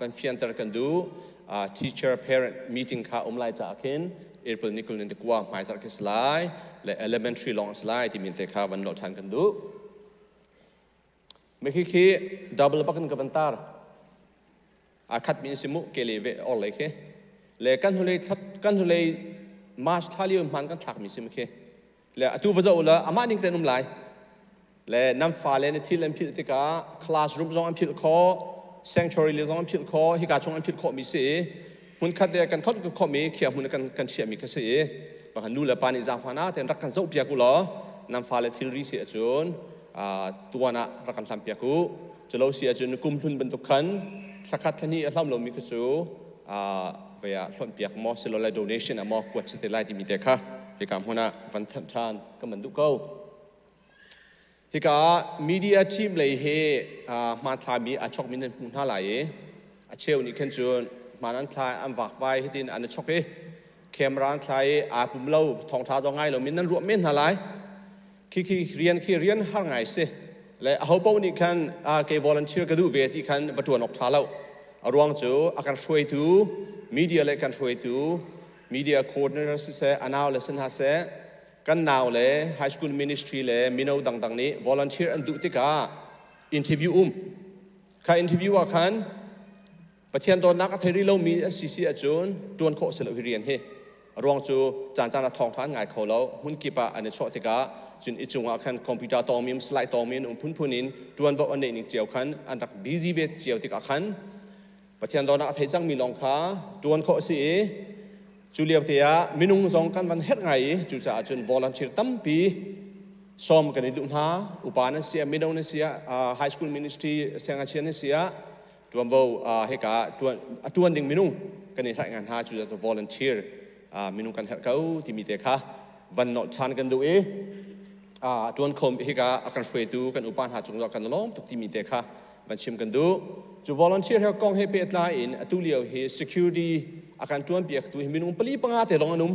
van fianter kan duh. Teacher parent meeting kha um lai caah khin April ni 20 ni kua hmaizarh khi si lai le elementary lawng a si lai timi te kha van nolh ṭhan kan duh. Mikhi khi double bak in ka van tar. A khat mi si mu ke le ve or le khi. Le kan hnulei kan hnulei March thla lio hman kan thlak mi si khi. Le atu va zoh la amah ning ten um lai. Le nan fale na thil an philh tikah classroom zong an philh khawh, sanctuary le zong an philh khawh, hika chung an philh khawh mi si. Hmun khat le kan khot khawh mi khia hmun kan kan chiah mi kha si. Baka nu le pa nih zaangfah na ten rak kan zoh piak u law nan fale thilri si ahcun tuan ah rak kan hlam piak u. Culo si ahcun kum hlun bantuk khan thlakhat thlahnih a hlam lomi kha cu vei ah hlonh piak maw silole donation ah maw kuat si te lai timi te kha hika hmun ah van thanh ṭhan kan van duh ko. Hika ah media team lei hi hmanthlami aa chokmi nan hmuh hna lai i a cheu nih khan cun hmaan an thla an vakvai hitin an i chok i camera an thla i aa pum lo thawngṭha dong ngai lomi nan ruah men hna lai. Khi khi rian khi rian har ngai si. Le aho paoh nih khan kei volunteer ka duh ve ti khan va ṭuan awk ṭha lo. A ruang cu a kan hruaitu media le kan hruaitu media coordinator siseh a nau le si hna seh kan nau le high school ministry le mino dangdang nih volunteer an duh tikah interview um. Kha interview ah khan Pathian dawtnak a thei rih lomi an si si ahcun ṭuan khawh si lo hi rian hi. A ruang cu caancaan ah thawngṭha an ngai kho lo. Hmun kip ah an i chawh tikah cun i cungah khan computer tawngmi um, slide tawngmi an um phunphun in ṭuanvo an neih ning cio khan an rak busy ve cio tikah khan Pathian dawtnak a thei cangmi lawng kha ṭuan khawh a si i cu lio te ah minung zong kan van herh ngai i cucaah cun volunteer tampi sawm kan i duh hna. Upa nan si ah, mino nan si ah, high school ministry siangngakchia nan si ah ṭuanvo hika ṭuan a ṭuan ding minung kan i herh ngai hna. Cu volunteer minung kan herh ko timi te kha van nolh ṭhan kan duh i ṭuan kho hika a kan hruaitu kan upa hna cung kan lawm tuk timi te kha van chim kan duh. Cu volunteer he kong he pehtlai in atu lio hi security a kan ṭuan piaktu hi minung pali panga te lawng an um.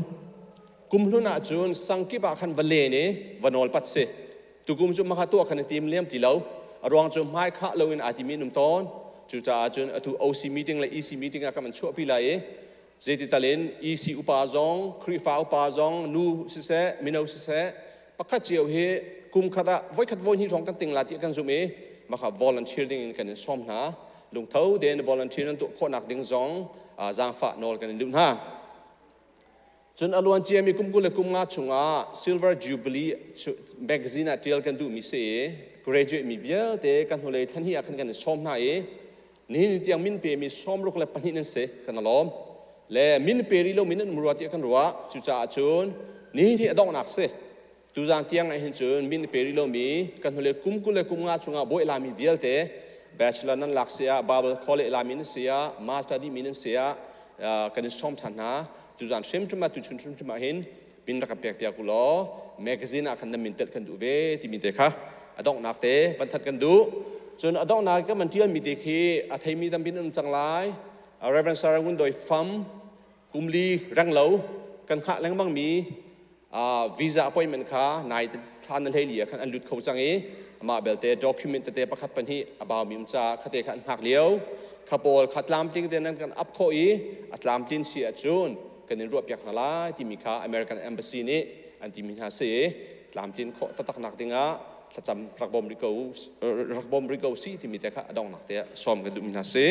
Kum hlun ah cun sangkip ah khan va len i va nawl pat si. Tukum cu maka tuah khan i tim liam ti lo. A ruang cu hmai khah loin aa timi an um tawn. Cucaah cun atu OC meeting le EC meeting ah kan van chuahpi lai i zeiti tal in EC upa zong, Khrihfa upa zong, nu siseh, mino siseh, pakhat cio hi kum khat ah voikhat voihnih hrawng kan ting la ti kan zumh i maka volunteer ding in kan in sawm hna. Lungtho tein volunteer nan tuah khawhnak ding zong zaangfah nawl kan in duh hna. Cun a luan ciami kum 20 le kum nga chungah Silver Jubilee magazine ah ṭial kan duhmi si i graduate mi vialte kan hnulei thla hnih ah khan kan i sawm hna i nihin tiang min pemi 62 nan si kan i lawm. Le min pe rih lomi nan um rua tiah kan ruah. Cucaah cun nihin hi a donghnak si. Tuzaan tiang ah hin cun min pe rih lomi kan hnulei kum 20 le kum nga chungah bawi lami vialte bachelor nan lak si ah Bible college lami nan si ah master dihmi nan si ah kan in sawm ṭhan hna. Tuzaan hrimhrim ah tuchun hrimhrim ah hin min rak kan pek piak u law magazine ah khan nan min telh kan duh ve timi te kha a donghnak te van that kan duh. Cun a donghnak kan van ṭialmi te khi a theimi tampi nan um cang lai. Reverend Sarah Ngun Doi Fam kumli renglo kan hngah lengmang mi visa appointment kha nai thla na hlei li ah khan an lut kho cang i amah belte document tete pakhat pahnih a baumi um caah khate kha an hngak lio kha pawl kha tlamtling te nan kan up khawh i a tlamtlin si ahcun kan in ruahpiak hna lai timi kha American Embassy nih an timi hna si i tlamtlin khawh taktak nak dingah thlacam rak bawm rih ko rak bawm rih ko si timi te kha a donghnak te ah sawm kan duhmi hna si.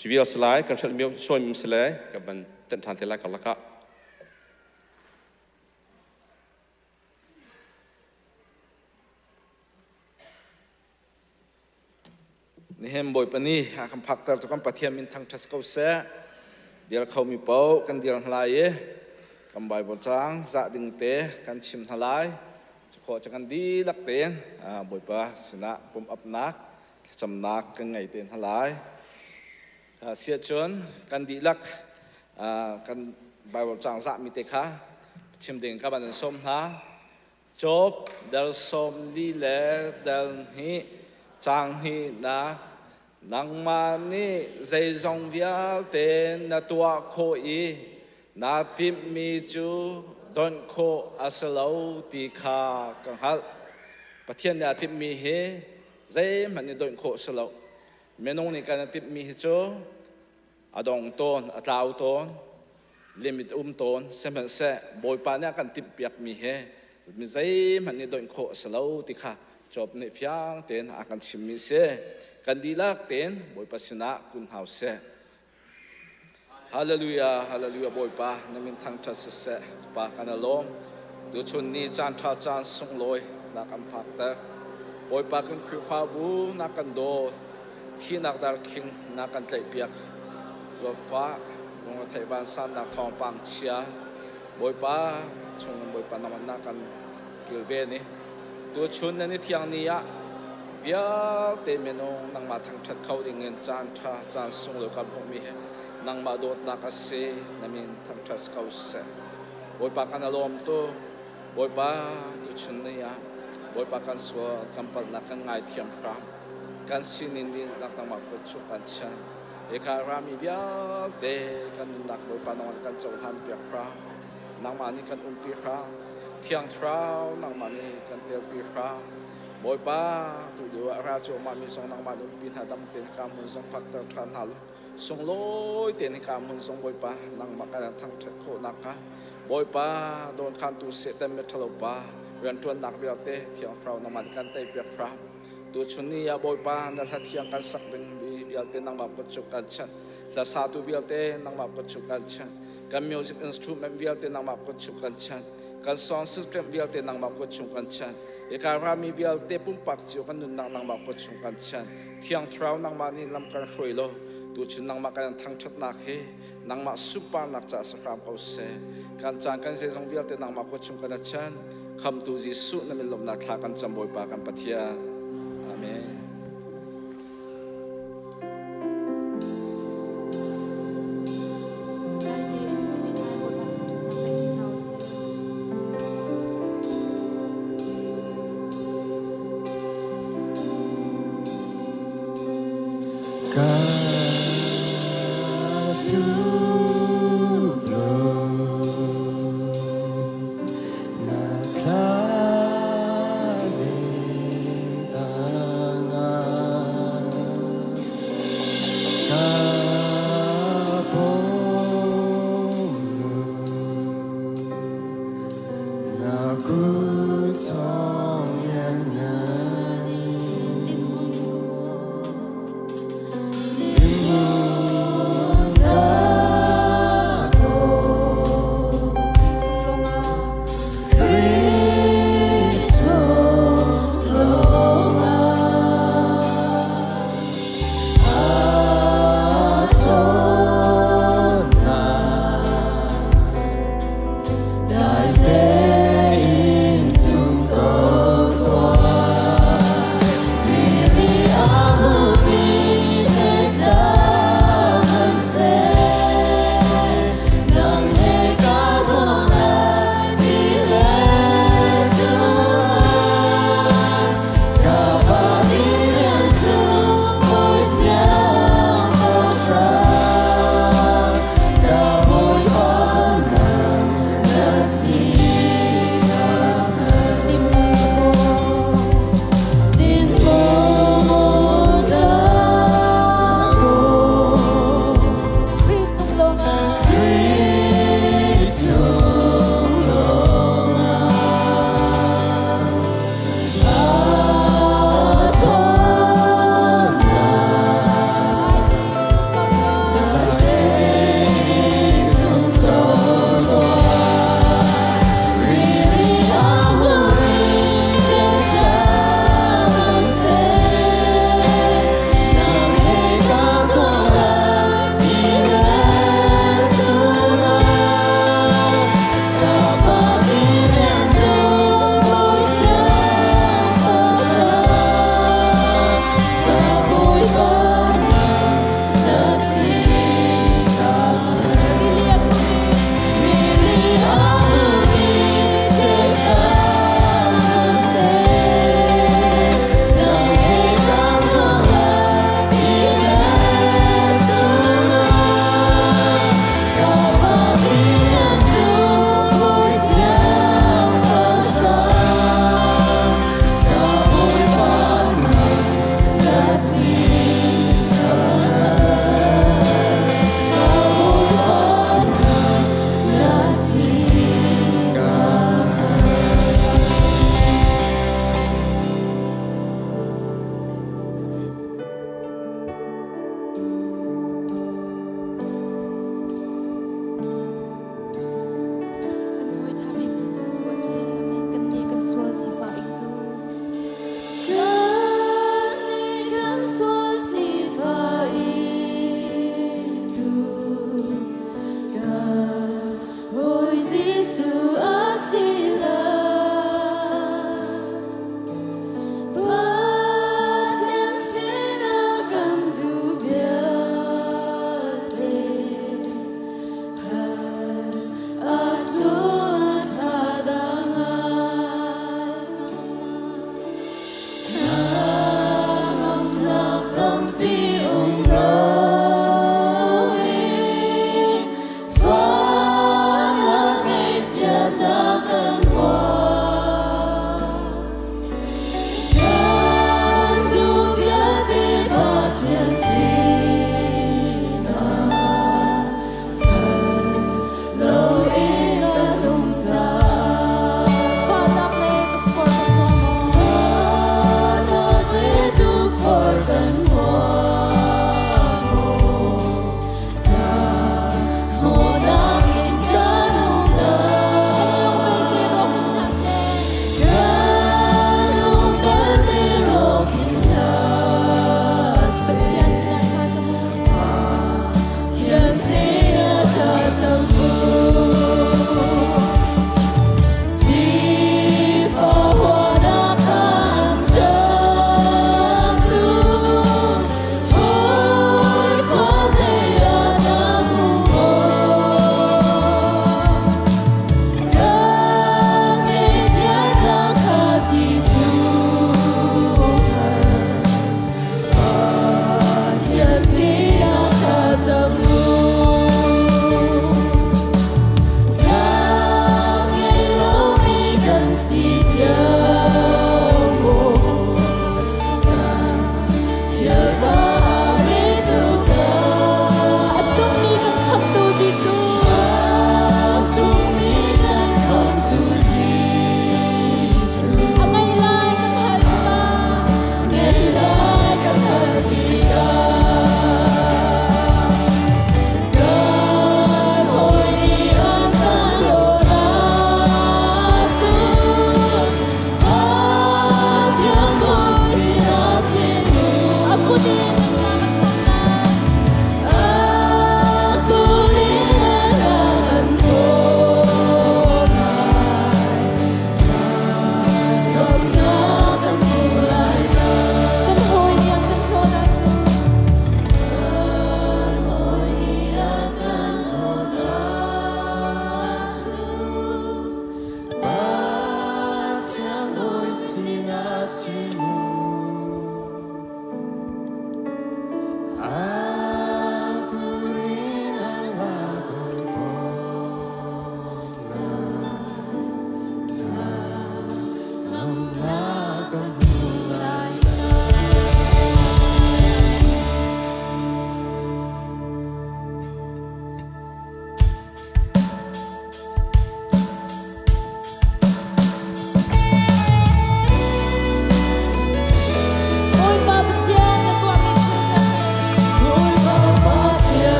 Civil salai kan hrelh mi sawi mi sile kan van tenh ṭhan te lai karlak ah. Nihin Bawipa nih a kan phakter tu kan Pathian min thangṭhat ko seh. Dir khomi paoh kan dir hna lai i kan Bible caang zah ding te kan chim hna lai. Cukhawh cu kan dihlak tein Bawipa sinah pum apnak thlacamnak kan ngei te hna lai. Siahcun kan dihlak kan Bible caang zahmi te kha chim ding ka van in sawm hna. Job dal 42 le dal hnih caang hnihnak nangmah nih zeizong vialte na tuah khawh i naa timhmi cu donh khawh a si lo ti kha ka hngalh. Pathian nih aa timhmi hi zeihmanh nih donh khawh a si lo. Minung nih kan i timhmi hi cu A dong tawn, a tlau tawn, limit um tawn. Sihmanhseh Bawipa nih a kan timhpiakmi he mi zeihmanh nih donh khawh a si lo ti kha Job nih fiang tein a kan chimmi a si. Kan dihlak tein Bawipa sinah kun hau seh. Hallelujah, hallelujah Bawipa na min thangṭhat siseh Pa kan i lawm. Tuchun ni caan ṭha caan sunglawi na kan phakter. Bawipa kan Khrihfabu na kan daw. Thihnak darkhing na kan tlaihpiak. Zawtfah lungretheih vansannak thawngpang chia Bawipa chungin Bawipa nangmah na kan kilven i tuchun nan i thiang ni ah vialte minung nangmah thangṭhat kho dingin caan ṭha caan sunglawi kan hmuhmi hi nangmah dawtnak a si na min thangṭhat ko seh. Bawipa kan i lawm tu Bawipa tuchun ni ah Bawipa kan sual kan palhnak kan ngaithiam hram kan sinin dihlak nangmah kut chung kan chiah hika rami vialte kan nunnak Bawipa nangmah kan cohlan piak hram nangmah nih kan umpi hram Thiang Thlarau nangmah nih kan telpi hram. Bawipa, tu lio ah ra cuahmah mi zong nangmah nih umpi hna dam tein hika hmun zong phakter ṭhan hna law sunglawi tein hika hmun zong Bawipa nangmah kan thangṭhat khawh nakhnga Bawipa dawnkhantu Satan miṭhalo pa rianṭuannak vialte Thiang Thlarau nangmah nih kan teipiak hram. Tuchun ni ah Bawipa na hla thiang kan sak ding mi vialte nangmah kut cu kan chanh. Hla satu vialte nangmah kut cu kan chanh. Kan music instrument vialte nangmah kut chung kan chanh. Kan song system vialte nangmah kut chung kan chanh. Hika rami vialte pumpak cio kan nunnak nangmah kut chung kan chanh. Thiang Thlarau nangmah nih lam kan hruai law tuchun nangmah kan thangṭhatnak hi nangmah sunparnak caah si hram ko seh. Kan caan kan zeizong vialte nangmah kut chung kan chan. Khamtu Jesuh na min lawmhnak thla kan cam Bawipa kan Pathian. Amen. Ka thup lo na thla ta.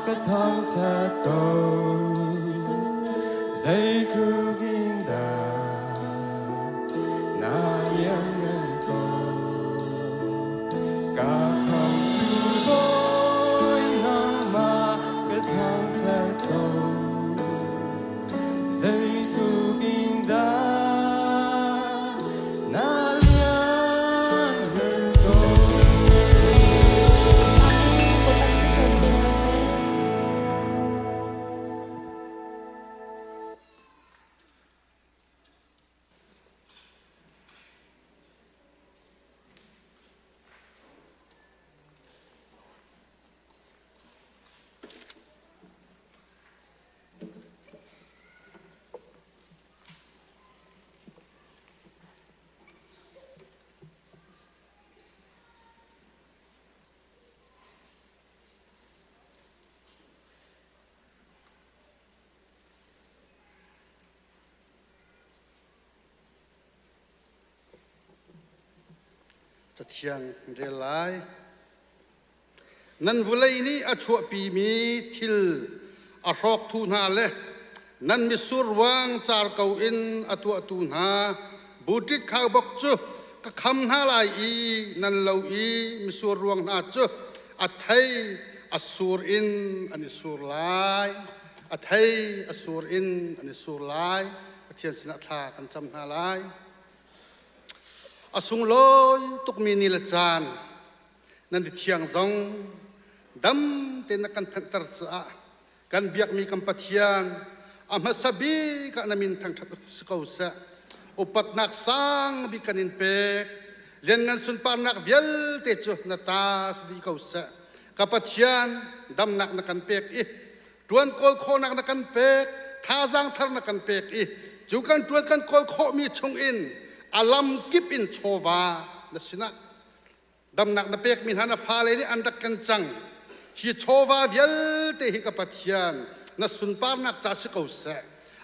ka thangṭhat ko. Zeitluk in dah na lianngan ko. Ka khamhtu Bawi nangmah ka thangṭhat ko. Zeitluk in dah na lianngan ko. Amen. Bawipa nih thluachuah in pe hna seh. Cathiang rel lai. Nan vulei nih a chuahpimi thil a hrawktu hna le nan mitsur ruang car ko in a tuahtu hna buṭit khaubawk cu ka kham hna lai i nan lo i mitsur ruang hna cu a thei a sur in an i sur lai. A thei a sur in an i sur lai. Pathian sinah thla kan cam hna lai. A sunglawi tukmi ni le caan nan i thiang zong dam tein na kan phanhter caah kan biakmi kan Pathian a hmasa bik ah na min thangṭhat si ko seh. Upatnak sang bik kan in pek. Lianngan sunparnak vialte cu na ta si dih ko seh. Ka Pathian damnak na kan pek i ṭuan kawl khawhnak na kan pek, thazaang thar na kan pek i cu kan ṭuan kan kawl khawhmi chungin a lam kip in chawva na sinah damnak na pekmi hna na fale nih an rak kan cang. Hi chawva vialte hi ka Pathian na sunparnak ca si ko seh.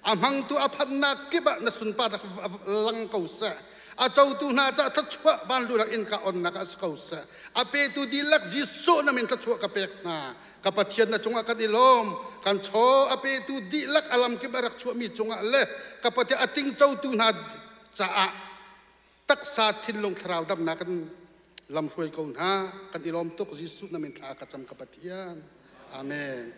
A hmangtu a phannak kip ah na sunparnak lang ko seh. A cotu hna ca thluachuah vanlunak in ka onnak ah si ko seh. A petu dihlak Jesuh na min thluachuah ka pek hna. Ka Pathian na cungah kan i lawm. Kan chaw a petu dihlak a lam kip a rak chuahmi cungah le ka Pathian a tingcotu hna caah taksa thinlung thlarau damnak kan lamhruai ko hna. Kan i lawm tuk. Jesuh na min thla ka cam ka Pathian. Amen.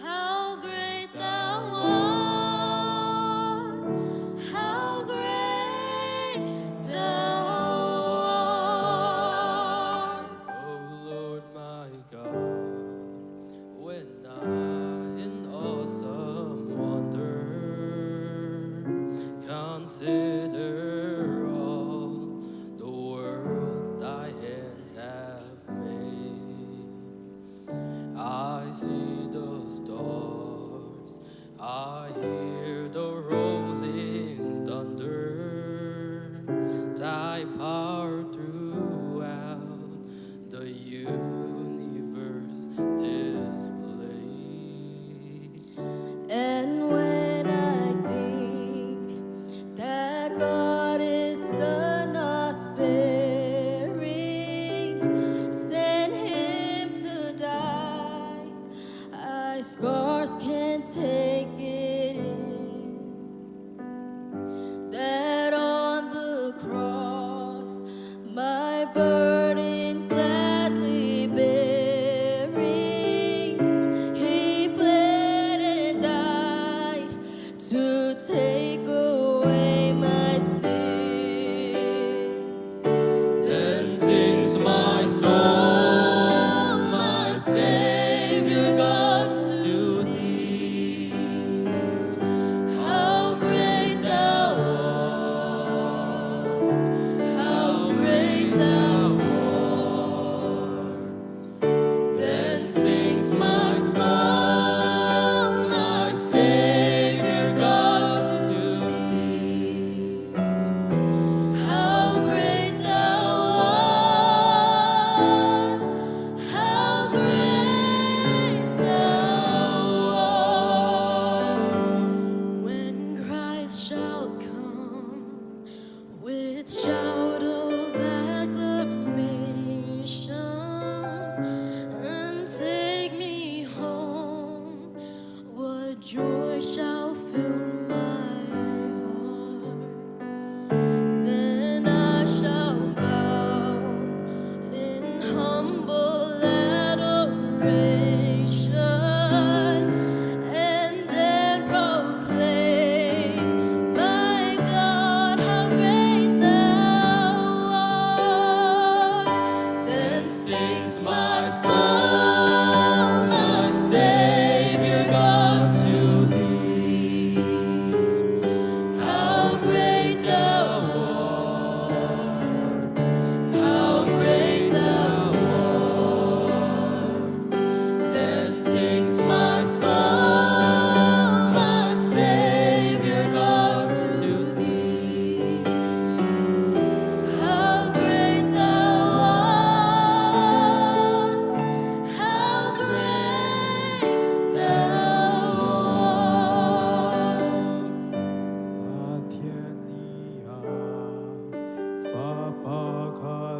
How great thou art, how great thou art. O Lord my God, when I in awesome wonder consider all the world thy hands have made, I see the stars, I hear the rolling thunder, thy power throughout the universe displayed. And when I think that God is Son not sparing, sent him to die, I scarce can take it in that on the cross my burden gladly bearing, he bled and died to take away my sin. Then sings my soul, my Savior God to thee. How great thou art, how great thou art.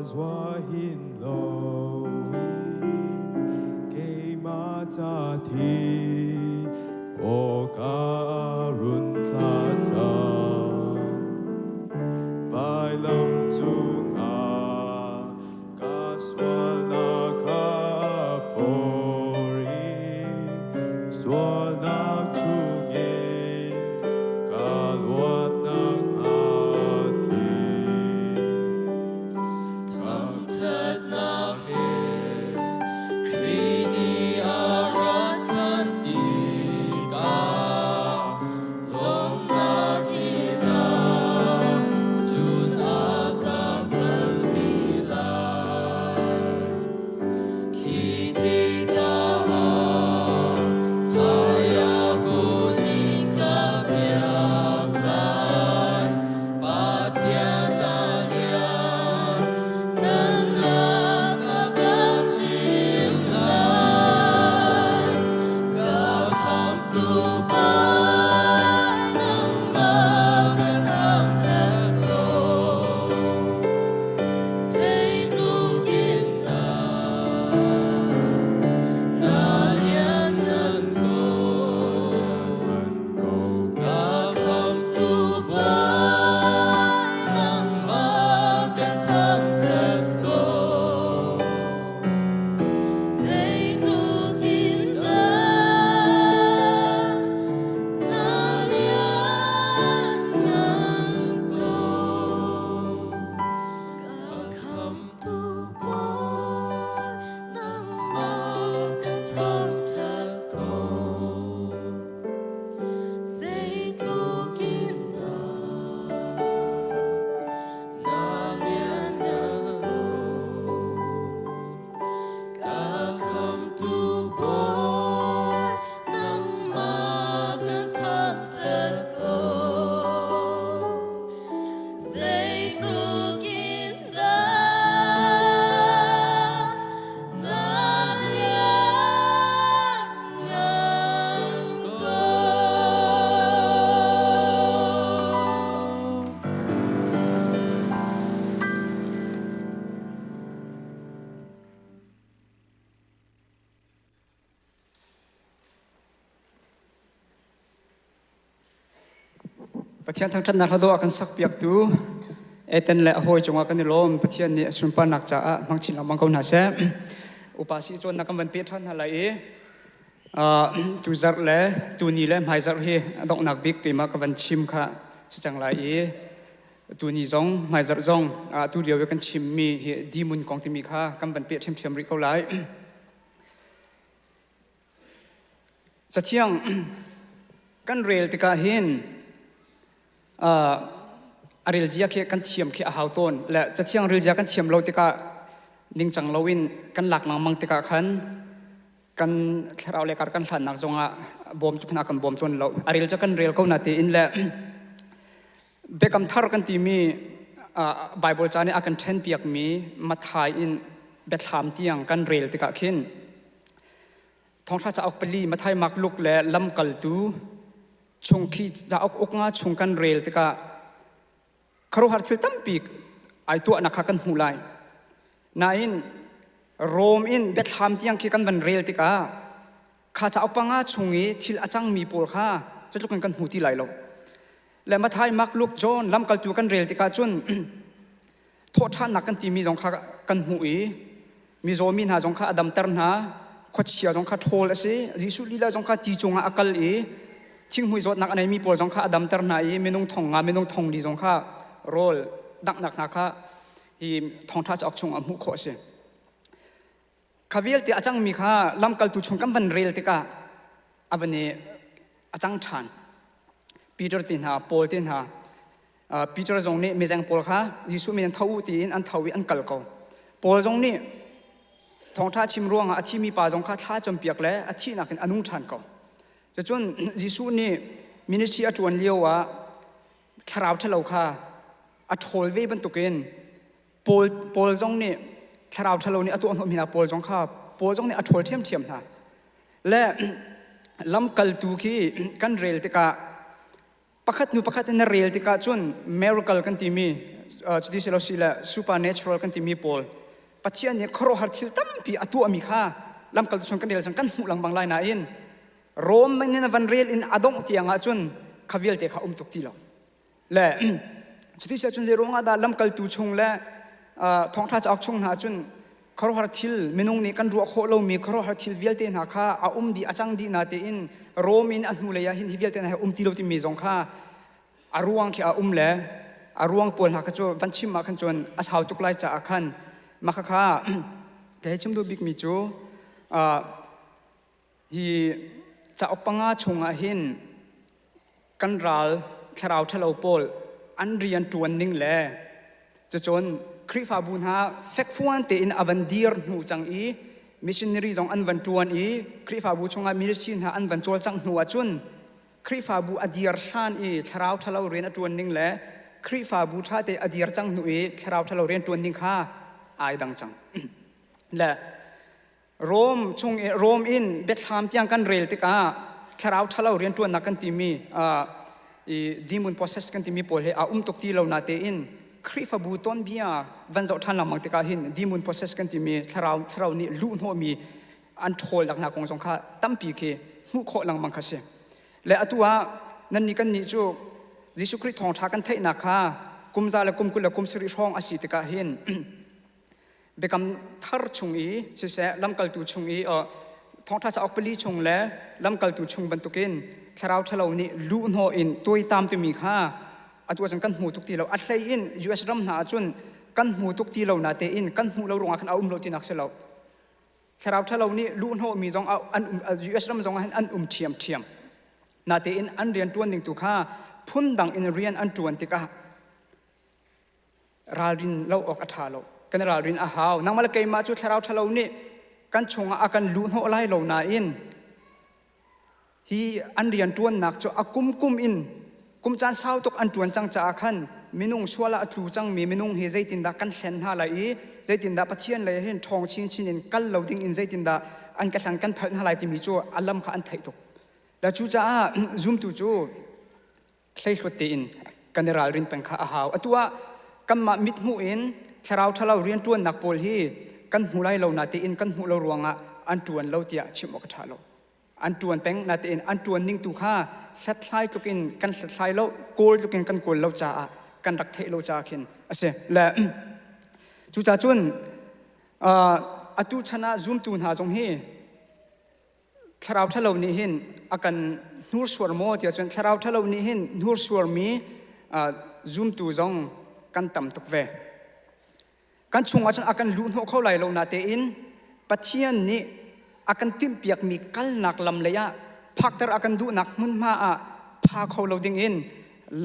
zua hin loin keimah ca thi awka run tla cang. Vailam cungah ka sualnak kha phor i sualnak chungin ka luatnak hnga thi. Thangṭhatnak he Khrih nih a rat ṭhan tikah lawmhnak in ah cun a ka kalpi lai. Khi tikah ah hmaiah kun in ka biak lai. Pathian a lian, nunnak a ka chim lai. Ka khamhtu pa, nangmah ka thangṭhat ko. Zeitluk in dah na lianngan ko. Ka khamhtu pa, nangmah ka thangṭhat ko. Zeitluk in dah na lianngan ko. Ka khamhtu pa, nangmah ka thangṭhat ko. Zeitluk in dah na lianngan ko. Ka khamhtu Bawi, nangmah ka thangṭhat ko. Zeitluk in dah na lianngan ko. Pathian thangṭhatnak hla dawh a kan sakpiaktu Eten le a hawi cungah kan i lawm. Pathian nih a sunparnak caah hmang chin lengmang ko hna seh. Upa si cawnnak kan van pe ṭhan hna lai i tu zarh le tu ni le hmai zarh hi a donghnak bik keimah ka van chim kha si cang lai i tu ni zong hmai zarh zong tu lio i kan chimmi hi dimun kong timi kha kan van peh ṭhiamṭhiam rih ko lai. Cathiang kan rel tikah hin a rel zia khi kan thiam khi a hau tawn le cathiang rel zia kan thiam lo tikah ningcang loin kan lak lengmang tikah khan kan thlarau le kar kan hlannak zongah bawm cu kan bawm tawn lo. A rel cu kan rel ko na tiin le Biakam Thar kan timi Baibal ca nih a kan ṭhenpiakmi Matthai in Biathlam tiang kan rel tikah khin Thawngṭha cauk pali Matthai, Mark, Luke le Lamkaltu chung khi cauk uk nga chung kan rel tikah khuaruahhar thil tampi ai tuahnak kha kan hmuh lai. Nain Rom in Biathlam tiang khi kan van rel tikah kha cauk panga chung i thil a cangmi pawl kha cutluk in kan hmu ti lai lo. Le Matthai, Mark, Luke, John lamkaltu kan rel tikah cun thawhṭhannak kan timi zong kha kan hmuh i mizaw mi hna zong kha a damter hna, khuachia zong kha ṭhawl a si. Jesuh lila zong kha ti cungah a kal i thinghmui zawtnak a neimi pawl zong kha a damter hna i minung thong nga, minung thong li zong kha rawl danghnak hna kha hi thawngṭha cauk chungah hmuh khawh a si. Kha vialte a cangmi kha lamkaltu chung kan van rel tikah a van i a cang ṭhan. Peter te hna, Paul te hna, Peter zong nih mizeng pawl kha Jesuh min in tho u tiin an tho i an kal ko. Paul zong nih thawngṭha chim ruangah a thimi pa zong kha thla campiak le a thihnak in a nung ṭhan ko. Cucun Jesuh nih ministry a ṭuan lio ah thlarau ṭhalo kha a ṭhawl ve bantukin Paul, Paul zong nih thlarau ṭhalo nih a tuah hnawhmi hna Paul zong kha Paul zong nih a ṭhawl ṭhiamṭhiam hna. Le lamkaltu khi kan rel tikah pakhat hnu pakhat in na rel tikah cun miracle kan timi Cuti si lo si le supernatural kan timi pawl Pathian nih khuaruahhar thil tampi a tuahmi kha lamkaltu chung kan rel cang kan hmuh lengmang lai nain Rom in van rel in a dongh tiang ahcun kha vialte kha um tuk ti lo. Le cuti si ahcun zei ruangah dah lamkaltu chung le thawngṭha cauk chung hna cun khuaruahhar thil minung nih kan ruah khawh lomi khuaruahhar thil vialte hna kha a um dih a cang dih na tein Rom in a hnulei ah hin hi vialte hna hi um ti lo timi zong kha a ruang khi a um le a ruang pawl hna kha cu van chim ah khan cun a sau tuk lai caah khan mah khakha ka hei chim duh bikmi cu hi cauk panga chungah hin kan ral thlarau ṭhalo pawl an rian ṭuan ning le cucun Khrihfabu hna fekfuan tein a van dir hnu cang i missionary zong an van ṭuan i Khrihfabu chungah ministry hna an van cawlcangh hnu ahcun Khrihfabu a dir hlan i thlarau ṭhalo rian a ṭuan ning le Khrihfabu ṭha te a dir cang hnu i thlarau ṭhalo rian ṭuan ning kha ai dang cang. Le Rom chung i Rom in biathlam tiang kan rel tikah thlarau ṭhalo rian ṭuannak kan timi i demon possess kan timi pawl hi a um tuk ti lo na tein Khrihfabu tuanbia van zoh ṭhan lengmang tikah hin demon possess kan timi thlarau thlarau nih luhhnawhmi an ṭhawl nak hna kong zong kha tampi khi hmuh khawh lengmang kha si. Le atu ah nannih kannih cu Jesuh Khrih thawngṭha kan theihnak kha kum za le kum 20 le kum 70 hrawng a si tikah hin biakam thar chung i siseh lamkaltu chung i thawngṭha cauk pali chung le lamkaltu chung bantukin thlarau ṭhalo nih luhhnawh in tuaitam timi kha atu ahcun kan hmu tuk ti lo. A hlei in US ram hna ahcun kan hmu tuk ti lo na tein kan hmuh lo ruangah khan a um lo tinak si lo. Thlarau ṭhalo nih luhhnawhmi zong an um, US ram zong ah hin an um ṭhiamṭhiam. Natein an rian ṭuan ding tu kha phundang in rian an ṭuan tikah ralrin lo awk a ṭha lo. Kan ralrin a hau. Nangmah le keimah cu thlarau ṭhalo nih kan chungah a kan luhhnawh lai lo nain Hi an rianṭuannak cu a kumkum in kum caan sau tuk an ṭuan cang caah khan minung sual ah a tlu cangmi minung hi zeitindah kan hlen hna lai i zeitindah Pathian lei hin ṭhawng chinchin in kal lo ding in zeitindah an ka hlang kan phalh hna lai timi cu a lam kha an theih tuk. Le cucaah zumtu cu hleihluat tein kan i ralrin peng kha a hau. Atu ah kanmah mithmuh in thlarau ṭhalo rianṭuannak pawl hi kan hmu lai lo natein kan hmuh lo ruangah an ṭuan lo tiah chim awk a ṭha lo. An ṭuan peng natein an ṭuan ning tu kha hlathlai tluk in kan hlathlai lo, kawl tluk in kan kawl lo caah kan rak theih lo caah khin a si. Le cucaah cun atu chan ah zumtu hna zong hi Thlarau ṭhalo nih hin a kan hnursuar maw tiah cun thlarau ṭhalo nih hin hnursuarmi zumtu zong kan tam tuk ve. Kan chungah cun a kan luhhnawh kho lai lo natein Pathian nih a kan timhpiakmi kalnak lam lei ah phakter a kan duhnak hmunhma ah pha kho lo dingin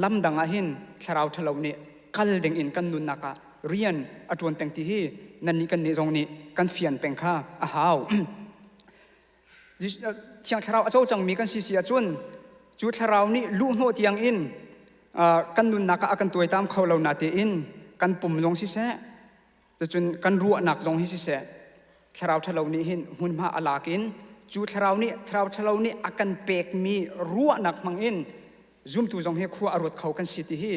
lam dang ah hin thlarau ṭhalo nih kal dingin kan nunnak ah rian a ṭuan peng ti hi nannih kannih zong nih kan fian peng kha a hau. Thiang Thlarau a co cangmi kan si si ahcun cu Thlarau nih luhhnawh tiang in kan nunnak ah a kan tuaitam kho lo natein kan pum zong siseh cucun kan ruahnak zong hi siseh Thlarau ṭhalo nih hin hmunhma a lak in cu Thlarau nih Thlarau ṭhalo nih a kan pekmi ruahnak hmang in zumtu zong hi khua a ruat kho kan si ti hi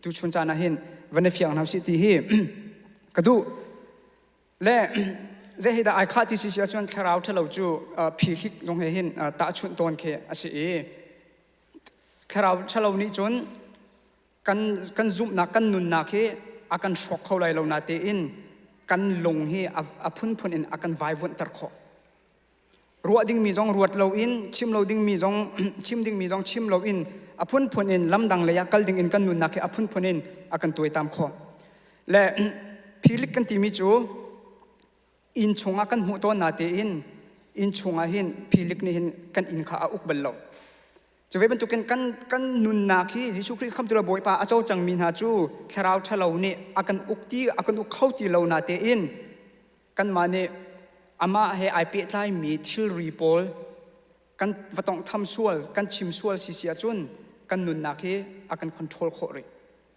tuchun caan ah hin van i fiang hna usih ti hi ka duh. Le zei hi dah ai khah ti si si ahcun thlarau ṭhalo cu phihlik zong he hin tahchunh tawn khi a si i thlarau ṭhalo nih cun kan kan zumhnak kan nunnak hi a kan hrawk kho lai lo natein kan lung hi a phunphun in a kan vaivuanhter khawh. Ruah dingmi zong ruat loin, chim lo dingmi zong chim dingmi zong chim loin a phunphun in lamdang lei ah kal ding in kan nunnak hi a phunphun in a kan tuaitam khawh. Le philik kan timi cu inn chungah kan hmuh tawn natein inn chungah hin philik nih hin kan inn kha a uk bal lo. Cu ve bantukin kan kan nunnak hi Jesuh Khrih khamtu le Bawipa a co cangmi hna cu thlarau ṭhalo nih a kan uk ti a kan uk kho ti lo natein Kanmah nih amah he ai pehtlaimi thilri pawl kan va tawnghtham sual, kan chim sual si si ahcun kan nunnak hi a kan control khawh rih.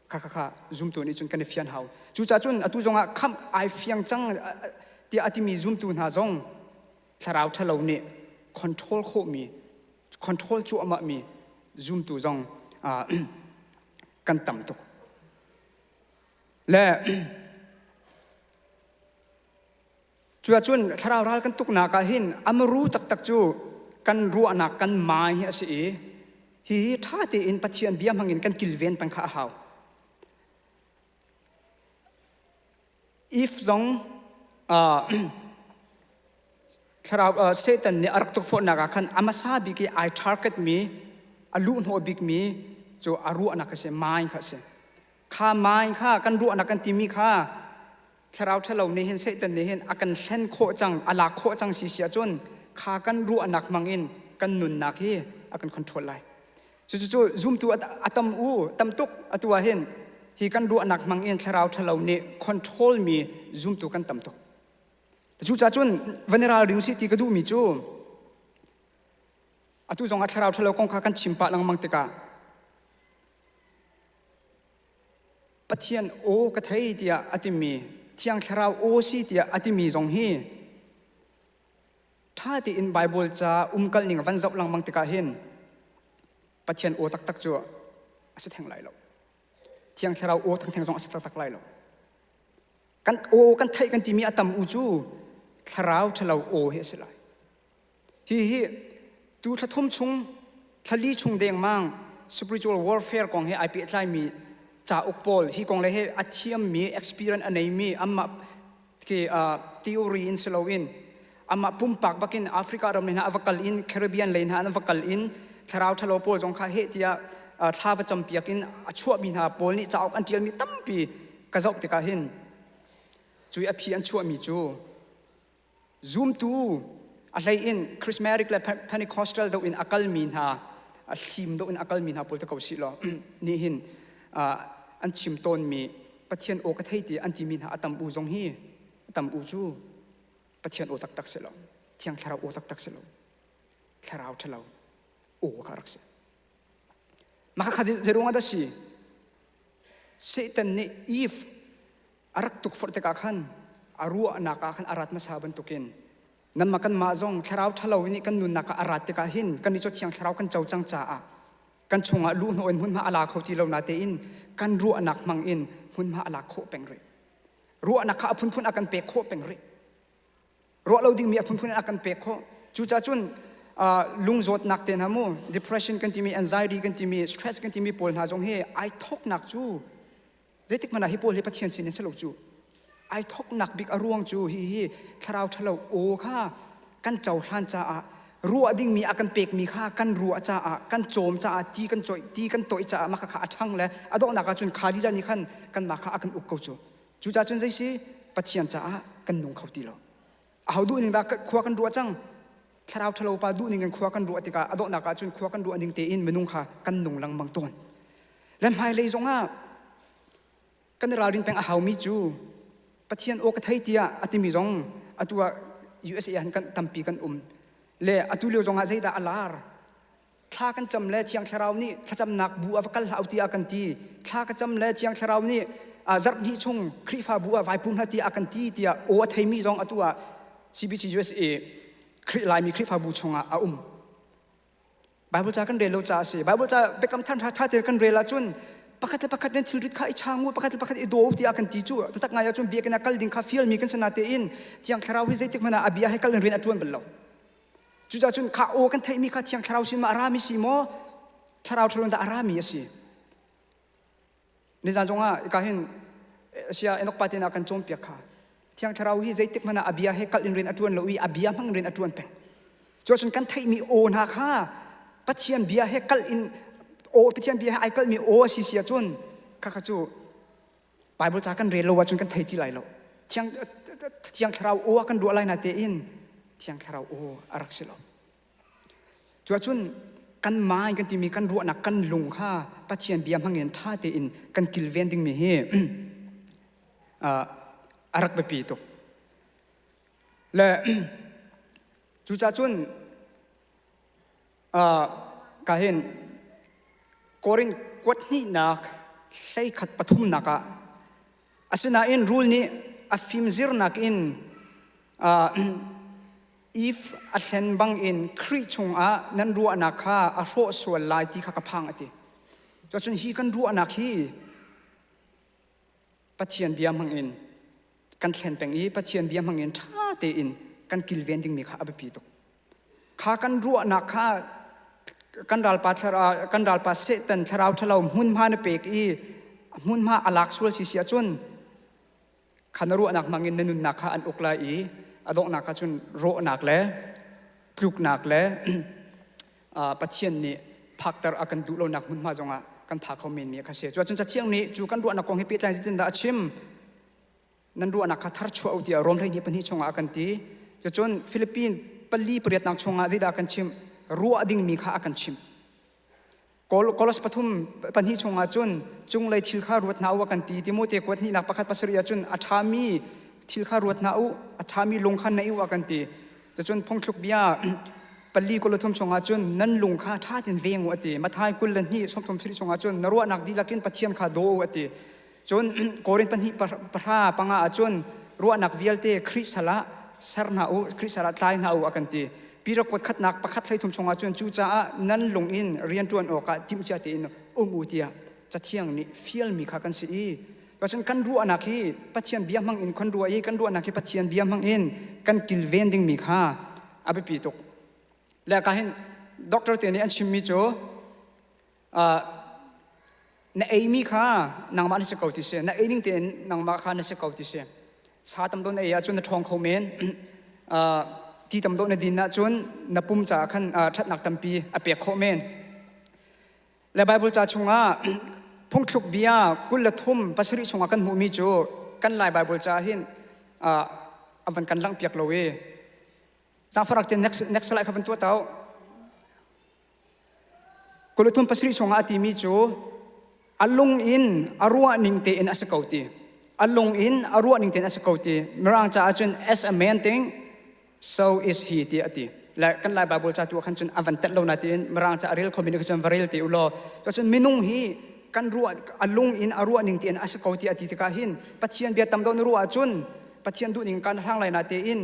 Kha kha kha zumtu nih cun kan i fian hau. Cucaah cun atu zongah khamh ai fiang cang tiah a timi zumtu hna zong thlarau ṭhalo nih control khawhmi, control cuahmahmi zumtu zong kan tam tuk. Le Cuacun thlarau ral kan tuknak ah hin amaru taktak cu kan ruahnak kan mai hi a si i hihi ṭha tein Pathian bia hmangin kan kilven peng kha a hau. If zong thlarau Satan nih a rak tukforhnak ah khan a hmasa bik i ai target mi a luhhnawh bik mi cu a ruahnak a si, mind kha a si. Kha mind kha kan ruahnak kan timi kha thlarau ṭhalo nih hin Satan nih hin a kan hlen khawh cang a lak khawh cang si si ahcun kha kan ruahnak hmangin kan nunnak hi a kan control lai. Cucu zumtu a tam u tam tuk atu ah hin hi kan ruahnak hmangin thlarau ṭhalo nih control mi zumtu kan tam tuk. Cucaah cun van i ralring sih ti ka duhmi cu atu zong ah thlarau ṭhalo kong kha kan chim pah lengmang tikah Pathian aw ka thei tiah a timi Thiang Thlarau aw si tiah a timi zong hi ṭha tein Baibal ca umkal ning van zoh lengmang tikah hin Pathian aw taktak cu a si theng lai lo. Thiang Thlarau aw thengtheng zong a si taktak lai lo. Kan aw kan theih kan timi a tam u cu thlarau ṭhalo aw hi a si lai. Hihi tu thla thum chung thla li chung dengmang spiritual warfare kong he ai pehtlaimi cauk pawl hi kong le he a thiammi experience a neimi anmah ke theory in si loin amah pumpak bakin Africa ram hna a va kal in Caribbean lei hna an va kal in thlarau ṭhalo pawl zong kha heh tiah thla va campiak in a chuahmi hna pawl nih cauk an ṭialmi tampi ka zoh tikah hin cui a phi an chuahmi cu Zumtu a hlei in Charismatic le Pentecostal do in a kalmi hna a hlim do in a kalmi hna pawl te ko si law nih hin an chim tawnmi Pathian aw ka thei ti an timi hna a tam u zong hi a tam u cu Pathian aw taktak si lo Thiang Thlarau aw taktak si lo Thlarau ṭhalo aw kha rak si mah kha zeiruang ah dah si Satan nih Eve a rak tukforh tikah khan a ruahnak ah khan a rat hmasa bantukin nanmah kanmah zong thlarau ṭhalo nih kan nunnak ah a rat tikah hin kan nih cu thiang thlarau kan co cang caah kan chungah luhhnawh in hmunhma a la kho ti lo natein kan ruahnak hmang in hmunhma a lak khawh peng rih ruahnak kha a phunphun a kan pek khawh peng rih ruah lo dingmi a phunphun in a kan pek khawh cucaah cun lungzawtnak te hna mu depression kan timi anxiety kan timi stress kan timi pawl hna zong hi ai thawknak cu Zeitik hmanh ah hi pawl hi Pathian sin in si lo cu. Ai thoknak bik a ruang cu hi hi thlarau ṭhalo aw kha kan cohlan caah ruah dingmi a kan pekmi kha kan ruah caah kan cawm caah ti kan cawih ti kan toih caah mah kha a ṭhang le a donghnak ah cun kha lila nih khan kanmah kha a kan uk ko cu. Cucaah cun zei si Pathian caah kan nung kho ti lo. Aho duh ning dah khua kan ruah cang? Thlarau ṭhalo pa duh ning in khua kan ruah tikah a donghnak ah cun khua kan ruah ning tein minung kha kan nung lengmang tawn. Le hmailei zongah kan i ralrin peng a haumi cu Pathian aw ka thei tiah a timi zong atu ah USA ah kan tampi kan um. Le atu lio zongah zeidah a lar? Thla kan cam le Thiang Thlarau nih thlacamnak bu ah va kal hlah u tiah kan ti. Thla ka cam le Thiang Thlarau nih zarh hnih chung Khrihfabu ah vai pum hlah tiah a kan ti tiah aw a theimi zong atu ah CBC USA Khrih Laimi Khrihfabu chungah a um. Bible ca kan rel lo caah a si. Bible ca biakam than ṭha tein kan rel ahcun pakhat le pakhat nan thilrit kha i chang u, pakhat le pakhat i daw u tiah kan ti cu. Taktak ngai ahcun biakinn ah kal ding kha fialmi kan si natein Thiang Thlarau hi zeitik hmanh ah a bia he kal in rian a ṭuan bal lo. Cucaah cun kha aw kan theihmi kha Thiang Thlarau sin ma a rami si maw? Thlarau ṭhalo dah a rami a si. Nizan zongah ka hin sia Enoch pa tina kan cawnpiak kha. Thiang Thlarau hi zeitik hmanh ah a bia he kal in rian a ṭuan lo i a bia hmang rian a ṭuan peng. Cuacun kan theihmi aw hna kha Pathian bia he kal in aw Pathian bia he ai kalmi aw a si si ahcun kha kha cu Bible ca kan rel lo ahcun kan thei ti lai lo. Thiang Thiang Thlarau aw a kan ruah lai na tein Thiang Thlarau aw a rak si lo. Cuacun kan mind kan timi kan ruahnak kan lung kha Pathian bia hmangin ṭha tein kan kilven dingmi hi a rak biapi tuk. Le cucaah cun ka hin Korin kuat hnihnak hleikhat pathumnak ah asinain rul nih a fimzirnak in If a hlen bangin Khrih chungah nan ruahnak kha a hrawh sual lai ti kha ka phang a ti. Cuacun hi kan ruahnak hi Pathian bia hmang in kan thlen peng i Pathian bia hmang in ṭha tein kan kilven dingmi kha a biapi tuk. Kha kan ruahnak kha kan ralpa thlarau kan ralpa Satan thlarau ṭhalo hmunhma na pek i hmunhma a lak sual si si ahcun kha na ruahnak hmang in na nunnak kha an uk lai i a donghnak ah cun rawhnak le tluknak le Pathian nih phakter a kan duh lonak hmunhma zongah kan pha kho men mi kha si. Cuacun Cathiang nih cu kan ruahnak kong hi pehtlai zeitindah a chim? Nan ruahnak kha thar chuah u tiah Rom 12 chungah a kan ti. Cucun Philippine pali pariatnak chungah zeidah a kan chimh? Ruah dingmi kha a kan chimh. Kolos pathum pahnih chungah cun cunglei thil kha ruat hna u a kan ti. Timote kuat hnihnak pakhat pasarih ah cun a ṭhami thil kha ruat hna u, a ṭhami lung kha neih u a kan ti. Cucun phungthluk bia pali kul le thum chungah cun nan lung kha ṭha tein veng u a ti. Matthai 22 33 chungah cun na ruahnak dihlak in Pathian kha daw u a ti. Cun Korin pahnih pahra panga ah cun ruahnak vialte Khrih sal ah ser hna u, Khrih sal ah tlai hna u a kan ti. Peter kuat khatnak pakhat hleithum chungah cun cucaah nan lung in rianṭuan awkah timhcia tein um u tiah Cathiang nih fialmi kha kan si i cun kan ruahnak hi Pathian bia hmang in kan ruah i kan ruahnak hi Pathian bia hmang in kan kilven dingmi kha a biapi tuk. Le ka hin doctor te nih an chimmi cu na eimi kha nangmah na si ko ti si na ei ning tein nangmah kha na si ko ti si sa tam dawh na ei ahcun na ṭhawng kho men ti tam dawh na din ahcun na pum caah khan ṭhatnak tampi a pek khawh men le Bible ca chungah phungthluk bia 23 pasarih chungah kan hmuhmi cu kan Lai Bible ca hin a van kan langhpiak lo i zaangfarak te next next slide kha van tuah tau 23 pasarih chungah a timi cu a lung in a ruah ning tein a si ko ti. A lung in a ruah ning tein a si ko ti. Mirang caah cun as a man think, so is he ti a ti. Le kan Lai Bible ca tu ah khan cun a van tet lo na tiin Mirang ca a rel khomi nih cun va rel te u law. Cun minung hi kan ruah a lung in a ruah ning tein a si ko ti a ti tikah hin Pathian bia tam deuh na ruah ahcun Pathian duh ning kan hlang lai na tein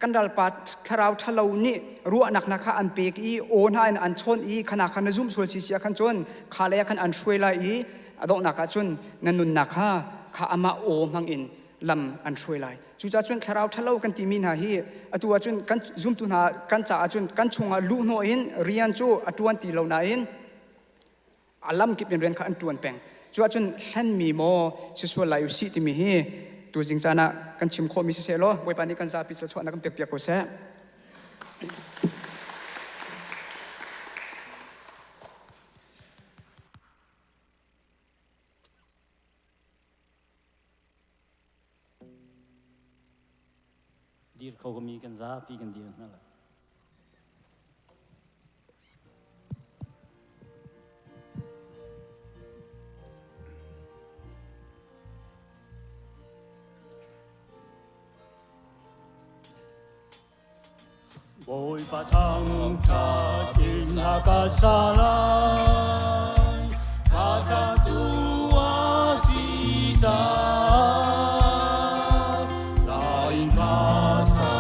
kan ralpa thlarau ṭhalo nih ruahnak hna kha an pek i aw hna in an chawnh i khana kha na zumh sual si si ah khan cun kha lei ah khan an hruai lai i a donghnak ah cun na nunnak kha kha amah aw hmang in lam an hruai lai. Cucaah cun thlarau ṭhalo kan timi hna hi atu ah cun kan zumtu hna kan caah cun kan chungah luhhnawh in rian cu a ṭuan ti lo nain a lam kip in rian kha an ṭuan peng. Cu ahcun hlenmi maw si sual lai u sih timi hi tuzing caan ah kan chim khawhmi siseh law Bawipa nih kan zapi thluachuahnak kan pekpiak ko seh. Dir kho mi kan zapi kan dir hna lai. Bawipa thangṭhat in a ka sa lai, ka khamhtu a si caah. Lai in ka sa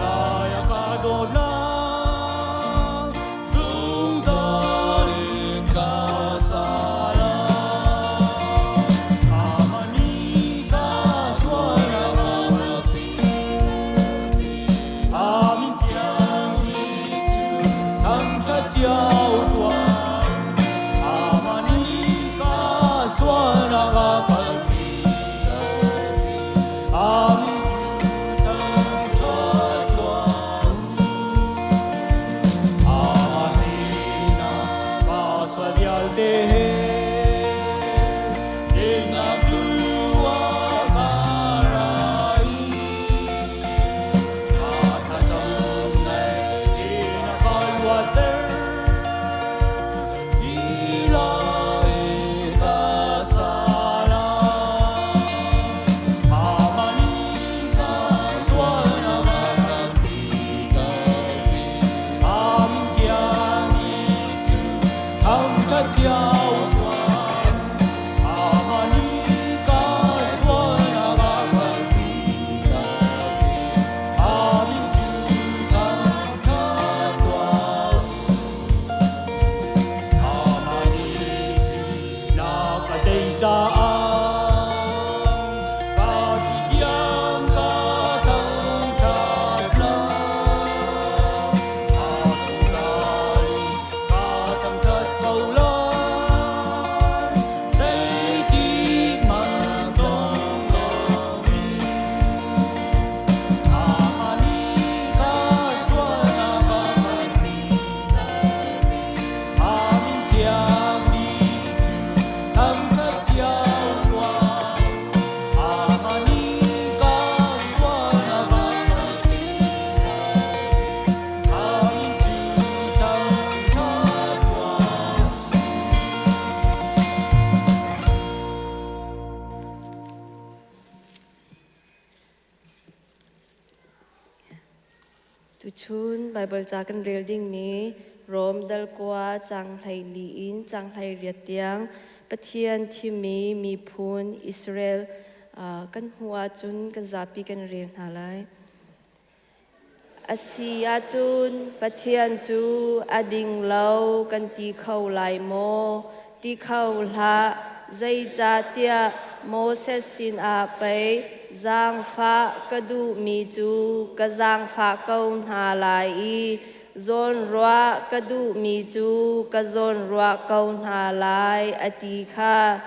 lai, a ka dawt lai, zungzal in ka sa lai. Amah nih ka sualnak a ka Amin tiang ni cu thangṭhat cio tuah. Amah nih ka sualnak a kalpi lo. Tuchun Baibal ca kan rel dingmi Rom dal kua cang 14 in cang 18 tiang Pathian thimmi miphun Israel kan hmuh ahcun kan zapi kan rel hna lai. A si ahcun Pathian cu a ding lo kan ti kho lai maw? Ti kho hlah. Zeicahtiah Moses sinah pei zaangfah ka duhmi cu ka zaangfah ko hna lai i zawnruah ka duhmi cu ka zawnruah ko hna lai a ti kha.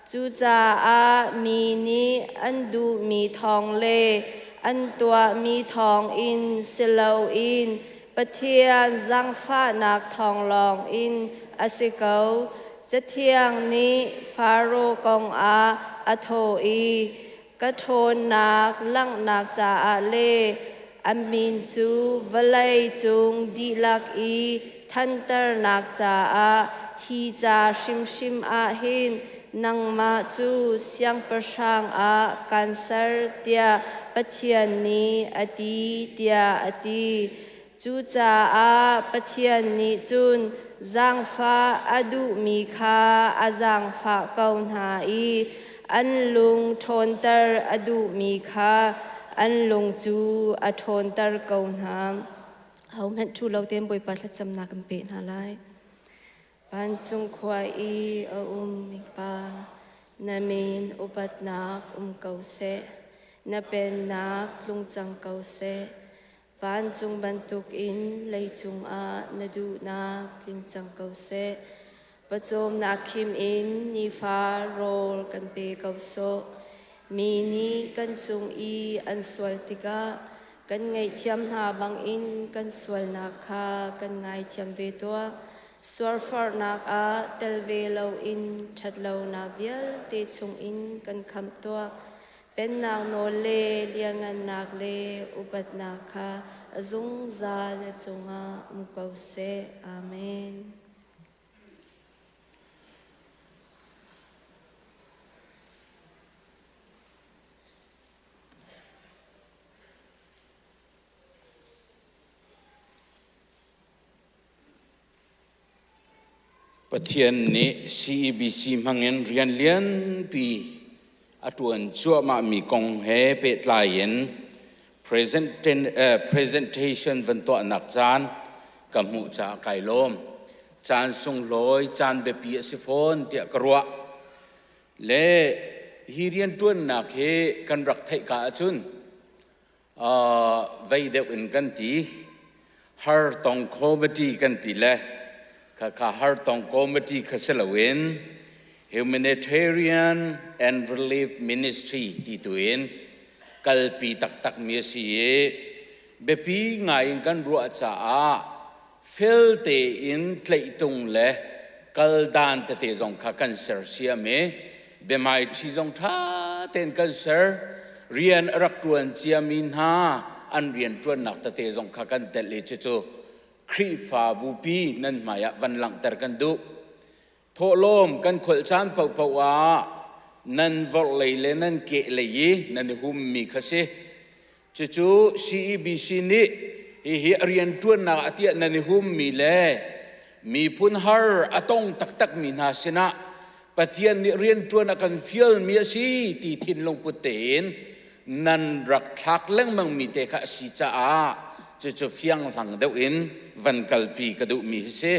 Cucaah mi nih an duhmi thawng le an tuahmi thawngin si loin Pathian zaangfahnak thawng lawngin a si ko. Cathiang nih Faro kongah a thawh i, Ka ṭhawnnak langhnak caah le a min cu vawlei cung dihlak i thanternak caah hi ca hrimhrim ah hin nangmah cu siangpahrang ah kaan ser tiah Pathian nih a ti tiah a ti. Cucaah Pathian nih cun zaangfah a duhmi kha a zaangfah ko hna i an lung ṭhawnter a duhmi kha an lung cu a ṭhawnter ko hna. Ahohmanh ṭhu lo tein Bawipa thlacamnak kan peh hna lai. Vancung khua i a ummi Pa, na min upatnak um ko seh. Na pennak tlung cang ko seh. Vancung bantukin leicung ah na duhnak tling cang ko seh. Pawcawmnak khim in nifa rawl kan pe ko sawh. Mi nih kan cung i an sual tikah kan ngaihthiam hna bangin kan sualnak kha kan ngaithiam ve tuah. Sualforhnak ah tel ve loin ṭhatlonak vialte chungin kan khamh tuah. Pennak nawl le lianngannak le upatnak kha a zungzal na cungah um ko seh. Amen. Pathian nih CEBC hmangin rian lianpi a ṭuan cuahmahmi kong he pehtlai in presentation van tuahnak caan ka hmuh caah kai lawm. Caan sunglawi, caan biapi a si fawn tiah ka ruah. Le hi rianṭuannak hi kan rak theih ka ahcun vei deuh in kan ti har tong committee kan ti le khakha har tong committee kha si loin humanitarian and relief ministry ti tu in kalpi taktak mi a si i biapi ngai in kan ruah caah fel tein tlaihtung le kaldan tete zong kha kan sersiam i biahmaiṭhi zong ṭha tein kan ser. Rian a rak ṭuan ciami hna an rianṭuannak tete zong kha kan telh i cucu Khrihfabupi nan hmaiah van langhter kan duh. Thawhlawm kan kholh caan paohpaoh ah nan vorhlei le nan kehlei i nan i hummi kha si. Cucu CEBC nih hihi a rianṭuannak ah tiah nan i hummi le miphun har a tong taktakmi hna sinah Pathian nih rianṭuan a kan fialmi a si ti thinlung put tein nan rak thlak lengmangmi te kha a si caah cucu fianghlang deuh in van kalpi ka duhmi hi si.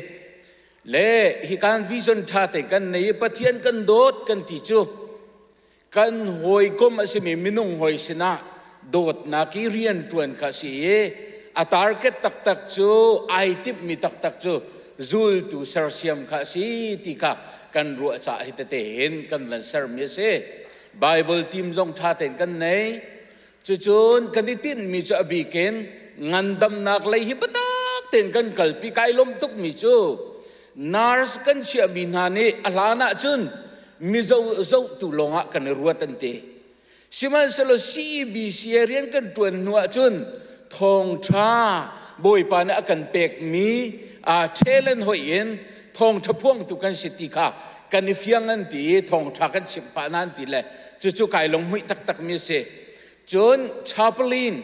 Le hi kan vision ṭha te kan nei i Pathian kan dawt kan ti cu kan hawikom a simi minung hawi sinah dawtnak i rian ṭuan kha a si i a target taktak cu ai timhmi taktak cu zultu sersiam kha a si ti kha kan ruah caah hi tete hin kan van sermi a si. Bible team zong ṭha tein kan nei. Cucun kan i tinhmi cu a bikin ngandamnak lei hi biatak tein kan kalpi kai lawm tukmi cu nurse kan chiahmi hna nih a hlan ahcun mizo zohtu lawngah kan i ruat an ti. Sihmanhsehlaw CEBC rian kan ṭuan hnu ahcun thawngṭha Bawipa nih a kan pekmi talent hoih in thawngṭha phuangtu kan si ti kha kan i fiang an ti i thawngṭha kan chimh pah na an ti le cucu kai lunghmuih taktakmi a si. Cun chaplain.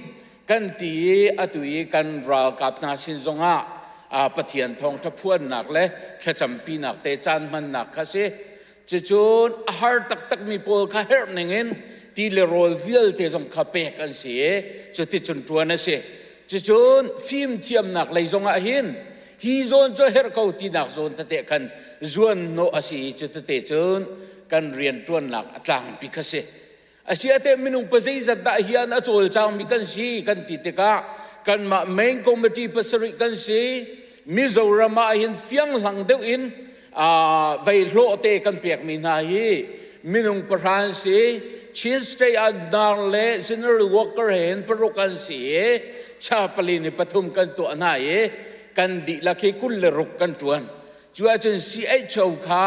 Kan ti i atu i kan ralkap hna sin zongah Pathian thawngṭha phuannak le thlacampinak te caan hmannak kha si. Cucun a har taktakmi pawl kha herh ningin ti le rawl vialte zong kha pek an si i cuticun ṭuan a si. Cucun fimthiamnak lei zongah hin hi zawn cu herh ko tinak zawn tete khan zuan hnawh a si i cu tete cun kan rianṭuannak a tlangpi kha si. Asiate minung pa zeizat dah hian a cawlcangmi kan si kan ti tikah kanmah main committee pasarih kan si. Mizoram ah hin fianghlang deuh in vei hlawh te kan pekmi hna hi minung pahra an si. Chin State ah nar le general worker he hin paruk an si i cha pali ni pathum kan tuah hna i kan dihlak hi 26 kan ṭuan. Cu ahcun CHO kha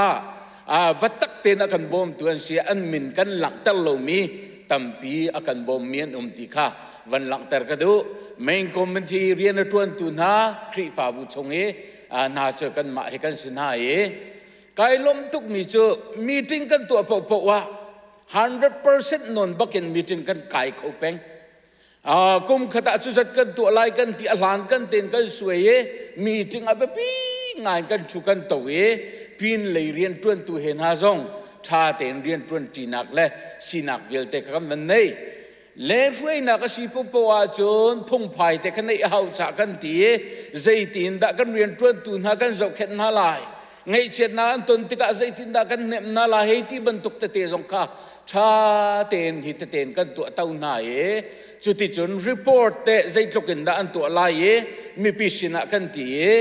biatak tein a kan bawmtu an si. An min kan langhter lomi tampi a kan bawmmi an um ti kha van langhter ka duh. Main committee rian a ṭuantu hna Khrihfabu chung i hna cu kanmah hi kan si hna i kai lawmh tukmi cu meeting kan tuah paohpaoh ah 100% nawn bakin meeting kan kai kho peng. Kum khat ah cuzat kan tuah lai kan ti a hlan kan ten kan suai i meeting a biapi ngai kan thu kan to i pin lei rian tuantu he hna zong tha tein rian tuan ṭinak le sinak vialte kha kan van nei le hruainak a si popo ahcun phungphai te kha neih a hau chah kan ti i zeitin dah kan rian tuantu hna kan zohkhenh hna lai, ngaihchiatnak an ton tikah zeitindah kan hnemh hna lai hei ti bantuk tete zong kha ṭha tein hi tete in kan tuah to hna i cuticun report te zeitluk in dah an tuah lai i mipi sinah kan ti i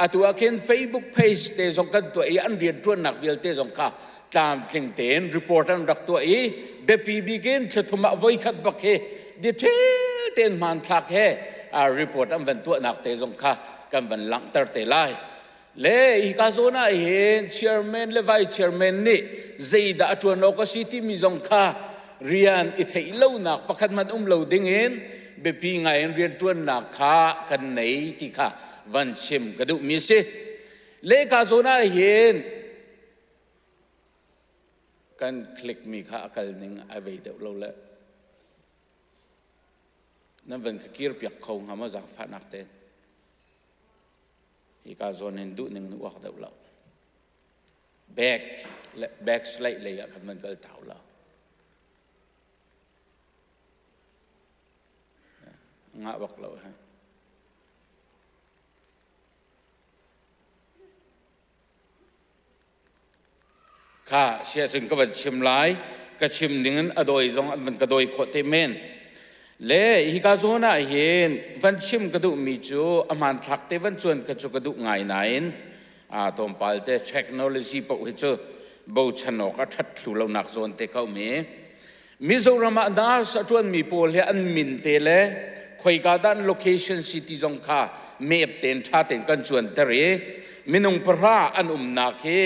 atu ah khin Facebook page te zong kan tuah i an rianṭuannak vialte zong kha tlamtling tein report an rak tuah i biapi bik in thlathum ah voikhat bak hi detail tein hmanthlak he report an van tuahnak te zong kha kan van langhter te lai. Le hika zawn ah hin chairman le vice chairman nih zeidah a ṭuan awk a si timi zong kha rian i theih lonak pakhat hmanh um lo ding in biapi ngai in rianṭuannak kha kan nei ti kha van chim ka duhmi a si. Le hika zawn ah hin kan click mi kha a kal ning a vei deuh lo le nan van ka kir piak kho hnga maw zaangfahnak tein. Hika zawn in duh ning na uak deuh lo. Back back slide lei ah khan van kal thau lo. Ngah bak lo he. Kha sia cun ka van chim lai. Ka chim ning in a dawi zong an van ka dawi khawh te men. Le hika zawn ah hin van chim ka duhmi cu a hmanthlak te van cuan ka cu ka duh ngai nain a tlawmpal te technology paoh hi cu bochan awk a ṭhat thlu lonak zawn te ka um i Mizoram ah nurse a ṭuanmi pawl hi an min te le khoika dah an location si ti zong kha map tein ṭha tein kan cuanter i minung pahra an umnak hi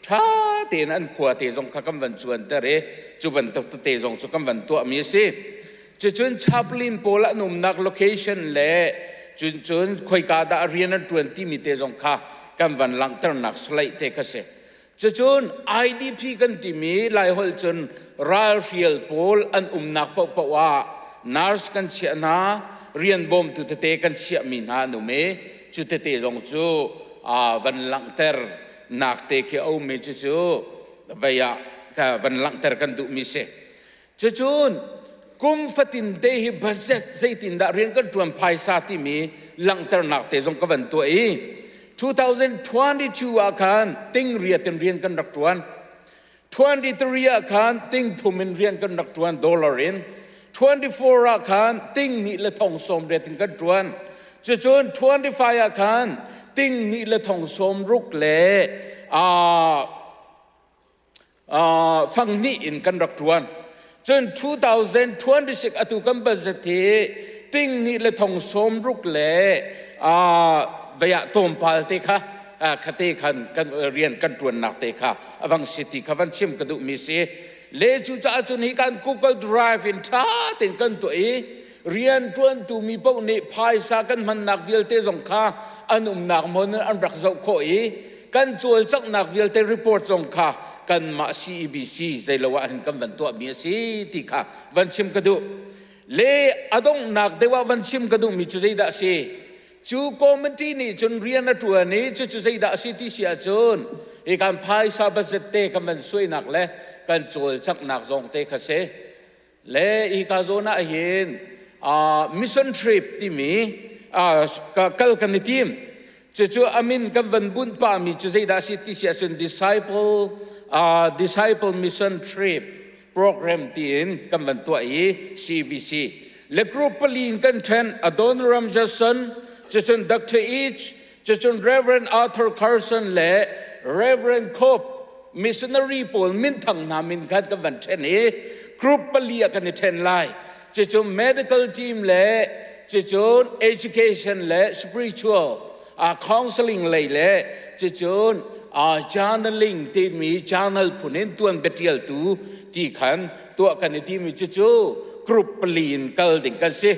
ṭha tein an khua te zong kha kan van cuanter i cu bantuk tete zong cu kan van tuahmi a si. Cucun chaplain pawl an umnak location le cun cun khoika dah rian an ṭuan timi te zong kha kan van langhternak slide te kha si. Cucun IDP kan timi Laiholh cun ralhrial pawl an umnak paohpaoh ah nurse kan chiah hna, rian bawmtu tete kan chiahmi hna an um i cu tete zong cu van langhter nak te khi a um i cucu vei ah van langhter kan duhmi si. Cucun kum fatin te hi budget zeitindah rian kan ṭuan phaisa timi langhternak te zong ka van tuah i 2022 ah khan ting riat in rian kan rak ṭuan. 23 ah khan ting thum in rian kan rak ṭuan dollar in. 24 ah khan ting hnih le thong sawm riat in kan ṭuan. Cucun 25 ah khan ting hnih le thong sawm ruk le fang hnih in kan rak ṭuan. Cun 2026 atu kan budget hi ting hnih le thong sawm ruk le vei ah tlawmpal te kha khate khan kan rian kan ṭuannak te kha avang si ti kha van chim ka duhmi si. Le cucaah cun hi kan Google Drive in ṭha tein kan tuah i rian ṭuantu mi paoh nih phaisa kan hmannak vialte zong kha an umnak hmun in an rak zoh khawh i kan cawlcanghnak vialte report zong kha kanmah CEBC zeilo ah hin kan van tuahmi a si ti kha van chim ka duh. Le adongnak deuh ah van chim ka duhmi cu zeidah a si? Cu committee nih cun rian a ṭuan i cucu zeidah a si ti si ahcun hi kan phaisa budget te kan van suainak le kan cawlcanghnak zong te kha si. Le hi ka zawn ah hin mission trip timi kal kan i tim. Cucu amin kan van bunh pahmi cu zeidah a si ti si ahcun disciple mission trip program tiin kan van tuah i CBC le group pali in kan ṭhen. Adoniram Judson, cucun Dr. Each, cucun Reverend Arthur Carson le Reverend Cope, missionary pawl minthang hna min khan kan van ṭhen i group pali ah kan i ṭhen lai. Cucu medical team le cucun education le spiritual counseling lei le cucun journaling timi journal phun in tuan biatialtu ti khan tuah kan i timi. Cucu group pali in kal ding kan si.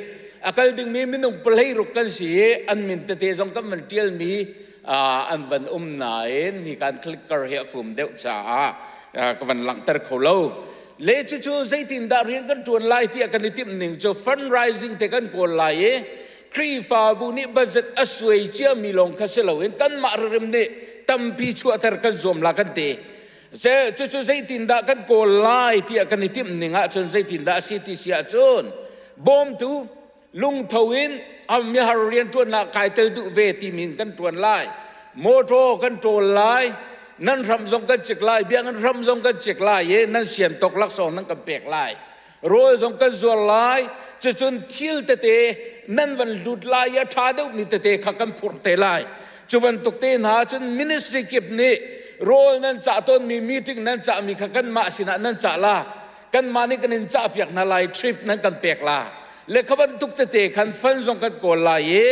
A kal dingmi minung 16 kan si i an min tete zong kan van tialmi an van um nain hi kan clicker hi a fum deuh caah ka van langhter kho lo. Le cucu zeitindah rian kan tuan lai tiah kan i timh ning cu fundraising te kan kawl lai i Khrihfabu nih budget a suai ciami lawng kha si loin kanmah ririm nih tampi chuahter kan zuam la kan ti. Cucu zeitindah kan kawl lai tiah kan i timh ning ahcun zeitindah a si ti si ahcun bawmtu lungtho in mihar rianṭuannak kai tel duh ve timi in kan ṭuan lai. Motor kan ṭawl lai, nan hram zong kan cik lai, biakinn hram zong kan cik lai i nan sian tawk laksawng nan kan pek lai. Rawl zong kan zuar lai, cucun thil tete nan van hlut lai i a ṭha deuhmi tete kha kan phurh te lai. Cu bantuk te hna cun ministry kip nih rawl nan cah tawnmi, meeting nan cahmi kha kanmah sinah nan cah la, kanmah nih kan in cahpiak hna lai, trip nan kan pek la le kha bantuk tete khan fund zong kan kawl lai i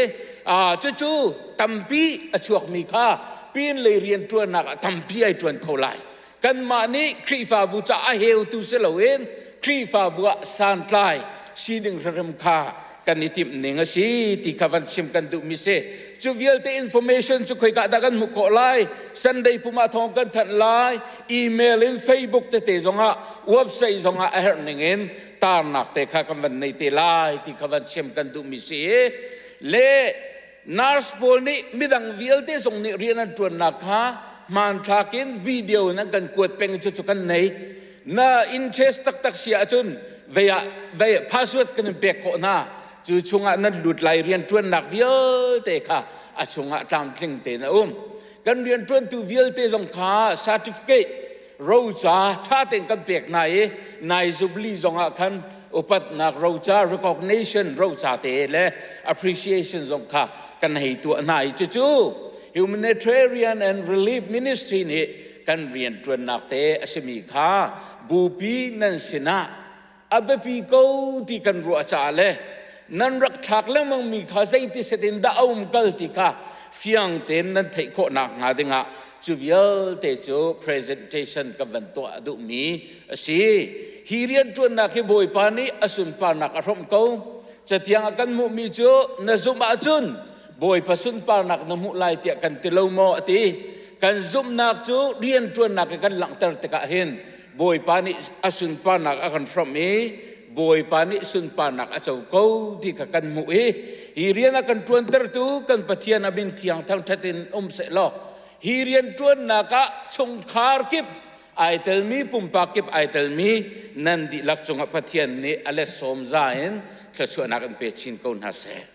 cucu tampi a chuakmi kha pin lei rian ṭuannak ah tampi ai ṭuan kho lai. Kanmah nih Khrihfabu ca a heutu si loin Khrihfabu ah santlai sining hrimhrim kha kan i timh ning a si ti kha van chim kan duhmi si. Cu vialte information cu khoika dah kan hmuh khawh lai? Sunday pum ah thawng kan thanh lai, email in, Facebook tete zongah, website zongah a herh ning in tarnak te kha kan van nei te lai ti kha van chim kan duhmi si. Le nurse pawl nih midang vialte zong nih rian an ṭuannak kha hmanthlak in, video in an kan kuat peng. Cu cu kan nei. Na interest taktak si ahcun vei ah vei password kan in pek khawh hna. Cu chungah nan lut lai, rian ṭuannak vialte kha a chungah tlamtling tein a um. Kan rian ṭuantu vialte zong kha certificate roca ṭha tein kan pek hna i nai zubli zongah khan upatnak roca, recognition roca te le appreciation zong kha kan hei tuah hna i cucu humanitarian and relief ministry nih kan rian ṭuannak te a simi kha bupi nan sinah a biapi ko ti kan ruah caah le nan rak thlak lengmang mi kha zeiti set in dah a um kal ti kha fiang tein nan theih khawh nak hnga dingah cu vialte cu presentation ka van tuah duhmi a si. Hi rianṭuannak hi Bawipa nih a sunparnak a hrawmh ko. Catiang a kan hmuhmi cu na zumh ahcun Bawipa sunparnak na hmuh lai tiah kan ti lo maw a ti. Kan zumhnak cu rianṭuannak i kan langhter tikah hin Bawipa nih a sunparnak a kan hrawmh i Bawipa nih sunparnak a co ko ti kha kan hmuh i hi rian a kan ṭuantertu kan Pathian a min thiang thangṭhat in um sehlaw, hi rian ṭuannak ah chungkhar kip ai telmi, pumpak kip ai telmi nan dihlak cungah Pathian nih a let sawm za in thluachuahnak in pe chin ko hna seh.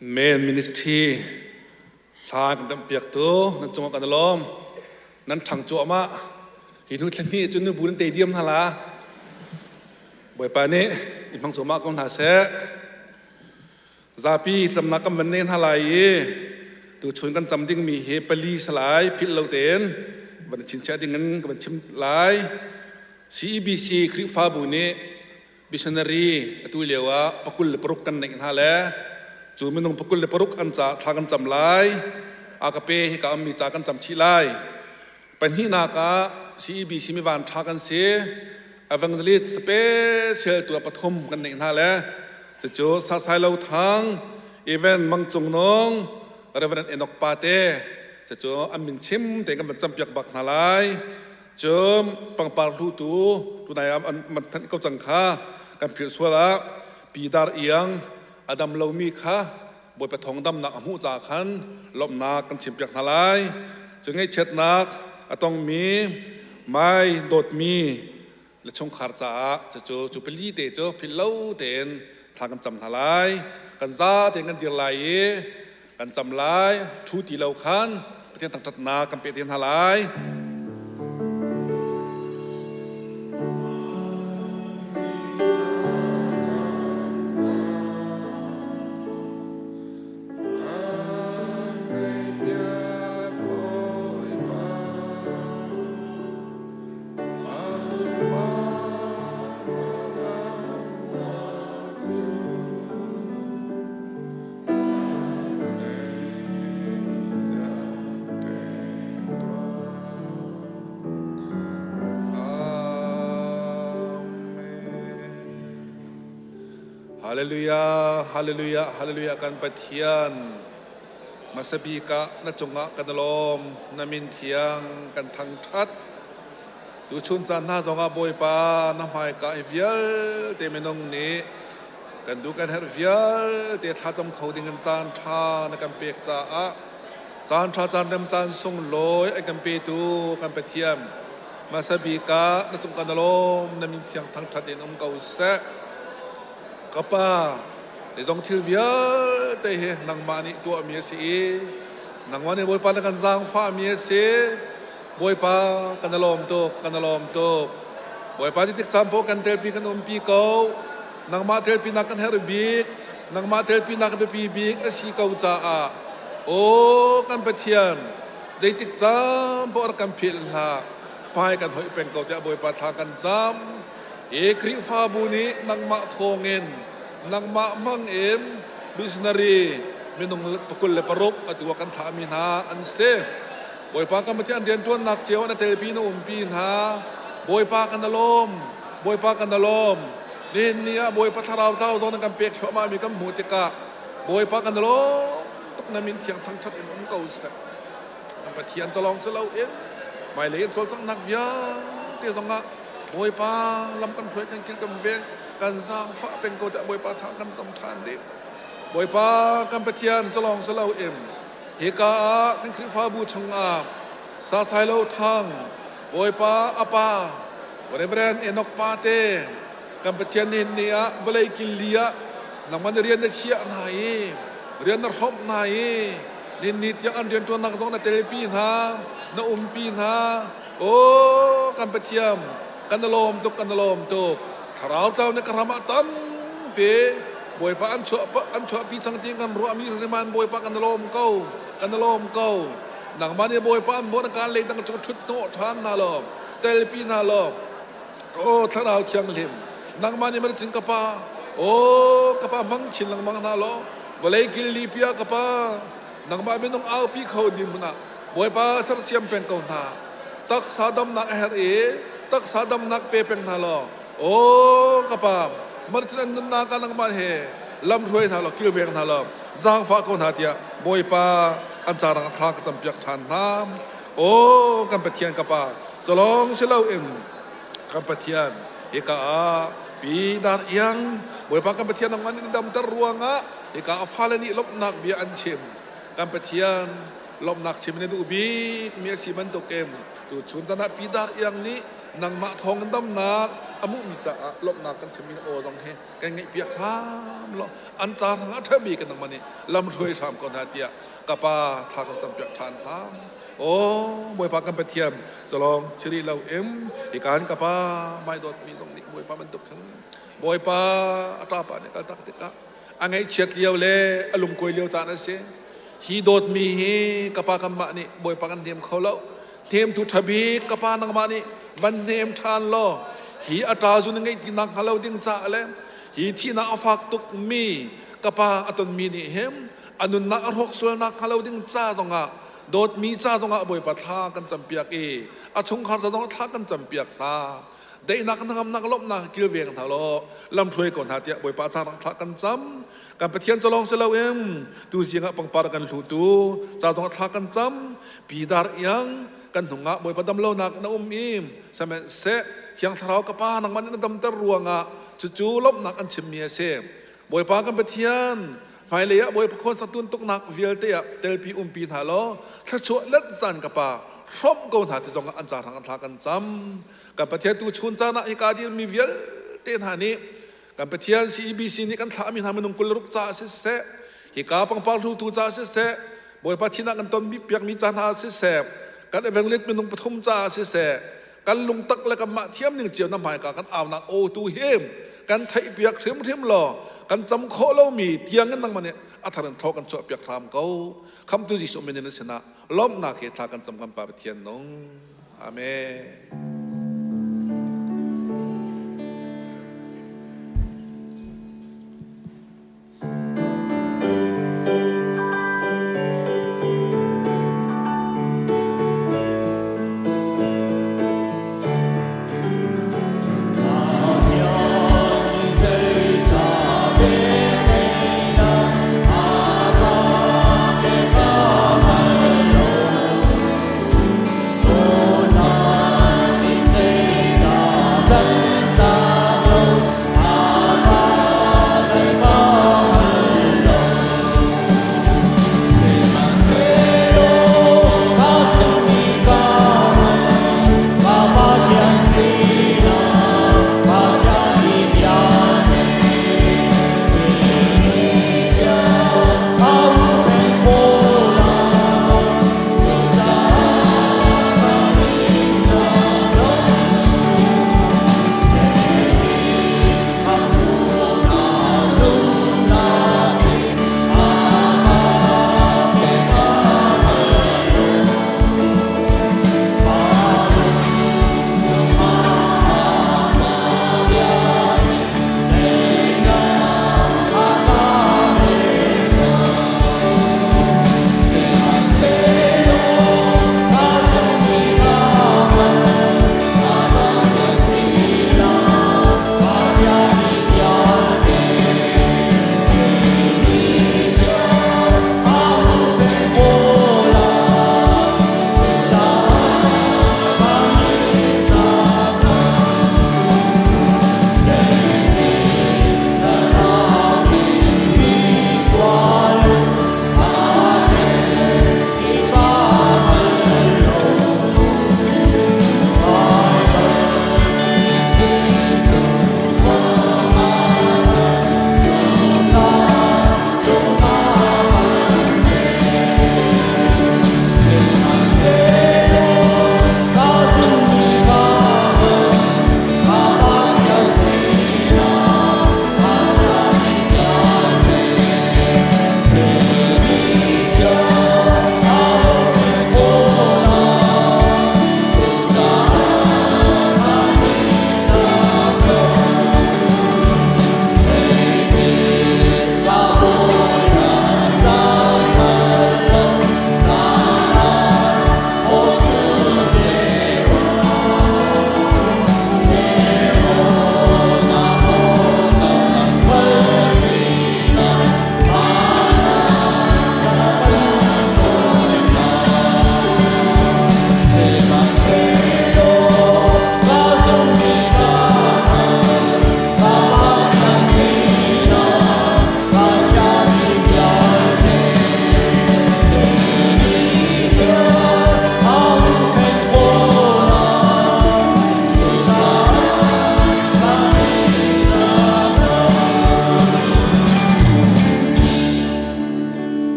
Men Ministry hla kan dam piak tu nan cungah kan lawm nan ṭhang cuahmah hi hnu thla hnih cun nubu nan te diam hna la Bawipa nih i hmang cuahmah ko hna seh zapi tlamnak kan van nei hna lai i tuchun kan cam dingmi hi pali salai philh lo tein van chinchiah ding in ka van chim lai CEBC Khrihfabu nih missionary atu lio ah 26 kan neih hna le cu minung 26 an ca thla kan cam lai a ka pe hi ka ammi ca kan cam chih lai pahnihnak ah CEBC mi van tha kan si evangelist special tu pathum kan neih hna le cucu Sasai Lo Thang Even Mang Cung Nung Reverend Enoch Pate cucu an min chim te kan van cam piak bak hna lai Cun pangpar hlutu tunai ah an thanh ko cang kha kan philh sual ah Pi Dar Iang a dam lomi kha Bawipa thawng damnak a hmuh ca khan lawmhnak kan chimpiak hna lai. Cun ngaihchiatnak a tongmi mai dawtmi le chungkhar caah cucu cu pali te cu philh lo tein thla kan cam hna lai. Kan za tein kan dir lai i kan cam lai ṭhu ti lo khan Pathian thangṭhatnak kan pe te hna lai. Hallelujah, hallelujah, hallelujah kan Pathian. Masabi ka na cungah kan lawm, na min thiang kan thangthat. Tuchun caan hna zongah Bawipa na hmaika hi vialte minung nih kan duh kan herh vialte thlacam kho ding in caan ṭha na kan pek caah caan ṭha caan rem caan sunglawi a kan petu kan Pathian hmasa bik ah na cung kan lawm na min thiang thangṭhat in um ko seh. Ka Pa, zeizong thil vialte hi nangmah nih tuahmi a si i nangmah nih Bawipa na kan zaangfahmi a si. Bawipa kan i lawm tuk, kan i lawm tuk. Bawipa ti tik caan paoh kan telpi kan umpi ko. Nangmah telpinak kan herh bik, nangmah telpinak biapi bik a si ko caah aw kan Pathian zeitik caan paoh rak kan philh hlah. Hmai kan hoih peng ko tiah Bawipa thla kan cam. I Khrihfabu nih nangmah thawngin, nangmah hmang in missionary minung 26 atu ah kan thlahmi hna an si. Bawipa kan Pathian rianṭuannak cio na telpi na umpi hna. Bawipa kan lawm. Bawipa kan lawm. Nihin ni ah Bawipa thlarau tlau zong na kan pek thluahmah mi kan hmuh tikah Bawipa kan lawm tuk na min thiang thangṭhat in um ko seh. Kan Pathian ca lawng si loin hmailei in cawlcanghnak vialte zongah Bawipa lam kan hruai kan kil kan veng kan zaangfah peng ko tiah Bawipa thla kan cam ṭhan rih. Bawipa kan Pathian ca lawng si loin hika ah kan Khrihfabu chungah Sasailo Thang Bawipa a pa Reverend Enoch Pate kan Pathian nihin ni ah vawlei killi ah nangmah na rian na thiah hna i rian na hrawmh hna i nihin ni tiang an rianṭuannak zong na telpi hna na umpi hna aw kan Pathian kan lawm tuk kan lawm tuk thlarau tlau na ka ram ah tampi Bawipa an chuah an chuahpi cang ti kan ruahmi riman Bawipa kan lawm ko kan lawm ko nangmah nih Bawipa an hmuh na kaan lei dang cu ṭhut hnawh ṭhan hna law telpi hna law aw thlarau thianghlim nangmah nih man ka pa aw ka pa hmang chin lengmang hna law vawlei kil li pia ka pa nangmah minung aupi kho ding hmun ah Bawipa sersiam peng ko hna taksa damnak a herh i taksa damnak pe peng hna law aw ka pa martin an nunnak ah nangmah he lam hruai hna law kilveng hna law zaangfah ko hna tiah Bawipa an carang thla ka campiak ṭhan hna aw kan Pathian ka pa colong si loin kan Pathian hika ah pi dar iang Bawipa kan Pathian nangmah nih damter ruangah hika a fale nih lawmhnak bia an chim kan Pathian lawmhnak chim in duh bik mi a si bantukin tu chun tan ah pi dar iang nih nangmah thawng in damnak a hmuhmi caah lawmhnak kan chimmi aw zong hi kan ngaihpiak hram law an ca hrang a ṭhami kan nangmah nih lamhruai hram ko hna tiah ka pa thla kan campiak ṭhan hna aw Bawipa kan Pathian calong chiri lo im hikan ka pa mai dawtmi zong nih Bawipa bantuk khan Bawipa a ṭapa nih kal tak tikah a ngaihchiat lio le a lungkuai lio caan a si hi dawtmi hi ka pa kanmah nih Bawipa kan hnem kho lo hnemtu ṭha bik ka pa nangmah nih van hnem ṭhan law hi a ṭa zu na ngeih ti nak hnga lo ding caah le hi thihnak a fak tuk mi ka pa a tonmi nih hin a nunnak a hrawk sualnak hnga lo ding ca zongah dawtmi ca zongah Bawipa thla kan campiak i a chungkhar ca zongah thla kan campiak hna daihnak hnangamnak lawmhnak kilveng hna law lamhruai ko hna tiah Bawipa ca thla kan cam kan Pathian calong si loin tu zing ah pangpar kan hlutu ca zong thla kan cam pidar iang kan hnungah Bawipa dam lonak na um i sihmanhseh Thiang Thlarau ka pa nangmah nih na damter ruangah cucu lawmhnak an chimmi a si Bawipa kan Pathian hmailei ah Bawipa khawn sak tuntuknak vialte ah telpi umpi hna law thluachuah let zan ka pa hrawmh ko hna ti zong ah an ca hrang an thla kan cam kan Pathian tu chun caan ah hika dirmi vialte hna nih kan Pathian CEBC nih kan thlahmi hna minung 26 ca siseh hika pangpar hlutu ca siseh Bawipa thin ah kan ton piakmi ca hna siseh kan evangelist minung pathum ca siseh kan lungtak le kanmah thiam ning cio na hmaika kan aunak aw tu hi kan theih piak hrimhrim law kan cam khawh lomi tiang in nangmah nih a thar in thaw kan chuah piak hram ko khamtu Jesuh min in sinah lawmhnak he thla kan cam kan Pa Pathian nung Amen.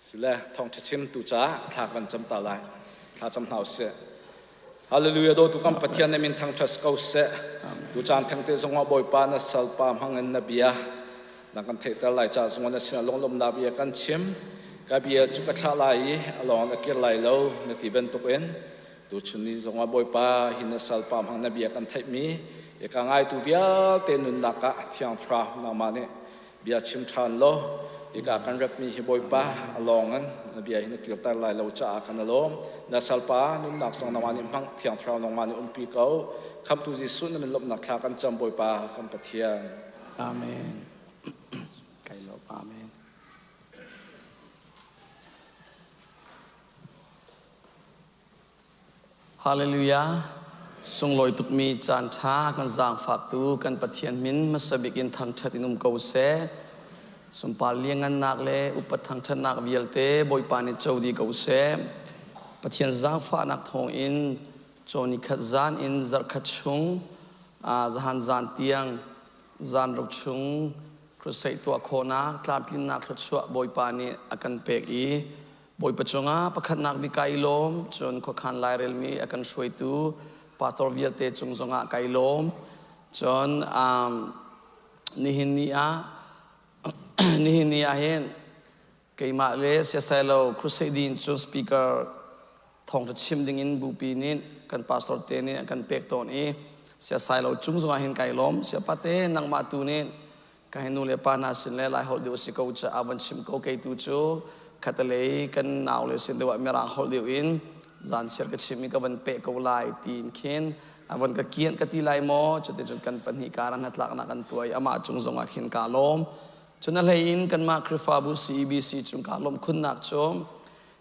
Sile thawngṭha chimtu caah thla kan cam ta lai. Thla cam hna usih. Hallelujah dawtu kan Pathian na min thangṭhat ko seh. Tu caan thengte zongah Bawipa na salpa hmangin na bia na kan theihter lai ca zongah na sinah lunglawmhnak bia kan chim. Ka bia cu ka thlah lai i a lawng na kir lai lo na ti bantukin tuchun ni zongah Bawipa hi na salpa hmang na bia kan theihmi ka ngaitu vialte nunnak ah Thiang Thlarau nangmah nih bia chim ṭhan law hika kan repmi hi Bawipa a lawng in na bia hi na kirter lai lo caah kan alawm. Na salpa nunnak zong nangmah nih hmang Thiang Thlarau nangmah nih umpi ko. Khamhtu Jesuh na min lawmhnak thla kan cam Bawipa kan Pathian. Amen. Kai lawm. Amen. Hallelujah. Sunglawi tukmi caan ṭha kan zaangfaktu kan Pathian min hmasa bik in thangṭhat in um ko seh. Sunpar liangngannak le upat thangṭhatnak vialte Bawipa nih co dih ko seh. Pathian zaangfahnak thawngin cawni khat zan in zarhkhat chung zahan zan tiang zan ruk chung crusade tuah khawhnak tlamtlinnak thluachuah Bawipa nih a kan pek i Bawipa cungah pakhatnak bik kai lawm, cun khuakhan lairelmi a kan hruaitu pastor vialte cung zongah kai lawm. Cun nihin ni ah nihin ni ah hin keimah le siasailo crusade din cu speaker thawngtha chim dingin bupi nih kan pastor te nih a kan pek tawn i siasailo cung zongah hin kai lawm. Siapate nangmah tu nih Ka nu le pa hna sin le Lai holh deuh si ko caah van chim ko kei tu cu khatalei kan nau le sin deuh ah Mirang holh deuh in zan chiar ka chim i ka van peh ko lai tiin khin a van ka kian ka ti lai maw cuticun kan pahnih kar ah hnatlaknak kan tuah i amah cung zongah khin kaa lawm. Cun a hlei in kanmah Khrihfabu CEBC cung kaa lawmh khunnak cu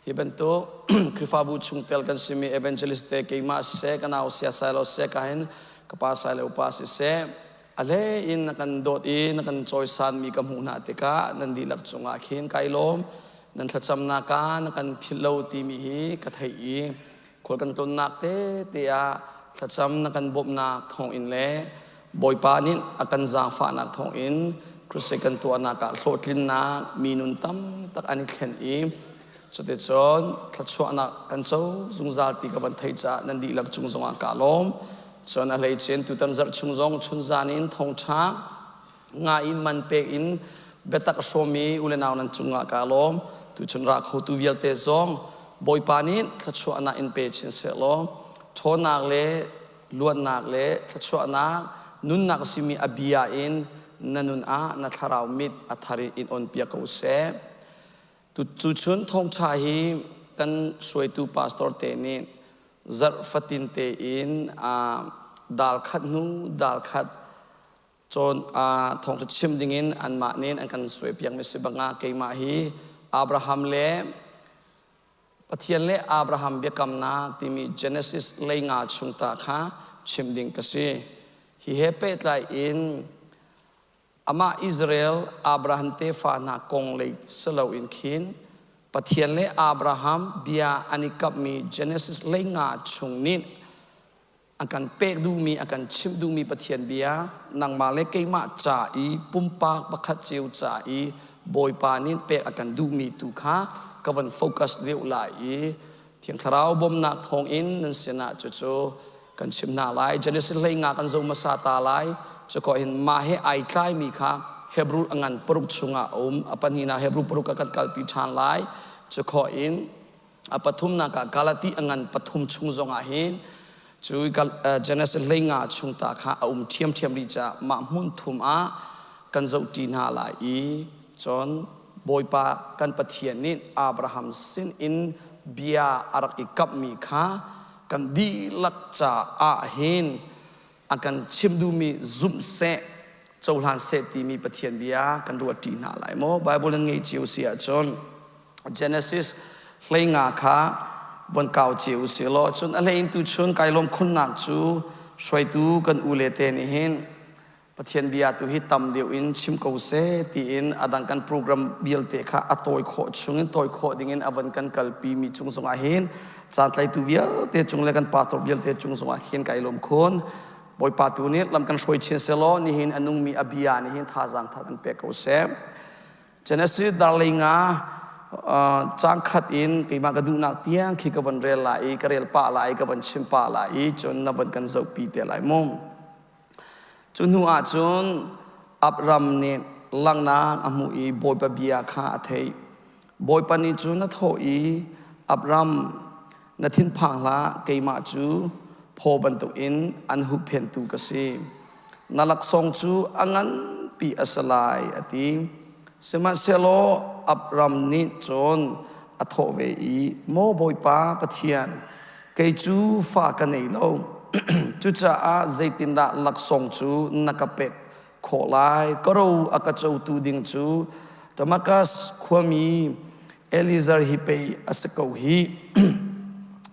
hi bantuk Khrihfabu chungtel kan simi evangelist te keimah siseh ka nau sia sailo siseh ka hin ka pa sailo pa siseh A hlei in na kan dawt i na kan cawisanmi ka hmuh hna tikah nan dihlak cungah khin kai lawm. Nan thlacamnak ah na kan philh lo timi hi ka theih i khual kan tlunnak tete ah thlacam na kan bawmhnak thawngin le Bawipa nih a kan zaangfahnak thawngin crusade kan tuahnak ah hlawhtlinnak mi nun tam tak an i thlen i cuticun thluachuahnak kan co zungzal ti ka van theih caah nan dihlak cung zongah kaa lawm. Cun a hleicin tutan zarh chung zong chunzan in thawngṭha nga in man pek in biatak a hrawmmi u le nau nan cungah kaa lawm. Tuchun ra khotu vialte zong Bawipa nih thluachuahnak in pe chin sehlaw ṭhawnnak le luatnak le thluachuahnak nunnak a simi a bia in na nun ah na thlarau mit a thar in on piak ko seh. Tuchun thawngṭha hi kan hruaitu pastor te nih zarh fatin tein dal khat hnu dal khat cawn thawngṭha chim dingin anmah nih an kan suaipiakmi si bangah keimah hi Abraham le Pathian le Abraham biakamnak timi Genesis leinga chung ta kha chim ding ka si. Hi he pehtlai in Amah Israel Abraham tefa hna kong lei si loin khin Pathian le Abraham bia an i kamhmi Genesis leinga chung nih a kan pek duhmi, a kan chimh duhmi Pathian bia nangmah le keimah ca i pumpak pakhat cio ca i Bawipa nih pek a kan duhmi tu kha ka van focus deuh lai i Thiang Thlarau bawmhnak thawngin nan sinah cucu kan chim hna lai. Genesis hleinga kan zoh hmasa ta lai. Cuko hin mah he ai tlaimi kha Hebrew a ngan paruk chungah a um. A pahnihnak Hebrew paruk ah kan kalpi ṭhan lai. Cuko in a pathumnak ah Galati a ngan pathum chung zongah hin cu Genesis hleinga chung ta kha a um ṭhiamṭhiam rih caah mah hmun thum ah kan zohṭi hna lai i cun Bawipa kan Pathian nih Abraham sin in bia a rak i kamhmi kha kan dihlak caah hin a kan chim duhmi zumh seh cohlan seh timi Pathian bia kan ruahṭi hna lai maw? Bible nan ngeih cio si ahcun Genesis hleinga kha von kau cio usih law cun a hlei in tuchun kai lawm khunnak cu hruaitu kan u le te nih hin Pathian bia tu hi tam deuh in chim ko seh tiin a dang kan program vialte kha a tawi khawh chungin tawi khawh dingin a van kan kalpi mi cung zongah hin caan tlaitu vialte cung le kan pastor vialte cung zongah hin kai lawm khun. Bawipa tu nih lam kan hruai chin selaw nihin a nungmi a bia nih hin thazaang thar kan pek ko seh. Genesis darlei nga Cang khat in keimah ka duhnak tiang khi ka van rel lai i ka rel pah lai i ka van chim pah lai i cun na van kan zohpi te lai mu. Cu hnu ah cun Abram nih langhnak a hmuh i Bawipa bia kha a theih. Bawipa nih cun a thawh i, Abram, na thinphang hlah, keimah cu phaw bantukin an huhphenhtu ka si. Na laksawng cu a nganpi a si lai, a ti. Sihmanhsehlaw Abram nih cun a thawh ve i, Maw Bawipa Pathian, kei cu fa ka nei lo. Cucaah zeitindah laksawng cu na ka pek khawh lai? Ka ro a ka cotu ding cu Damaskas khuami Eliezer hi pei a si ko hi.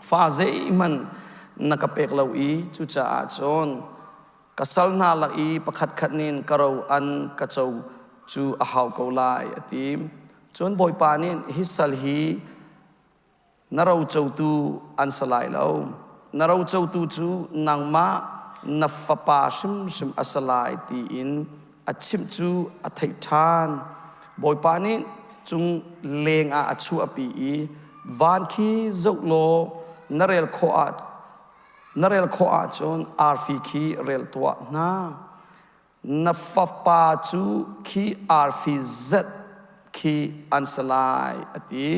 Fa zeihmanh na ka pek lo i cucaah cun ka sal hna lak i pakhatkhat nih ka ro an ka co cu a hau ko lai, a ti. Cun Bawipa nih hi sal hi na rocotu an si lai lo. Na rocotu cu nangmah na fapa hrimhrim a si lai tiin a chimh cu a theih ṭhan. Bawipa nih cung lengah a chuahpi i van khi zoh law na rel khawh ah na rel khawh ahcun arfi khi rel tuah hna. Na fapa cu khi arfi zet khi an si lai, a ti.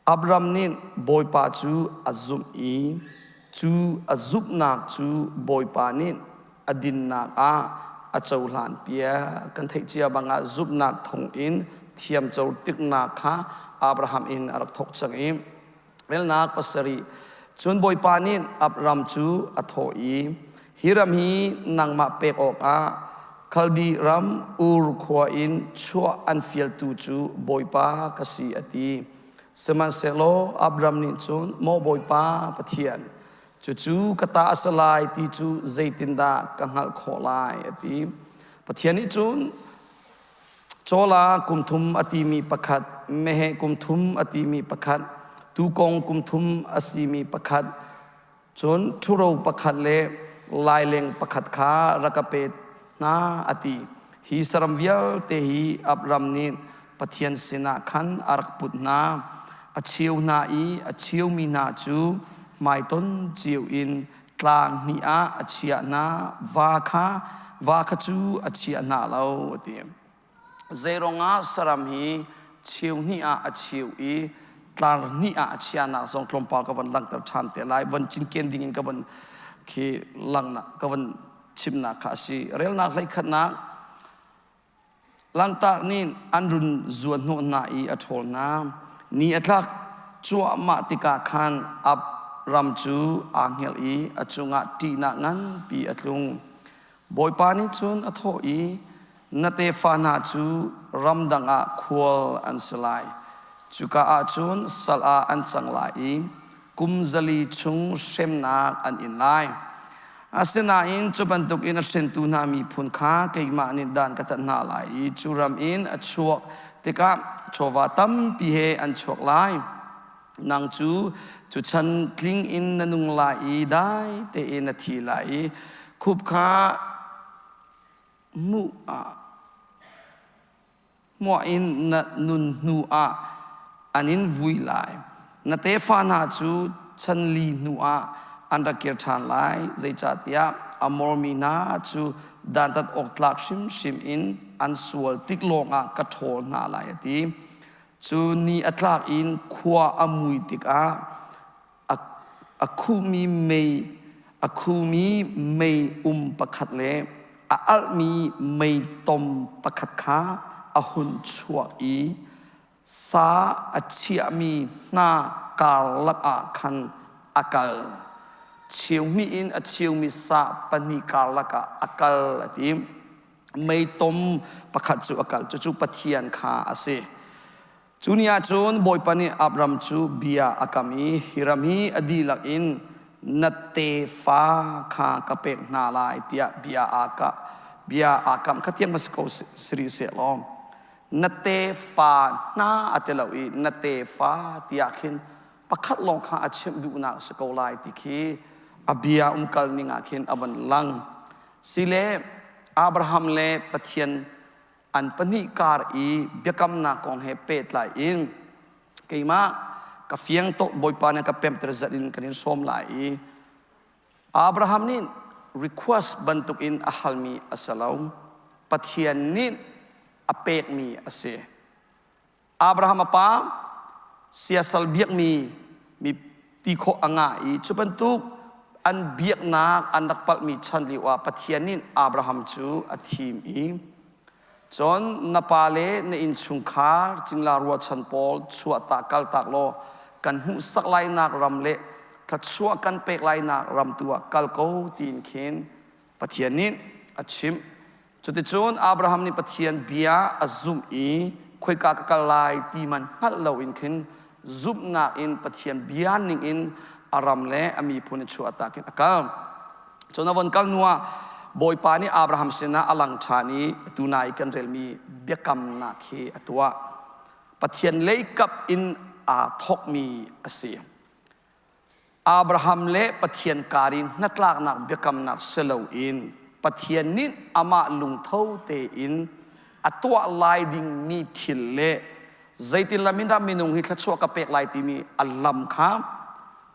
Abram nih Bawipa cu a zumh i cu a zumhnak cu Bawipa nih a dinnak ah a cohlanpiak. Kan theih cia bangah zumhnak thawngin thiamco tiknak kha Abraham in a rak thawk cang i relnak pasarih cun Bawipa nih Abram cu a thawh i hi ram hi nangmah pek awkah Khaldi ram Ur khua in chuah an fialtu cu Bawipa ka si a ti. Sihmanhsehlaw Abram nih cun maw Bawipa Pathian cucu ka ta a si lai ti cu zeitindah ka hngalh khawh lai a ti. Pathian nih cun Cawla kum thum a timi pakhat, meheh kum thum a timi pakhat, tuukawng kum thum a simi pakhat, cun ṭhuro pakhat le laileng pakhat kha rak ka pe hna, a ti. Hi saram vialte hi Abram nih Pathian sinah khan a rak put hna. A cheu hna i a cheumi hna cu hmaiton cio in tlang hnih ah a chiah hna, va kha va kha cu a chiah hna lo, a ti. Zeiruangah saram hi cheu hnih ah a cheu i tlar hnih ah a chiahnak zong tlawmpal ka von langhter ṭhan te lai. Von cinken dingin ka von khi langnak ka von chimnak kha a si. Relnak hleikhatnak Langtak nih an run zuanhnawh hna i a ṭhawl hna. Ni a tlak cuahmah tikah khan Ab ram cu aa hngelh i a cungah ṭihnak nganpi a tlung. Bawipa nih cun a thawh i, Na tefa hna cu ramdang ah khual an si lai. Cuka ah cun sal ah an cang lai i kum zali chung hremnak an in lai. Asinain cu bantukin a hrentu hna miphun kha keimah nih dan ka tat hna lai i cu ram in a chuak tikah chawva tampi he an chuak lai. Nang cu cu chan tling in na nung lai i dai tein na thi lai i khup kha hmuh ah hmuah in na nun hnu ah an in vui lai. Na tefa hna cu chan li hnu ah an rak kir ṭhan lai, zeicahtiah Amor mi hna cu dantat awk tlak hrimhrim in an sual tik lawngah ka ṭhawl hna lai, a ti. Cu ni a tlak in khua a mui tikah a khuhmi mei a khumi mei um pakhat le a alhmi mei tom pakhat kha a hun chuak i sa a chiahmi hna karlak ah khan a kal. Cheuhnih in a cheumi sa pahnih karlak ah a kal a ti. Mei tom pakhat cu a kal. Cucu Pathian kha a si. Cu ni ah cun Bawipa nih Abram cu bia a kam i, Hi ram hi a dihlak in na tefa kha ka pek hna lai, tiah bia aa kah. Bia aa kam kha tiang va si ko si rih seh law, na tefa hna a ti lo i na tefa tiah khin pakhat lawng kha a chimh duhnak a si ko lai ti khi a bia umkal ning ah khin a von lang. Sile Abraham le Pathian. an pahnih kar i biakamnak kong he pehtlai in keimah ka fiang tuk Bawipa nih ka pemter zat in kan in sawm lai i Abraham nih request bantukin a halmi a si lo. Pathian nih a pekmi a si. Abraham a pa siasal biakmi mi ti khawh a ngah i cu bantuk an biaknak an rak palhmi chan lio ah Pathian nih Abraham cu a thim i cun na pa le na innchungkhar cingla ruachan pawl chuahtak kaltak law kan hmuhsak lainak ram le thluachuah kan pek lainak ram tu ah kal ko tiin khin Pathian nih a chimh. Cuticun Abraham nih Pathian bia a zumh i khoika ka kal lai ti man hngalh loin khin zumhnak in Pathian bia ningin a ram le a miphun i chuahtak in a kal. Cun a von kal hnuah Bawipa nih Abraham sinah a lang ṭhan i atu nai kan relmi biakamnak hi a tuah. Pathian leikap in aa thawkmi a si. Abraham le Pathian kar i hnatlaknak biakamnak si loin Pathian nih amah lungtho tein a tuah lai dingmi thil le zeitin lam in dah minung hi thluachuah ka pek lai timi a lam kha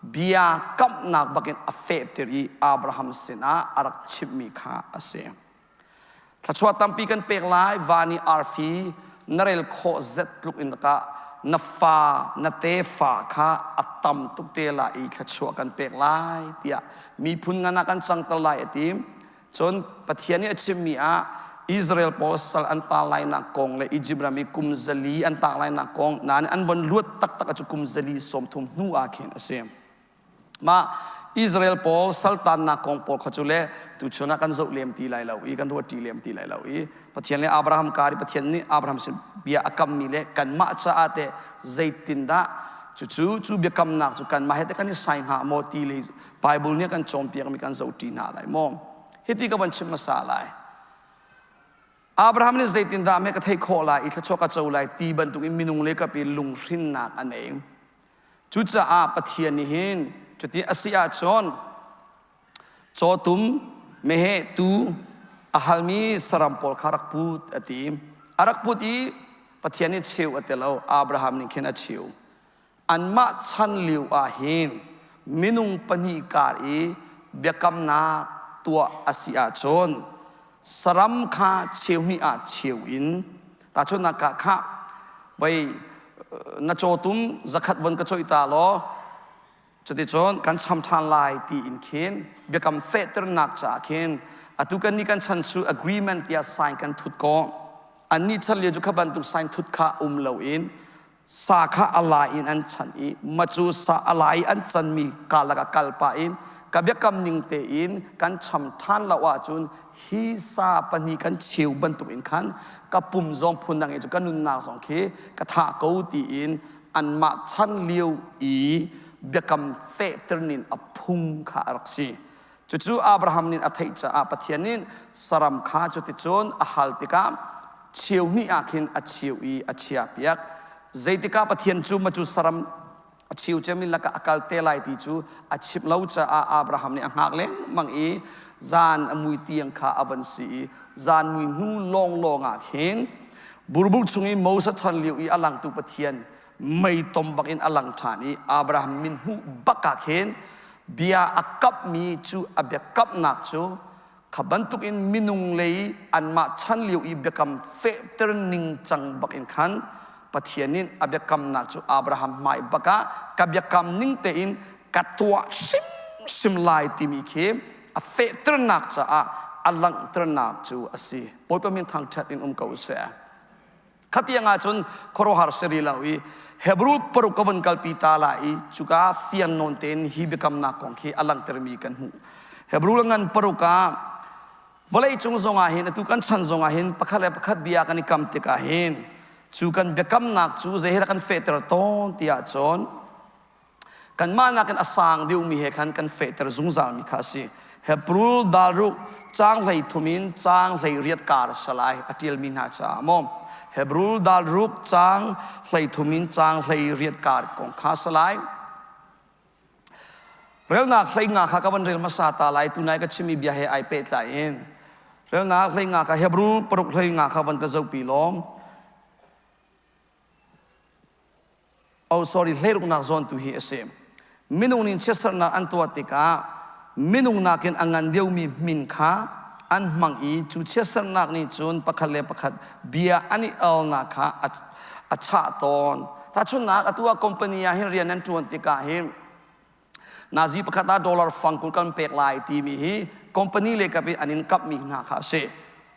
bia kamhnak bakin a fehter i Abraham sinah a rak chimhmi kha a si. Thluachuah tampi kan pek lai, van i arfi na rel khawh zet tluk in ka na fa, na tefa kha a tam tuk te lai i thluachuah kan pek lai tiah miphun ngan ah kan cangter lai a ti. Cun Pathian nih a chimmi ah Israel pawl sal an ta lainak kong le Egypt ram i kum 400 an tak lainak kong nain an von luat taktak cu kum 430 hnu ah khin a si. Mah Israel pawl saltannak kong pawl kha cu le tuchun ah kan zoh lem ti lai lo i kan ruat ṭi lem ti lai lo i Pathian le Abraham kar i Pathian nih Abraham sin bia a kammi le kanmah caah teh zeitindah cucu cu biakamnak cu kanmah he teh kan i sai hnga maw ti le Bible nih a kan cawnpiakmi kan zoh ṭi hna lai maw? Hiti ka van chim hmasa lai. Abraham nih zeitindah hme ka theih khawh lai i thluachuah ka co lai ti bantukin minung le kap i lunghrinnak a nei. Cucaah Pathian nih hin cuti a si ahcun cawtum, meheh, tuu a halmi saram pawl kha rak put a ti. A rak put i Pathian nih cheu a ti lo, Abraham nih khin a cheu. Anmah chan lio ah hin minung pahnih kar i biakamnak tuah a si ahcun saram kha cheu hnih ah cheu in tahchunhnak ah khah voi na cawtum zakhat von ka coih ta law cuticun kan cham ṭhan lai ti in khin biakam fehternak caah khin atu kan nih kan chan cu agreement tiah sign kan thut ko annih chan lio cu kha bantuk sign thut kha um loin sa kha a lai in an chan i macu sa a lai an canmi karlak ah kal pah in ka biakam ning tein kan cham ṭhan lo ahcun hi sa pahnih kan cheu bantuk in khan ka pum zong phundang in cu ka nunnak zong khi ka thah ko tiin anmah chan lio i biakam fehter nin a phung kha a rak si. Cucu Abraham nih a theih caah Pathian nih saram kha cuticun a hal tikah cheu hnih ah khin a cheu i a chiahpiak. Zeitikah Pathian cu macu saram a cheu ciami lakah a kal te lai ti cu a chimh lo caah Abraham nih a hngak lengmang i zan a mui tiang kha a van si i zan mui hnu lawnglawng ah khin burbuk chung i Moses chan lio i a langtu Pathian mei tom bak in a lang ṭhan i Abraham min hmuh bak ah khin bia a kamhmi cu a biakamnak cu kha bantukin minung lei anmah chan lio i biakam fehter ning cang bak in khan Pathian nih a biakamnak cu Abraham hmai bak ah ka biakam ning tein ka tuah hrimhrim lai timi khi a fehternak caah a langhternak cu a si. Bawipa min thangṭhat in um ko seh. Khatiang ahcun khuaruahhar si rih lo i Hebrew paruk ka vun kalpi ta la i cuka fiang nawn tein hi biakamnak kong khi a langhtermi kan hmuh. Hebrew ngan paruk ah vawlei cung zongah hin atu kan chan zongah hin pakhat le pakhat bia kan i kam tikah hin cu kan biakamnak cu zei he dah kan fehter tawn ti ahcun Kanmah nakin a sang deuhmi he khan kan fehter zungzalmi kha a si. Hebrew dalruk caang 13 in caang 18 kar salai a ṭialmi hna caah maw Hebrew dalruk caang 13 in caang 18 kar kong kha salai. Relnak 15 kha ka van rel hmasa ta lai tunai ka chimmi bia he ai pehtlai in. Relnak hlei nga kha Hebrew paruk hlei nga kha van ka zohpi law. Oh sorry, hleiruknak zawn tu hi a si. Minung nih chiatserhnak an tuah tikah minung nakin a ngan deuhmi min kha an hmang i cu chiatserhnak nih cun pakhat le pakhat bia an i alnak kha a chah tawn. Tahchunhnak, atu ah company ah hin rian nan ṭuan tikah hin nazi pakhat ah dollar fang 20 kan pek lai timi hi company le kap in an in kapmi hna kha a si.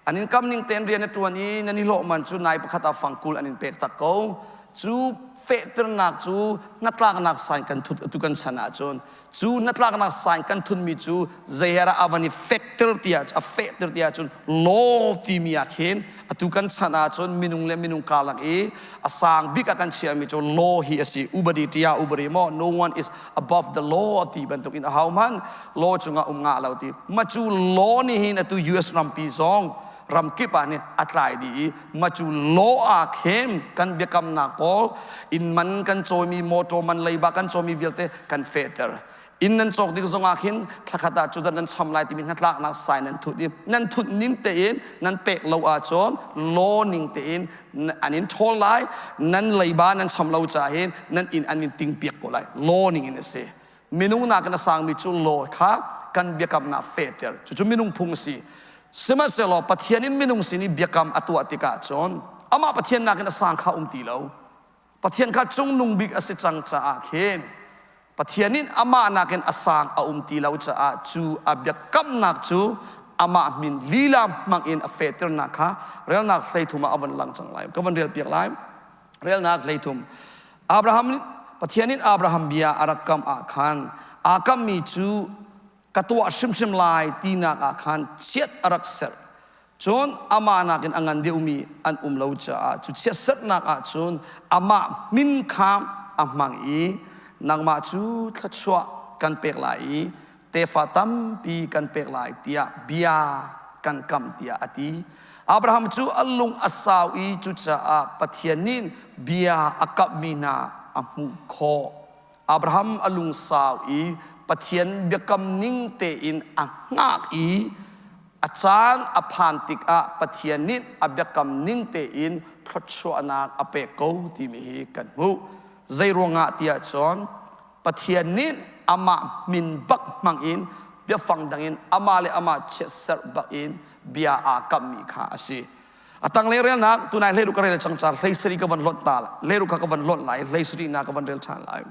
An in kam ning tein rian na ṭuan i nan i hlawh man cu nai pakhat ah fang 20 an in pek tak ko. Cu fehternak cu hnatlaknak sign kan thut atu kan san ahcun cu hnatlaknak sign kan thutmi cu zei ah a van i fekter tiah a fehter tiah cun law timi ah khin atu kan chan ahcun minung le minung karlak i a sang bik ah kan chiahmi cu law hi a si ubadi tia ubadi maw no one is above the law ti bantuk in a hau hman law cungah um ngah lo ti ma cu law nih hin atu US rampi zong ramkip ah nih a tlai dih i ma cu law ah khin kan biakamnak pawl inn man kan cawimi motor man leiba kan cawimi vialte kan fehter inn nan cawk ding zongah khin thlakhat ah cuzat nan cham lai timi hnatlaknak sai nan thut i nan thut ning tein nan pek lo ahcun law ning tein an in ṭhawl lai nan leiba nan cham lo caah hin nan inn an in ting piak ko lai law ning in a si minung nakin a sangmi cu law kha kan biakamnak fehter cucu minung phung a si sihmanhsehlaw Pathian in minung sin i biakam a tuah tikah cun amah Pathian nakin a sang kha um ti lo Pathian kha cungnung bik a si cang caah khin Pathian in amah nakin a sang a um ti lo caah cu a biakamnak cu amah min lila hmang in a fehternak kha relnak 13 ah a von lang cang lai. Ka von rel piak lai. Relnak 13. Abraham Pathian in Abraham bia a rak kam ah khan aa kammi cu ka tuah hrimhrim lai tinak ah khan chiat a rak serh. Cun amah nakin a ngan deuhmi an um lo caah cu chiatserhnak ah cun amah min kha a hmang i nangmah cu thluachuah kan pek lai i tefa tampi kan pek lai tiah bia kan kamh tiah a ti. Abraham cu a lung a sau i cucaah Pathian nih bia a kamhmi hna a hmuh khawh. Abraham a lungsau i Pathian biakam ning tein a hngak i a caan a phan tikah Pathian nih a biakam ning tein thluachuahnak a pek ko timi hi kan hmuh. Zei ruangah tiah cun Pathian nih amah min bak hmang in biafang dang in amah le amah chiatserh bak in bia aa kammi kha a si. A tanglei relnak tunai hleiru ka rel cang car hlei sari ka van hlonh ta hleiru kha ka van hlonh lai hlei sari na ka van rel ṭhan lai.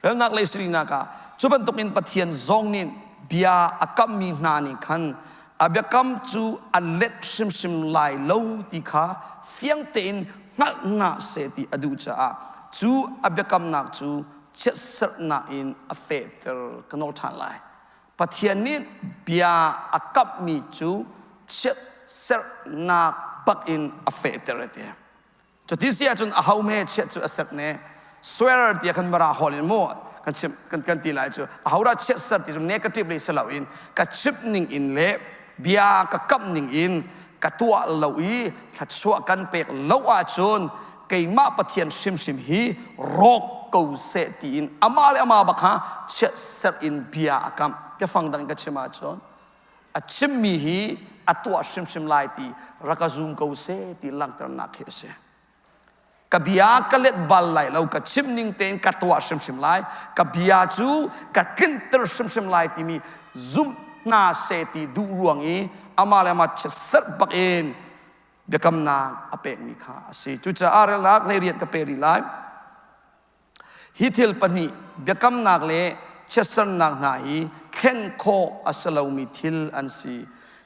Relnak hlei sari nak ah cu bantukin Pathian zong nih bia a kammi hna nih khan a biakam cu a let hrimhrim lai lo ti kha fiang tein hngalh hna seh ti a duh caah cu a biakamnak cu chiatserhnak in a fehter ka nawl ṭhan lai. Pathian nih bia a kamhmi cu chiatserhnak bak in a fehter a ti. Cuti si ahcun aho hme chiat cu a serh ne? Swear tiah kan mara hall in mu kan chim kan, kan ti lai cu aho dah chiatser ti cu negative lei si loin ka chimh ning in le bia ka kamh ning in ka tuah lo i thluachuah kan pek lo ahcun keimah Pathian hrimhrim hi rawk ko seh tiin amah le amah bak kha chiatserh in bia a kamh. Biafang dang in ka chim ahcun a chimmi hi a tuah hrimhrim lai ti rak ka zum ko seh ti langhternak khi a si. Ka bia ka let bal lai lo, ka chim ning tein ka tuah hrimhrim lai, ka bia cu ka tlinter hrimhrim lai timi zumh hna seh ti duh ruang i amah le amah chiatserh bak in biakamnak a pekmi kha a si. Cucaah relnak 18 ka pe rih lai. Hi thil pahnih biakamnak le chiatsernak hna hi thlen khawh a si lomi thil an si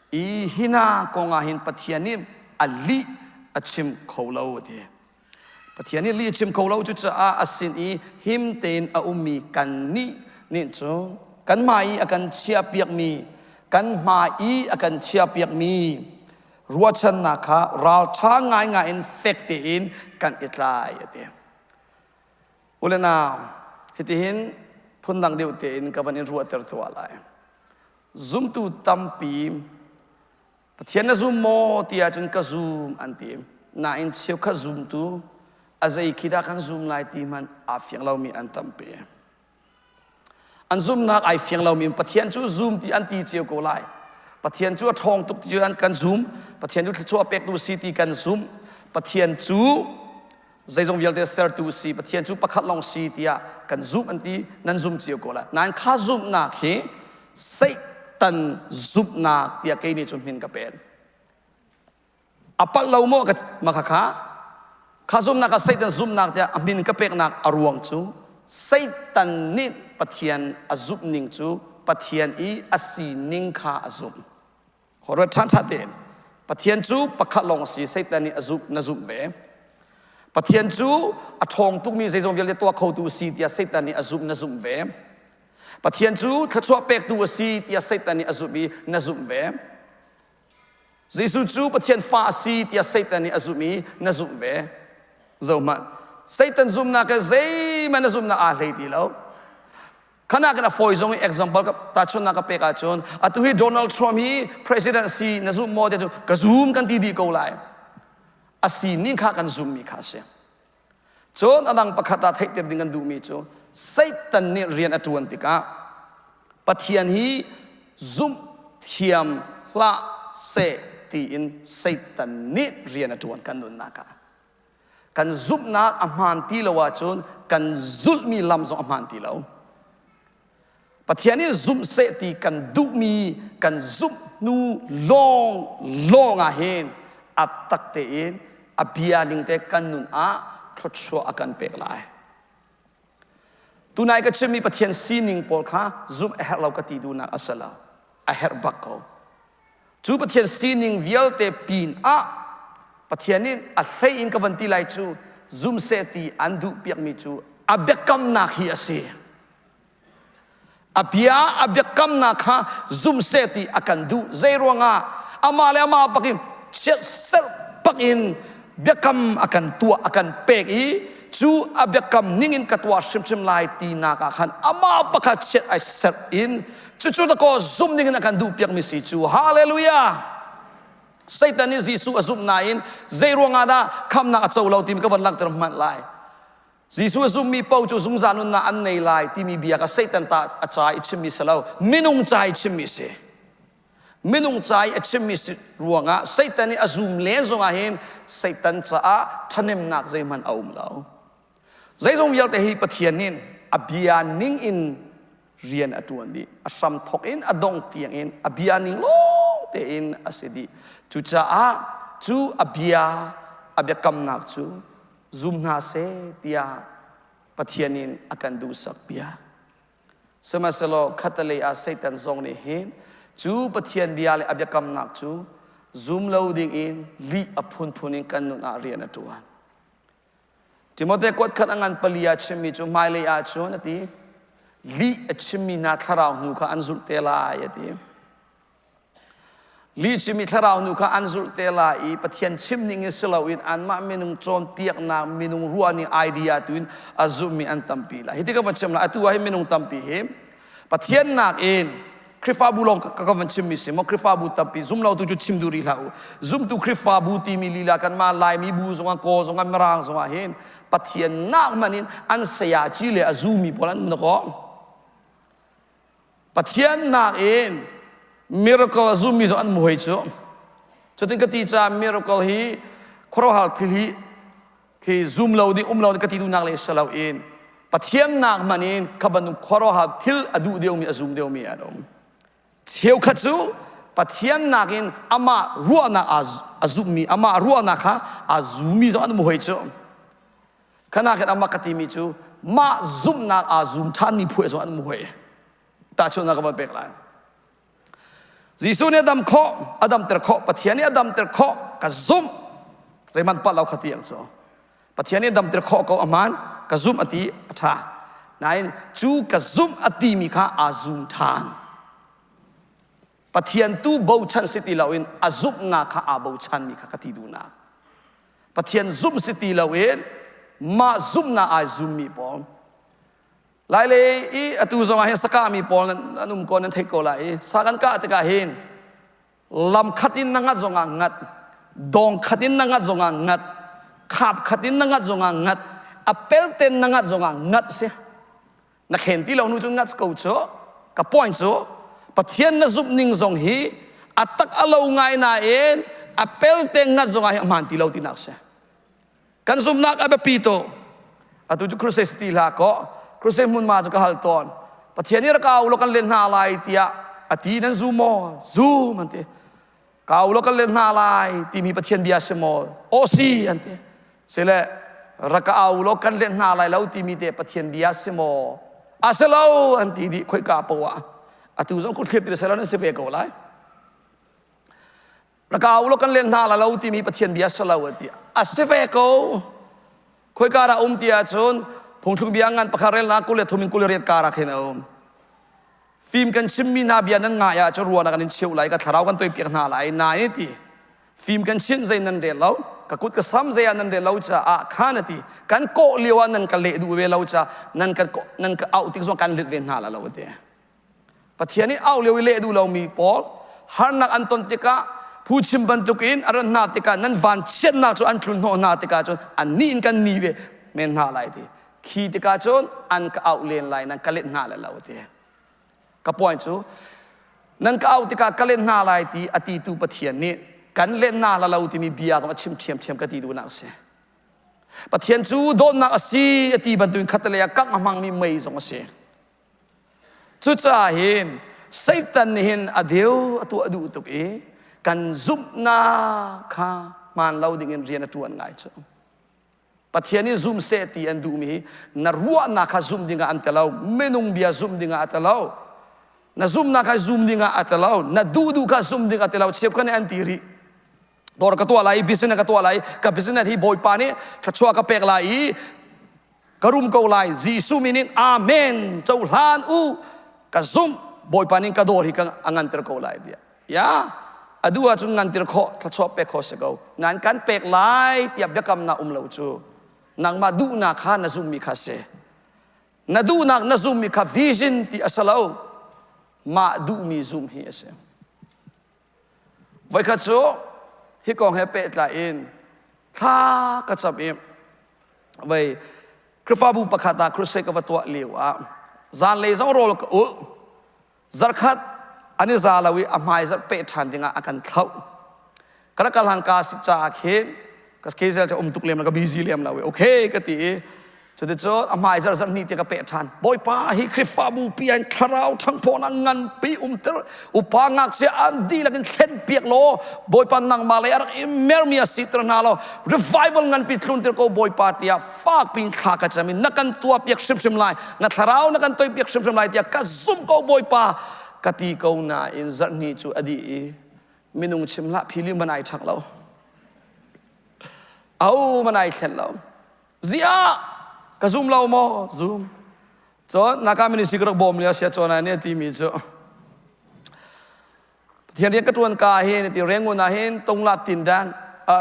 i hi hna kong ah hin Pathian nih a lih a chim kho lo a ti. Pathian nih lih a chim kho lo cucaah a sin i him tein a ummi kannih nih cu kan hmai i a kan chiahpiakmi kan hmai i a kan chiahpiakmi ruahchannak kha ralṭha ngaingai in fek tein kan i tlai a ti. U le nau, hitihin phundang deuh tein ka van in ruahter tuah lai. Zumtu tampi Pathian na zum maw ti ahcun ka zum an ti. Nain cheukhat zumtu a zei khi dah kan zum lai ti hmanh aa fiang lomi an tampi. An zumnak ai fiang lomi Pathian cu zum ti an ti cio ko lai. Pathian cu a ṭhawng tuk ti cu an kan zum. Pathian cu thluachuah pektu si ti kan zumh. Pathian cu zeizong vialte sertu si, Pathian cu pakhat lawng si tiah kan zumh an ti, nan zum cio ko lai. Nain kha zumhnak hi Satan zumhnak tiah kei nih cun min ka pek. A palh lo maw ka ma kha kha kha zumhnak ah Satan zumhnak tiah a min ka peknak a ruang cu Satan nih Pathian a zumh ning cu Pathian i a sining kha a zumh. Ruat ṭhan ṭha tein Pathian cu pakhat lawng a si Satan nih a zumh na zumh ve. Pathian cu a ṭhawng tukmi zeizong vialte tuah khotu a si tiah Satan nih a zumh na zumh ve. Pathian cu thluachuah pektu a si tiah Satan nih a zumh i na zumh ve. Jesuh cu Pathian fa a si tiah Satan nih a zumh i na zumh ve. Zohhmanh. Satan zumhnak he zeihmanh na zumhnak aa hlei ti lo. Khana kan a fawi zong i example ka tahchunhnak ka pek ahcun atu hi Donald Trump hi president si na zum maw tiah cun ka zum kan ti dih ko lai. A sining kha kan zummi kha a si. Cun a dang pakhat ah theihter ding kan duhmi cu Satan nih rian a ṭuan tikah Pathian hi zumh thiam hlah seh tiin Satan nih rian a ṭuan kan nunnak ah. Kan zumhnak a hmaan ti lo ahcun kan zulhmi lam zong a hmaan ti lo. Pathian nih zumh seh ti kan duhmi kan zumh hnu lawng lawng ah hin a tak tein a bia ning te kan nun ah thluachuah a kan pek lai. Tunai ka chimmi Pathian sining pawl kha zumh a herh lo ka ti duhnak a si lo. A herh bak ko. Cu Pathian sining vialte pin ah Pathian nih a hlei in ka van ti lai cu zum seh ti an duh piakmi cu a biakamnak hi a si. A bia a biakamnak kha zum seh ti a kan duh. Zei ruangah amah le amah bakin chiatserh bakin biakam a kan tuah a kan pek i cu a biakam ningin ka tuah hrimhrim lai tinak ah khan amah pakhat chiat ai serh in cucu dakaw zum ningin a kan duh piakmi si cu hallelujah Satan nih Jesuh a zumh nain zei ruangah dah khamnak a co lo timi ka von langhter hmanh lai Jesuh a zummi paoh cu zungzal nunnak an nei lai timi bia kha Satan ta a ca i chimmi si lo, minung ca i chimmi si. Minung ca i a chimmi si ruangah Satan nih a zum len zongah hin Satan caah ṭhahnemnak zeihmanh a um lo. Zeizong vialte hi Pathian nih a bia ning in rian a ṭuan dih. A hram thawk in a dong tiang in a bia ning lawng tein a si dih. Cucaah cu a bia a biakamnak cu zum hna seh tiah Pathian in a kan duhsak piak. Sihmanhsehlaw khattelei ah Satan zong nih hin cu Pathian bia le a biakamnak cu zum lo dingin lih a phunphun in kan nun ah rian a ṭuan. Timote kuat khat a ngan pali ah chimmi cu hmailei ah cun a ti lih a chimmi hna thlarau hnu kha an zulh te lai a ti. Lihchim i thlarau nu kha an zulh te lai i Pathian chim ning in si loin anmah minung cawnpiaknak minung ruahning idea tu in a zummi an tampi lai. Hi ti ka van chim lai atu ah hin minung tampi hi Pathian nakin Khrihfabu lawng ka ka van chimmi si maw Khrihfabu tampi zum lo tu cu chim duh rih hlah u. Zumtu Khrihfabu timi lila kanmah Laimi bu zongah Kaw zongah Mirang zongah hin Pathian nak hmanh in an sayaci le a zumi pawl an um dakaw. Pathian nakin miracle a zummi zong an muhoi cu. Cutin ka ti caah miracle hi khuaruahhar thil hi khi zum lo ding um lo ding ka ti duhnak le si loin Pathian nak hmanh in kha bantuk khuaruahhar thil a duh deuhmi a zum deuhmi an um. Cheukhat cu Pathian nakin amah ruahnak a zummi amah ruahnak kha a zummi zong an um hoi cu. Khana khin amah ka timi cu mah zumhnak aa zum ṭhanmi phu zong an muai. Tahchunhnak ka van pek lai. Jesuh nih a dam khawh, a damter khawh, Pathian nih a damter khawh, ka zumh. Zeihmanh palh lo kha ti ang cu. Pathian nih damter khawh ko a hmaan, ka zumh a ti, a ṭha. Nain cu ka zumh a timi kha aa zum ṭhan. Pathian tu bochan si ti loin a zumhnak kha aa bochanmi kha ka ti duhnak. Pathian zumh si ti loin mah zumhnak ai zummi pawl Lailei i atu zongah hin sakahmi pawl nan um ko nan theih ko lai i sa kan kah tikah hin lam khat in na ngat zongah ngat dawng khat in na ngat zongah ngat khap khat in na ngat zongah ngat a pelten na ngat zongah ngat si na khen ti lo nu cu ngat ko cu ka point cu Pathian na zumh ning zong hi a A tak a lo ngai nain a pelte ngat zongah hi a hmaan ti lo tinak si. Kan zumhnak a biapi tuk. Atu cu crusade ti hlah kaw crusade hmunhma cu ka hal tawn. Pathian nih rak au law kan len hna lai tiah a ti nan zum maw? Zum an ti. Ka au law kan len hna lai timi Pathian bia si maw? Aw si an ti. Sile rak ka au law kan len hna lai lo timi te Pathian bia si maw? A si lo an ti dih khoika poah. Atu zong kut thlip ti selo nan si ve ko lai. Rak ka au law kan len hna la lo timi Pathian bia si lo a ti. A si ve ko. Khoika dah um ti ahcun phungthluk bia ngan pakhat relnak 23 in 28 kar ah khin a um. Fim kan chimmi hna bia nan ngai ahcun ruahnak kan in cheuh lai, ka thlarau kan toipiak hna lai, nain ti. Fim kan chimh zei nan rel lo, ka kut ka sam zei ah nan rel lo caah khan a ti. Kan kawh lio ah nan ka leh duh ve lo caah nan ka nan ka auh tik zong kan let ve hna la lo a ti. Pathian nih auh lio i leh duh lomi pawl harnak an ton tikah phuchim bantukin a rat hna tikah nan vanchiatnak cu an tlun hnawh hna tikah cun annih in kan ni ve men hna lai ti. Khi tikah cun an ka auh len lai nan ka let hna lai lo ti. Ka point cu nan ka auh tikah ka let hna lai ti a ti tu Pathian nih kan let hna la lo timi bia zong a chim ṭhiamṭhiam ka ti duhnak a si. Pathian cu dawtnak a si a ti bantukin khattelei ah kangh a hmangmi mei zong a si. Cucaah hin Satan nih hin a deu a tuah duh tuk i kan zumhnak kha hmaan lo dingin rian a ṭuan ngai cu. Pathian nih zum seh ti an duhmi hi na ruahnak kha zumh dingah an ti lo, minung bia zumh dingah a ti lo, na zumhnak kha zum dingah a ti lo, na duhduh kha zum ding a ti lo, cheukhat nih an ti rih. Dawr ka tuah lai i business ka tuah lai i ka business hi Bawipa nih thluachuah ka pek lai i ka rum ko lai Jesuh min in amen cohlan u ka zumh Bawipa nih ka dawr hi ka a nganter ko lai tiah ya adu ahcun nganter khawh thluachuah pek khawh si ko nain kan pek lai tiah biakamnak um lo cu nangmah duhnak kha na zumhmi kha si na duhnak na zumhmi kha vision ti a si lo mah duhmi zumh hi a si Voikhat cu hi kong he pehtlai in thla ka cam i vei Khrihfabu pakhat ah crusade ka va tuah lio ah zanlei zong rawl ka ulh zarkhat an i za lo i a hmai zarh peh ṭhan dingah a kan thlauh ka rak kal hlan ka si caah khin ka schedule cu um tuk lem lo ka busy lem lo i okay ka ti i Cuticun a hmai zarh zarh hnih ti ka peh ṭhan. Bawipa hi Khrihfabu pi an thlarau ṭhangphawnak nganpi umter upa ngakchia an dihlak in thlen piak law Bawipa nangmah lei a rak i mermi a siter hna law revival nganpi tlunter ko Bawipa tiah fak piin thla ka cam i na kan tuah piak hrimhrim lai na thlarau na kan toi piak hrimhrim lai tiah ka zumh ko Bawipa ka ti ko nain zarh hnih cu a dih i minung chim hlah phili man ai ṭhak lo au man ai thlen lo Ziah ka zum lo maw? Zum. Cun naka ministry ka rak bawm lio sia cawn ah nih a timi cu Pathian rian ka ṭuan ka hin ti Rangoon ah hin tongla tin dan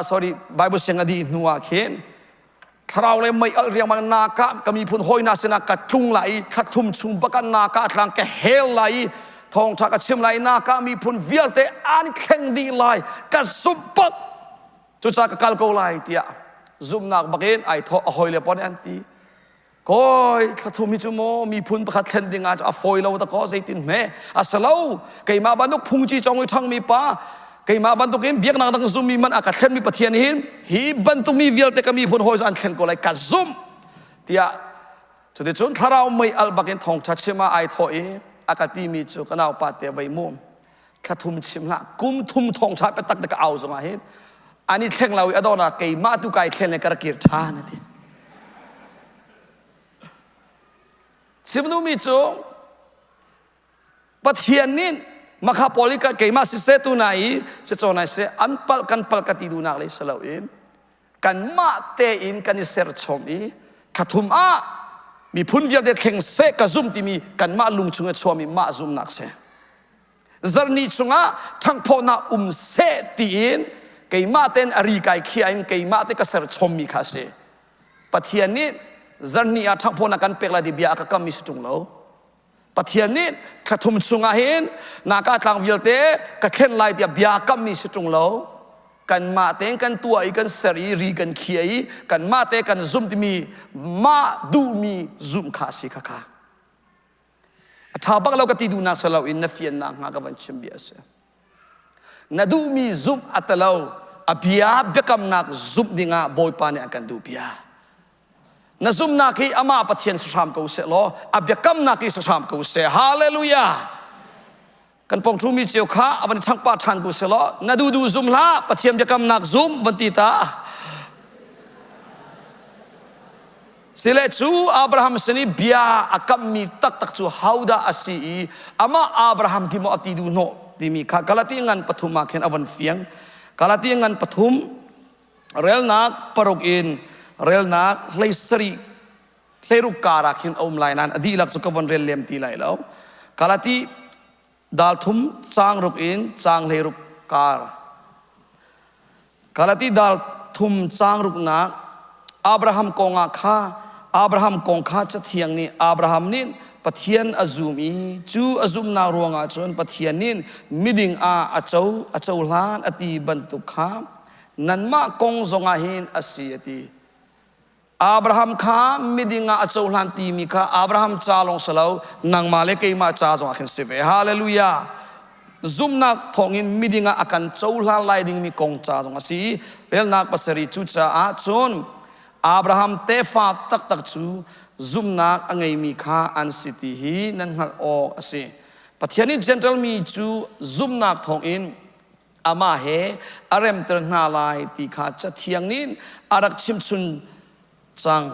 sorry Bible siang a dih hnu ah khin thlarau le mei alh riangmang naka ka miphun hawi hna sinah ka tlung lai i thla thum chung bak ah naka tlang ka hel lai i thawngṭha ka chim lai i naka miphun vialte an thleng dih lai ka zumh bak Cucaah ka kal ko lai tiah zumhnak bakin ai thawh a hawile pawl nih an ti. Kawi thlathum hi cu maw miphun pakhat thlen ding ah a fawi lo ta kaw zeitin hme a si lo keimah bantuk phungci cong i ṭhangmi pa keimah bantuk in biaknak dang zummi man a ka thlenmi Pathian hin hi bantuk mi vialte ka miphun hawi cu an thlen ko lai ka zumh tiah cuticun thlarau mei alh bakin thawngṭha chim ah ai thawh i a ka timi cu ka naupa te vei mu thla thum chim hlah kum thum thawngṭha biatak te ka au zongah hin an i thleng lo i a dawh keimah tu kai thlen le ka rak kir ṭhan a ti chim duhmi cu Pathian nih makha pawl i keimah siseh tu na i si cawn ai seh an palh kan palh ka ti duhnak le si loin kanmah tein kan i serchom i thlathum ah miphun vialte thleng seh ka zum timi kanmah lung chung i chuahmi mah zumnak si zarhni chungah ṭhanghphawhnak um seh tiin keimah tein a ri kai khiah in keimah te ka serchommi kha a si Pathian nih zarhni ah ṭhanghphawhnak kan pek lai ti bia a ka kammi si ṭung lo Pathian nih thlathum chungah hin naka tlang vialte ka thlen lai tiah bia kammi si ṭung lo. Kanmah tein kan tuah i kan ser i ri kan khia i kanmah te kan zumh timi mah duhmi zumh kha a si kha kha. A ṭha bak lo ka ti duhnak si loin na fiannak hnga ka van chim bia a si. Na duhmi zumh a talo. A bia biakamnak zumh dingah Bawipa nih a kan duh bia. Na zumhnak hi amah Pathian si hram ko seh law a biakamnak hi si hram ko seh. Hallelujah! Kan pong ṭhumi cio kha a van ṭhangh pah ṭhan ko seh law na duhduh zum hlah Pathian biakamnak zum van ti ta. Sile cu Abraham sin i bia a kammi taktak cu hodah a si i amah Abraham khi maw a ti duh hnawh timi kha Galati ngan pathum ah khin a van fiang. Galati ngan pathum relnak paruk in relnak 17 hleiruk kar ah khin a um lai nain a dihlak cu ka von rel lem ti lai lo. Galati dal thum caang ruk in caang 16 kar. Galati dal thum caang ruknak Abraham kong ah kha Abraham kong kha Cathiang nih Abraham nih Pathian a zum i cu a zumhnak ruangah cun Pathian nih miding ah a co a cohlan a ti bantuk kha nanmah kong zongah hin a si a ti. Abraham kha miding ah a cohlan timi kha Abraham ca lawng si lo nangmah le keimah ca zongah khin si ve. Hallelujah! Zumhnak thawngin miding ah a kan cohlan lai dingmi kong ca zong a si. Relnak pasarih cucaah cun Abraham tefa taktak cu zumhnak a ngeimi kha an si ti hi nan hngalh awk a si. Pathian nih Jentail mi cu zumhnak thawngin amah he a remter hna lai ti kha Cathiang nih a rak chimchun cang.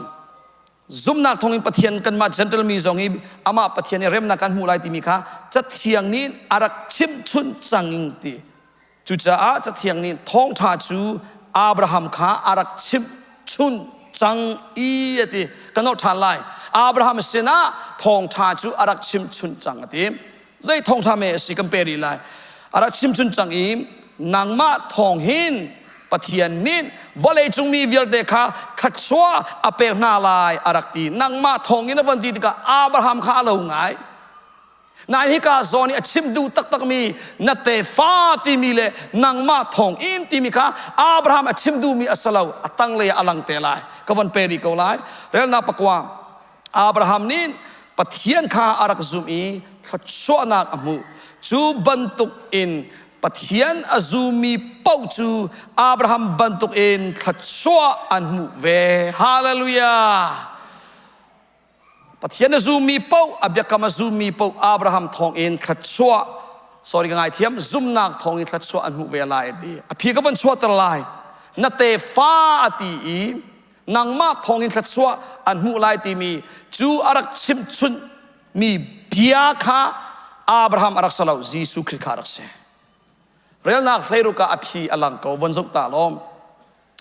Zumhnak thawngin Pathian kanmah Gentle mi zong hi amah Pathian i remnak kan hmuh lai timi kha Cathiang nih a rak chimchun cang in ti. Cucaah Cathiang nih thawngṭha cu Abraham kha a rak chimchun cang i a ti. Ka nolh ṭhan lai. Abraham sinah thawngṭha cu a rak chimchun cang a ti. Zei thawngṭha me a si kan pe rih lai. A rak chimchun cang i nangmah thawng hin Pathian nih vawleicung mi vialte kha thluachuah a pek hna lai a rak ti. Nangmah thawng in a von ti tikah Abraham kha a lo ngai. Nain hika zawn i a chim duh taktakmi na tefa timi le nangmah thawng in timi kha Abraham a chim duhmi a si lo. A tanglei ah a lang te lai. Ka von pe rih ko lai. Relnak pakua. Abraham nih Pathian kha a rak zumh i thluachuahnak a hmuh. Cu bantuk in Pathian a zummi paoh cu Abraham bantuk in thluachuah an hmuh ve. Hallelujah! Pathian a zummi paoh, a biakam a zummi paoh Abraham thawngin thluachuah sorry ka ngaithiam zumnak thawngin thluachuah an hmuh ve lai a ti. A phi ka van chuahter lai. Na tefa a ti i nangmah thawngin thluachuah an hmuh lai timi cu a rak chimchunh mi bia kha Abraham a rak si lo Jesuh Khrih kha a rak si relnak hleiruk ah a phi a lang ko von zoh ta lawm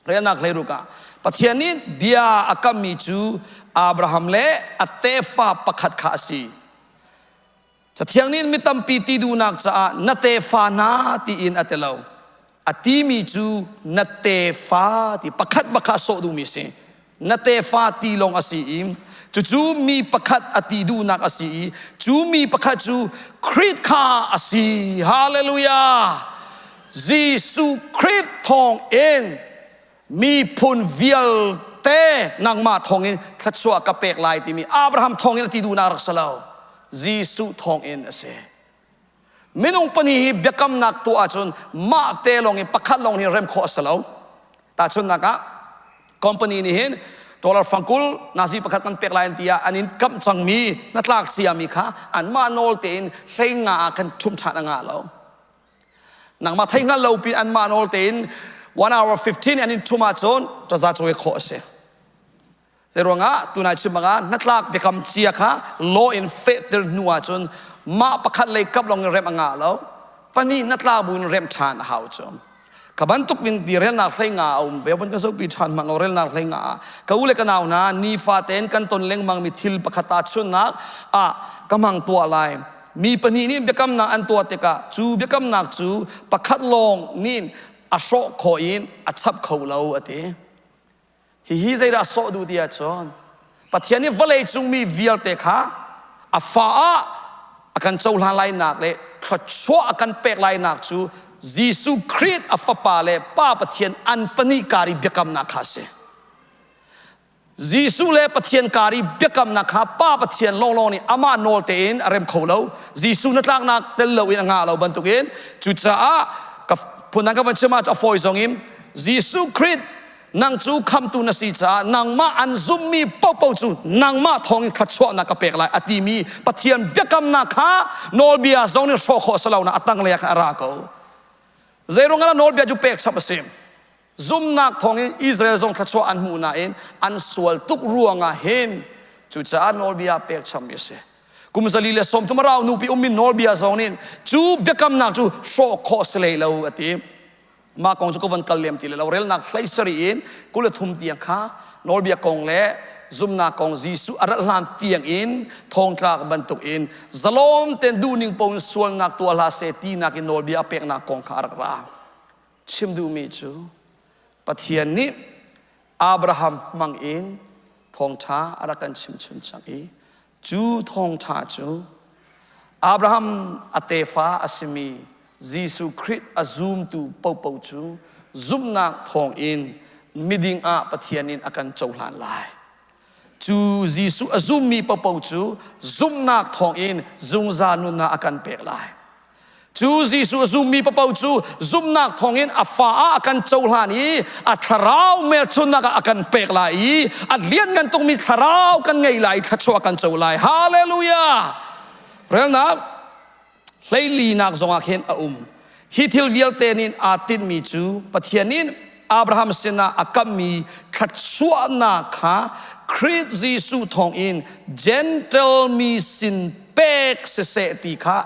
relnak hleiruk ah Pathian nih bia a kammi cu Abraham le a tefa pakhat kha a si Cathiang nih mi tampi ti duhnak caah na tefa hna tiin a ti lo. A timi cu na tefa ti pakhat bak kha sawh duhmi a si. Na tefa ti lawng a si i cucu mi pakhat a ti duhnak a si i cu mi pakhat cu Khrih kha a si. Hallelujah! Jesuh Khrih thawng in miphun vialte nangmah thawngin thluachuah ka pek lai timi Abraham thawngin a ti duhnak rak si lo Jesuh thawngin a si minung pahnih hi biakamnak tuah ahcun mah te lawng in pakhat lawng hin rem khawh a si lo tahchunhnak ah company nih hin dollar fangkul nazi pakhat kan pek lai an ti ah an in kamh cangmi hnatlak ciami kha anmah nawl tein hlei nga ah khan ṭhum ṭhan a ngah lo Nangmah thei hngal lo pin anmah nawl tein 1 hour 15 an in ṭhum ahcun ṭaza cawi khawh a si. Zeiruangah tunai chim bangah hnatlak biakam cia kha law in fehter hnu ahcun mah pakhat lei kap lawng in remh a ngah lo. Pahnih hnatlak bu in remh ṭhan a hau cu. Ka bantuk in ti relnak hlei nga a um ve von ka zohpi ṭhan hmang lo relnak hlei nga ah ka u le ka nau hna nifa tein kan ton lengmang mi thil pakhat ah chunnak ah ka hmang tuah lai. Mi pahnih nih biakamnak an tuah tikah cu biakamnak cu pakhat lawng nih a hrawh khawh in a chap kho lo a ti. Hihi zeidah sawh duh ti ahcun Pathian nih vawlei cung mi vialte kha a fa ah a kan cohlan lainak le thluachuah a kan pek lainak cu Jesuh Khrih a fapa le Pa Pathian an pahnih kar i biakamnak kha a si. Jesuh le Pathian kar i biakamnak kha Pa Pathian lawnglawng nih amah nawl tein a rem kho lo. Jesuh hnatlaknak tel loin a ngah lo bantukin cucaah Ka phundang ka van chim ah a fawi zong in Jesuh Khrih nang cu khamtu na si caah nangmah an zummi paohpaoh cu nangmah thawngin thluachuahnak ka pek lai a timi Pathian biakamnak kha nawlbia zong nih hrawh khawh a si lo na a tanglei ah khan a ra ko. Zeiruang ah nawlbia cu pek chap a si? Zumnak thawngin Israel zong thluachuah an hmuh nain an sual tuk ruangah hin cucaah nawlbia pek chapmi a si. Kum 130 a rau nupi ummi nawlbia zong nih cu biakamnak cu hrawh khawh a si hlei lo a ti. Mah kong cu ka von kal lem ti lo. Relnak hlei sarih in 23 tiang kha nawlbia kong le zumnak kong Jesuh a rat hlan tiang in thongtlak bantuk in zalawm tein duhning paoh in sualnak tuah hlah seh tinak in nawlbia a peknak kong kha a rak ra. Chim duhmi cu Pathian nih Abraham hmang in thawngṭha a rak kan chimchun cang i Cu thawngṭha cu Abraham a tefa a simi Jesuh Khrih a zumtu paohpaoh cu zumhnak thawngin miding ah Pathian in a kan cohlan lai. Cu Jesuh a zummi paohpaoh cu zumhnak thawngin zungzal nunnak a kan pek lai. Cu Jesuh a zummi paoh cu zumhnak thawngin a fa ah a kan cohlan i a thlarau hmelchunhnak ah a kan pek lai i a lianngan tukmi thlarau kan ngei lai i thluachuah kan co lai. Hallelujah! Relnak hleilinak zongah khin a um. Hi thil vialte nih aa tinhmi cu Pathian nih Abraham sinah a kammi thluachuahnak kha Khrih Jesuh thawngin Gentle mi sin pek siseh ti kha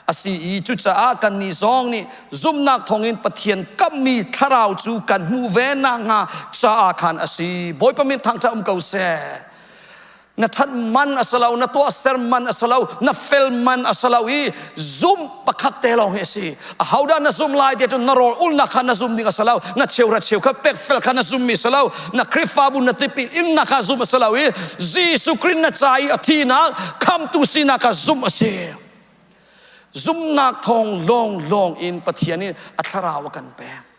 a si i cucaah kannih zong nih zumhnak thawngin Pathian kamhmi thlarau cu kan hmuh ve nakhnga caah khan a si. Bawipa min thangṭhat um ko seh. Na ṭhat man a si lo, na tuahser man a si lo, na fel man a si lo i zumh pakhat te lawng hi a si. Ahodah na zum lai ti cun na rawl ulnak kha na zum ding a si lo, na cheuhra cheu kha pek fel kha na zummi a si lo, na Khrihfabu na tipil innak kha zumh a si lo i Jesuh Khrih na ca i a thihnak khamtu sinak kha zumh a si. Zumhnak thawng lawnglawng in Pathian nih a thlarau a kan pek.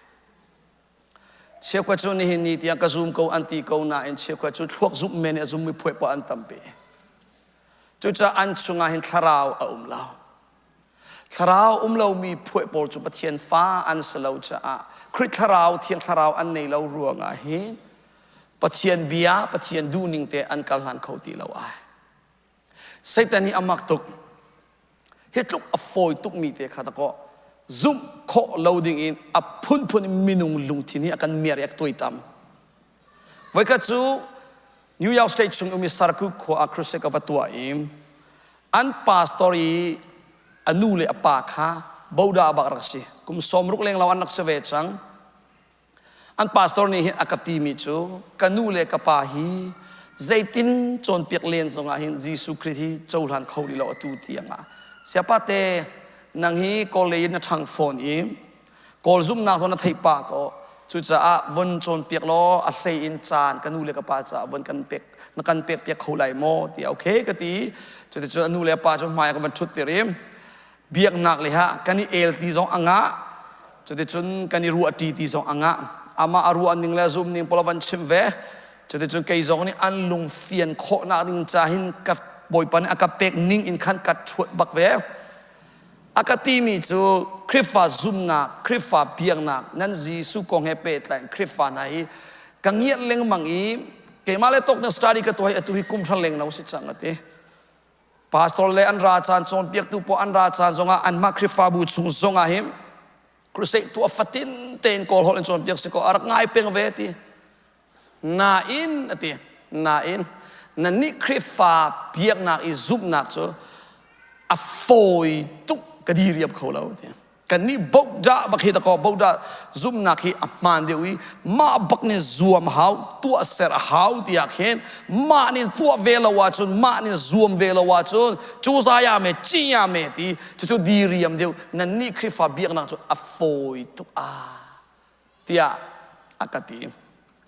Cheukhat cu nihin ni tiang ka zum ko an ti ko nain cheukhat cu thluak zumh men i a zummi phuai poah an tampi. Cucaah an chungah hin thlarau a um lo. Thlarau um lomi phuai pawl cu Pathian fa an si lo caah Khrih thlarau, Thiang Thlarau an nei lo ruangah hin Pathian bia, Pathian duhning te an kal hlan kho ti lo ai. Satan hi a mak tuk. Hi tluk a fawi tukmi te kha dakaw zumh khawh lo ding in a phunphun in minung lungthin hi a kan miar i a tuaitam. Voikhat cu New York State chung umi Saraku khua ah crusade ka va tuah i an pastor i a nu le a pa kha boda bak rak si. Kum 60 leng lo an rak si ve cang. An pastor nih hin a ka timi cu ka nu le ka pa hi zeitin cawnpiak len zongah hin Jesuh Khrih hi cohlan kho rih lo atu tiang ah. Siapa te nang hi Kawl lei in na ṭhang fawn i Kawl zumhnak zong na theih pah ko. Cucaah von cawnpiak law a hlei in caan ka nu le ka pa caah von kan pek na kan pek piak kho lai maw tiah okay ka ti. Cuticun a nu le a pa cu hmai ah ka van ṭhut tir i biaknak le ha kan i el ti zong a ngah cuticun kan i ruah ṭi ti zong a ngah amah a ruah ning le a zum ning pawl a van chimh ve cuticun kei zong nih an lung fian khawhnak ding ca hin ka bawipa nih a ka pek ning in khan ka ṭhuat bak ve a ka timi cu Khrihfa zumnak Khrihfa biaknak nan Jesuh kong he pehtlai in Khrihfa hna hi ka ngiat lengmang i keimah le tawk na study ka tuah hi atu hi kum hra leng lo si cang a ti pastor le an ra caan cawnpiaktu pawl an ra caan zongah anmah Khrihfabu chung zongah hin crusade tuah fatin tein kawl holh in cawnpiak si ko a rak ngai peng ve ti Nain a ti. Nain nannih Khrihfa biaknak i zumhnak cu a fawi tuk ka diriam kho lo ti. Kannih bohdah bak hi dakaw bohdah zumhnak hi a hmaan deuh i mah bak nih zuam hau tuahser a hau tiah khin mah nih tuah ve lo ahcun mah nih zuam ve lo ahcun cu zaya me ciya me ti cucu diriam deuh nannih Khrihfa biaknak cu a fawi tuk ah tiah a ka ti.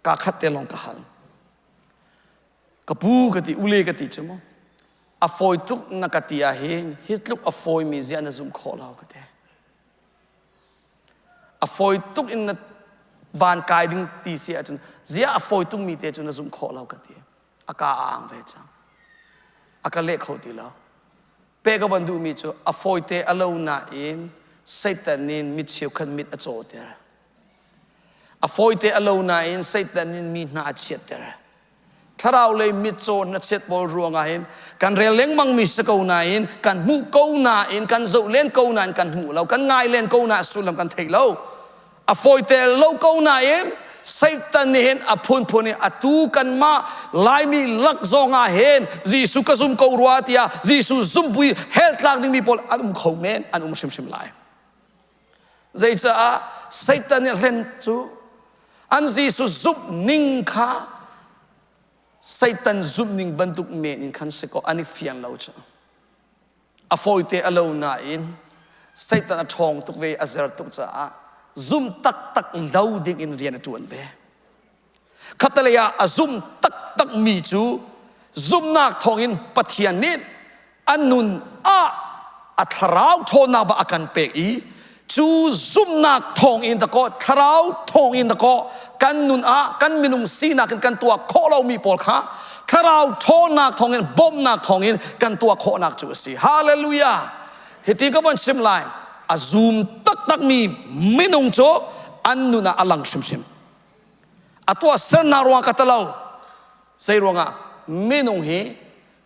Ka khat te lawng ka hal. Ka pu ka ti, ule ka ti cu mu. A fawi tuk na ka ti ah hin hi tluk a fawimi zia na zum khawh lo ka ti. A fawi tuk in na van kai ding ti si ahcun zia a fawi tukmi te cu na zum khawh lo ka ti. A ka a ang ve cang. A ka leh kho ti lo. Pek ka van duhmi cu a fawite a lo nain Satan nih mi cheukhat mit a cawter. A fawite a lo nain Satan nih mi hna a chiatter. Thlarau lei mitcaw hnachet pawl ruangah hin kan rel lengmang mi si ko nain kan hmuh ko nain kan zoh len ko nain kan hmuh lo kan ngai len ko na sullam kan thei lo. A fawite lo ko nain Satan nih hin a phunphun in atu kanmah Laimi lak zong ah hin Jesuh ka zum ko rua tiah Jesuh zumpui hell tlak dingmi pawl an um kho men an um hrimhrim lai. Zeicaah Satan nih hlen cu an Jesuh zumh ning kha Satan zumh ning bantuk men in khan si ko an i fiang lo cu. A fawite a lo nain Satan a ṭhawng tuk ve a zer tuk caah zum taktak lo ding in rian a ṭuan ve. Khattelei ah a zum taktak mi cu zumhnak thawngin Pathian nih a nun ah a thlarau ṭhawnnak bak a kan pek i cu zumhnak thawngin dakaw thlarau thawngin dakaw kan nun ah kan minung sinak in kan tuah khawh lomi pawl kha thlarau ṭhawnnak thawngin bawmhnak thawngin kan tuah khawhnak cu a si. Hallelujah! Hiti ka von chim lai a zum taktakmi minung cu an nun ah a lang hrimhrim. A tuahsernak ruangah ka talo. Zei ruangah minung hi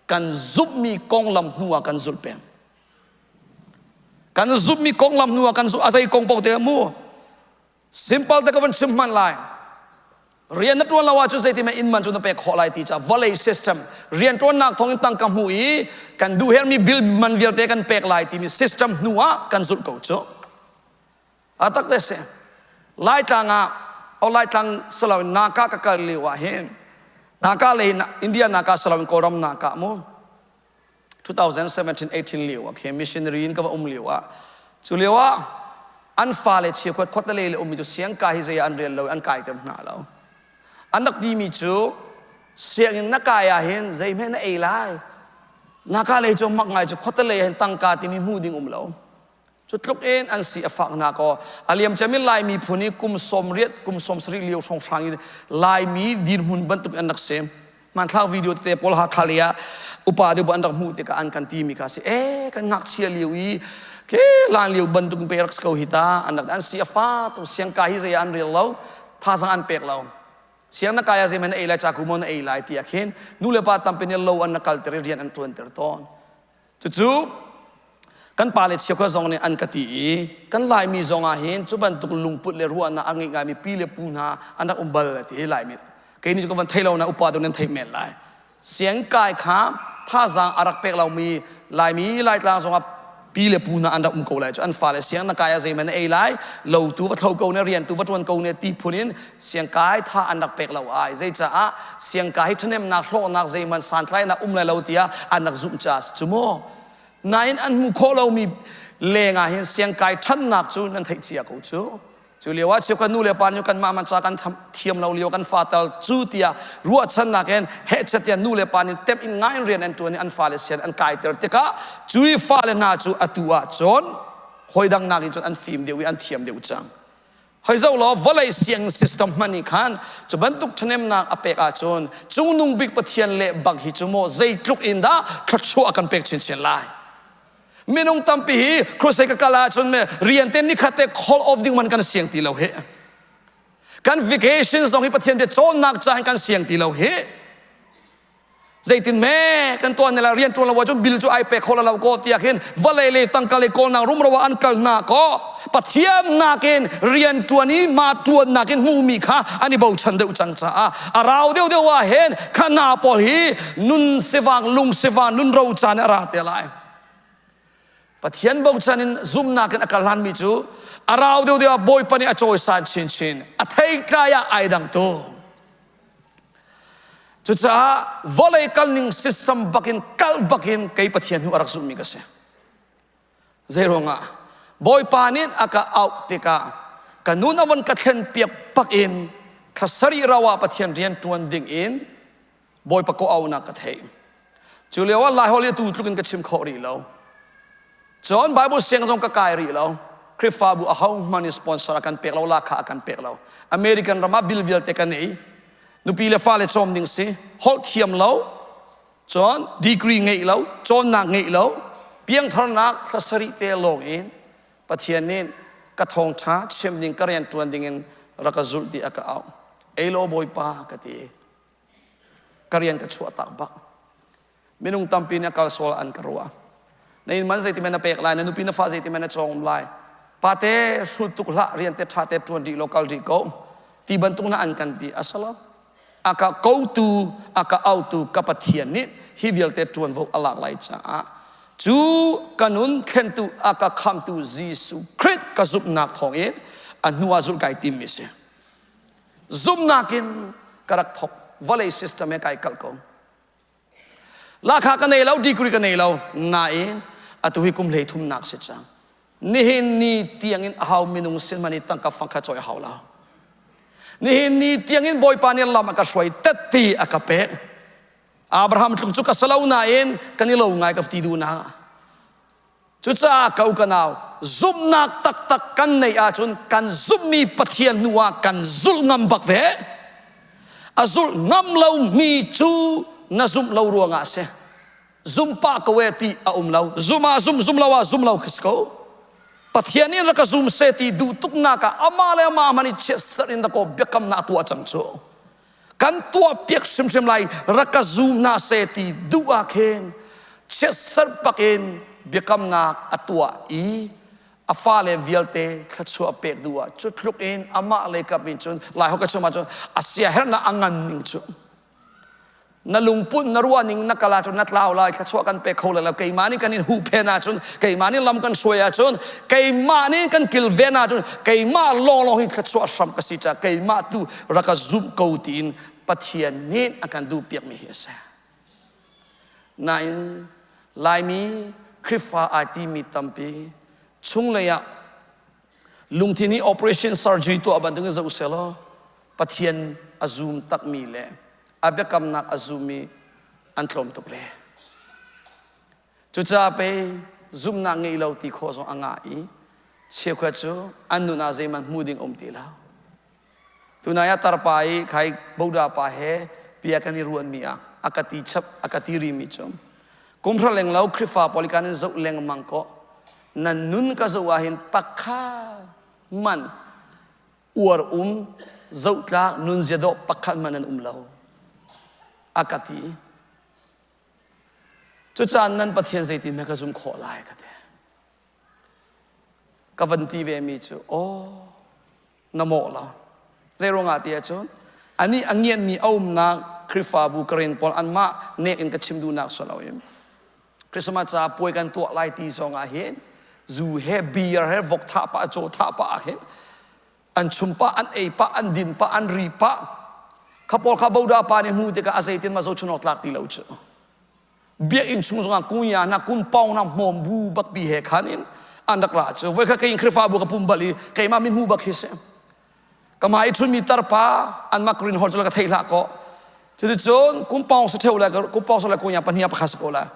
kan zumhmi konglam hnu ah kan zulh peng. Kan zumhmi konglam hnu ah kan zulh a zei kong paoh te mu simple te ka van chim hman lai. Rian na ṭuan lo ahcun zeiti mah inn man cu na pek khawh lai ti ca vawlei system rian ṭuannak thawngin tangka hmuh i kan duh herhmi bill man vialte kan pek lai timi system hnu ah kan zulh ko cu. A tak te si. Laitlang ah o Laitlang salo in Naka ka kal lio ah hin Naka lei India Naka salo in Kawlram Naka mu 2017-18 lio ah khin missionary in ka va um lio ah cu lio ah an fale chiakhuat khuatale le ummi cu siangka hi zei ah an rel lo an kaiter hna lo an rak timi cu sianginn na kai ah hin zeihme na ei lai naka lei cu mak ngai cu khuatale hin tangka timi hmu ding um lo Cu tluk in an si a fak hna kaw a liam ciami Lai miphun i kum 80 kum 70 lio hrawnghrang in Laimi dirhmun bantuk an rak si. Hmanthlak video tete pawl Hakha lei ah upa deuh an rak hmuh tikah an kan timi kha si e kan ngakchia lio i ke lan lio bantuk in pe rak si ko hi ta an rak an si a fa tuk siangka hi zei ah an rel lo thazang an pek lo siang na kai ah zei na ei lai cha ku maw na ei lai ti ah khin nu le pa tampi nih lo an na kalter i rian an ṭuanter tawn Cucu kan pale chiakha zong nih an ka ti i kan Laimi zong ah hin cu bantuk lungput le ruahnak a ngei ngaimi pi le pu hna an rak um bal ti hi Laimi kei nih cu ka van thei lo na upa deuh nan theih men lai. Siangkai kha thazaang a rak pek lomi Laimi Laitlang zong ah pi le pu hna an rak um ko lai cu an fale siang na kai ah zeiman na ei lai lo tu va thlo ko ne rian tu va ṭuan ko ne ti phun in siangkai tha an rak pek lo ai zeicaah siangkai hi ṭhahnemnak hlawknak zeihmanh santlainak um lai lo tiah an rak zumh caah cu mu nain an hmuh khawh lomi lengah hin siangkai ṭhannak cu nan theih cia ko cu cu lio ah cheukhat nu le pa nih kanmah man ca kan thiam lo lio kan fa tal cu tiah ruahchannak in hehchet tiah nu le pa nih temh in ngai in rian an ṭuan i an fale sian an kaiter tikah cu i fale hna cu atu ah cun hawi dang nakin cun an fim deuh i an thiam deuh cang Hoi zoh law vawlei sianginn system hmanh nih khan cu bantuk ṭhahnemnak a pek ahcun Cungnung Bik Pathian le bak hi cu maw zeitluk in dah thluachuah a kan pek chinchin lai. Minung tampi hi crusade ka kal ahcun me rian te nikhat te call off ding man kan siang ti lo hi. Kan vacation zong hi Pathian bia cawnnak ca hin kan siang ti lo hi. Zeitin me kan tuan ne la rian tuan lo ahcun bil cu ai pe kho lo ko tiah khin vawlei le tangka le kawlnak rumro ah an kal hna ko Pathian nakin rian tuan i ma tuan nakin hmuhmi kha an i bochan deuh cang caah a rau deuh deuh ah hin kha hna pawl hi nun sivang lung sivang nun ro caan a ra te lai Pathian bochan in zumhnak in a kal hlanmi cu a rau deuh deuh ah Bawipa nih a cawisan chinchin a theitlai ah ai dang tu Cucaah vawlei kalning system bakin kal bakin kei Pathian hu a rak zumhmi ka si. Zeiruangah Bawipa nih a ka auh tikah ka nun a von ka thlen piak bak in thla sarih rau ah Pathian rian ṭuan ding in Bawipa ko auhnak ka theih. Cu lio ah Laiholh hi atu tluk in ka chim khawh rih lo. Cun Bible siang zong ka kai rih lo. Khrihfabu ahohmanh nih sponsor a kan pek lo, lahkhah a kan pek lo. American ram ah bill vialte kan ei. Nupi le fale cawm ding si. Holh thiam lo, cun degree ngeih lo, cawnnak ngeih lo, piangtharnak thla sarih te lawng in. Pathian nih ka thawngṭha chim ding ka rian ṭuan dingin rak ka zulh ti a ka auh. Ei law Bawipa ka ti. Ka rian ka chuah tak bak. Minung tampi nih a kal sual an ka ruah. Na inn man zeiti men na pek lai, na nupi na fa zeiti men na cawng lai. Pate hrut tuk hlah, rian te ṭha te ṭuan rih law kal rih ko. Ti bantuk na an kan ti a si lo. A ka kotu, a ka autu ka Pathian nih hi vialte ṭuanvo a lak lai caah cu ka nun thlentu a ka khamtu Jesuh Khrih ka zumhnak thawngin a hnu ah zulh kai timmi si. Zumhnak in ka rak thok vawlei system he kai kalh ko. Lahkhah ka nei lo, degree ka nei lo, nain atu hi kum 33nak si cang. Nihin ni tiangin a hau minung sin hmanh i tangka fangkhat cawi a hau lo. Nihin ni tiangin Bawipa nih lam a ka hruai tetti a ka pek. Abraham tluk cu ka si lo nain kan i lo ngai ka ti duh na. Cucaah ka u ka nau, zumhnak taktak kan neih ahcun kan zumhmi Pathian hnu ah kan zulh ngam bak ve. A zulh ngam lomi cu na zumh lo ruangah a si. Zum pah ko e ti a um lo. Zum ah zum, zum lo ah zum lo khi si ko. Pathian nih rak ka zum seh ti duh tuknak ah amah le amah hmanh i chiatserh in dakaw biakamnak a tuah cang cu. Kan tuah piak hrimhrim lai rak ka zum hna seh ti duh ah khin chiatserh bak in biakamnak a tuah i a fale vialte thluachuah pek duh ah cu tluk in amah lei kap in cun lai hok ka chim ahcun a siaherhnak a ngan ning cu na lungput na ruah ning na kal ahcun na tlau lai thluachuah kan pe kho lai lo keimah nih kan in huhphen ahcun keimah nih lam kan hruai ahcun keimah nih kan kilven ahcun keimah lawnglawng hi thluachuah hram ka si caah keimah tu rak ka zumh ko tiin Pathian nih a kan duhpiakmi hi a si. Nain Laimi Khrihfa ai timi tampi chunglei ah lungthin hi operation surgery tuah bantukin zoh selaw Pathian a zum takmi le a biakamnak a zummi an tlawm tuk le. Cucaah pei zumhnak ngeih lo ti khawh zong a ngah i cheukhat cu an nun ah zeihmanh hmuh ding um ti lo. Tunai ah tarpa i khai boda pa he bia kan i ruanmi ah a ka ti chap a ka ti rimi cu kumhra leng lo Khrihfa pawl kan in zoh lengmang ko nan nun ka zoh ah hin pakhat man uar um zohtlak nunzia dawh pakhat man an um lo a ka ti Cucaah nan Pathian zeitin hme ka zum khawh lai ka ti. Ka van ti ve mi cu, aw, na mawh lo. Zei ruangah ti ahcun, anih a ngianmi a umnak Khrihfabu Karen pawl anmah nek in ka chim duhnak si loin Christmas ca puai kan tuah lai ti zong ah hin zu he beer he vok thah pah caw thah pah ah hin an chum pah an ei pah an din pah an ri pah kha pawl kha boda pa nih hmu tikah a zeitin ma zochun awk tlak ti lo cu biakinn chung zongah kunya na kum pawng na hmawm bu bak bi he khan in an rak ra cu voi kha kei Khrihfabu ka pum bal i keimah min hmu bak hi si kama i thun mi tarpa an mak green hall cu ka thei hlah ko cuticun kum pawng sa theu le kum pawng sa le kunya pahnih pakhat sa ko la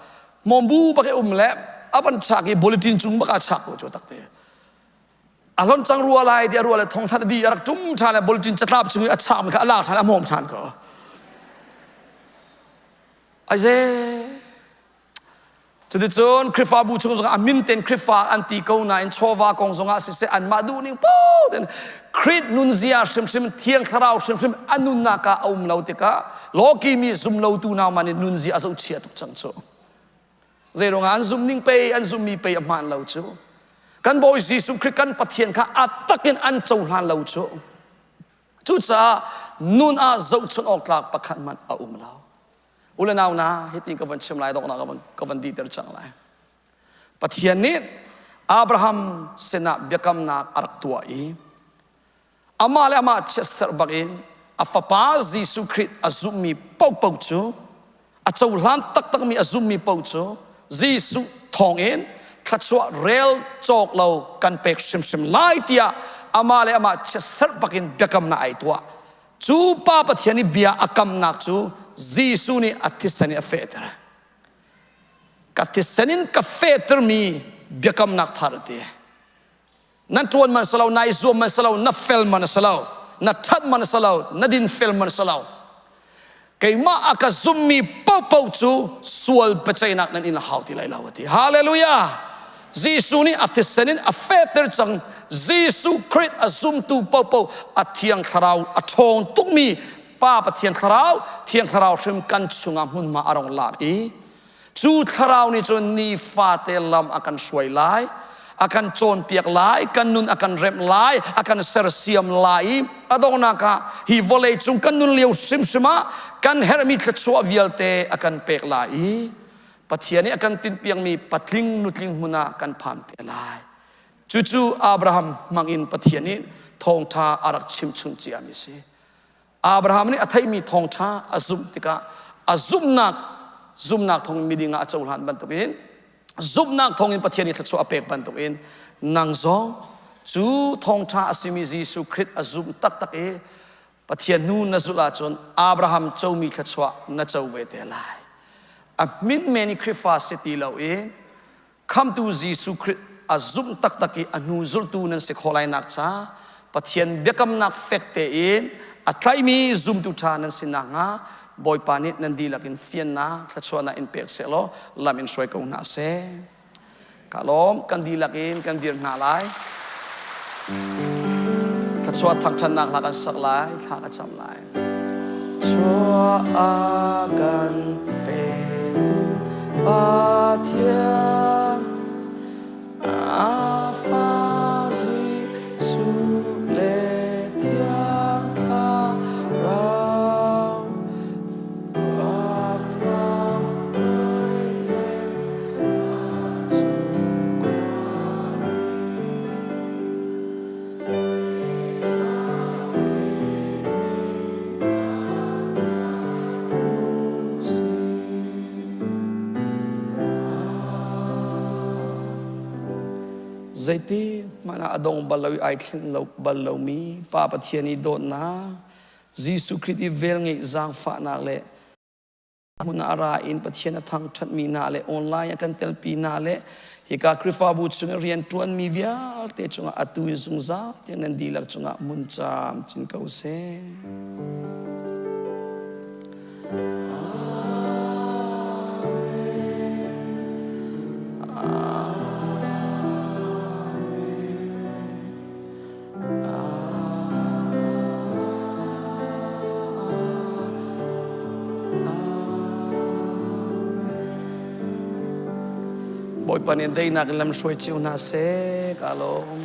hmawm bu bak i um le avan chak i bulletin chung bak a chak ko cu takte A hlon cang rua lai tiah rua le thong that di a rak ṭum ṭhan le bulletin catlap chung i a cham kha a lak ṭhan a hmawm ṭhan ko. Aize Cuticun Khrihfabu chung zongah a min ten Khrihfa an ti ko nain chawva kong zongah siseh anmah duhning paoh ten Khrih nunzia hrimhrim Thiang Thlarau hrimhrim a nunnak ah a um lo tikah lawki mi zum lotu hna man in nunzia a zohchia tuk cang cu. Zeiruangah an zumh ning pei an zumhmi pei a hmaan lo cu. Kan Bawi Jesuh Khrih kan Pathian kha a takin an cohlan lo cu. Cucaah nun ah zohchunh awk tlak pakhat hmanh a um lo. U le nau na hitin ka van chim lai donghnak ka van ka van dihter cang lai. Pathian nih Abraham sinah biakamnak a rak tuah i amah le amah chiatserh bakin a fapa Jesuh Khrih a zummi paohpaoh cu a cohlan taktakmi a zummi paoh cu Jesuh thawngin thluachuah rel cawk lo kan pek hrimhrim lai tiah amah le amah chiatserh bakin biakamnak ai tuah. Cu Pa Pathian i bia a kamnak cu Jesuh nih a thisen in a fehter. Ka thisen in ka fehtermi biakamnak thar a ti. Nan ṭuan man si lo, nai zuam man si lo, na fel man a si lo, na ṭhat man a si lo, na dinfel man a si lo. Keimah a ka zummi paohpaoh cu sual biaceihnak nan in a hau ti lai lo a ti. Hallelujah! Jesuh nih a thisen in a fehter cang. Jesuh Khrih a zumtu paohpaoh a Thiang Thlarau a ṭhawng tukmi Pa Pathian Thlarau, Thiang Thlarau hrim kan chungah hmunhma a rong lak i cu Thlarau nih cun nifate lam a kan hruai lai, a kan cawnpiak lai, kan nun a kan remh lai, a kan sersiam lai i a donghnak ah hi vawlei cung kan nun lio hrimhrim ah kan herhmi thluachuah vialte a kan pek lai i Pathian nih a kan tinhpiakmi patling nutling hmun ah kan phan te lai. Cucu Abraham hmangin Pathian nih thawngṭha a rak chimchung ciami a si. Abraham nih a theihmi thawngṭha a zumh tikah a zumhnak zumhnak thawngin miding ah a cohlan bantukin zumhnak thawngin Pathian nih thluachuah a pek bantukin nang zong cu thawngṭha a simi Jesuh Khrih a zum taktak i Pathian hnu na zulh ahcun Abraham comi thluachuah na co ve te lai. A hmin men i Khrihfa si ti lo i Khamtu Jesuh Khrih a zumh taktak i a hnu zultu nan si khawh lai nak ca Pathian biakamnak fek tein a tlaimi zumtu ṭha nan si nakhnga Bawipa nih nan dihlak in fiannak thluachuahnak in pek sehlaw lam in hruai ko hna seh. Ka lawm kan dihlak in kan dir hna lai. Thluachuah thangṭhatnak hla kan sak lai, thla ka cam lai. Chuah a kan petu Pathian a fa Jesuh le Thiang Thlarau Vanram hnuai Zeiti hmanh ah a dong bal lo i ai thlen lo bal lomi Pa Pathian i dawtnak, Jesuh Khrih i velngeih zaangfahnak le hmun ah ra in Pathian a thangṭhatmi hna le online a kan telpi hna le hika Khrihfabu chung i rianṭuanmi vialte cungah atu in zungzal tiang nan dihlak cungah mun caam cin ko seh. Bawipa nih daihnak in lam hruai cio hna seh ka lawm.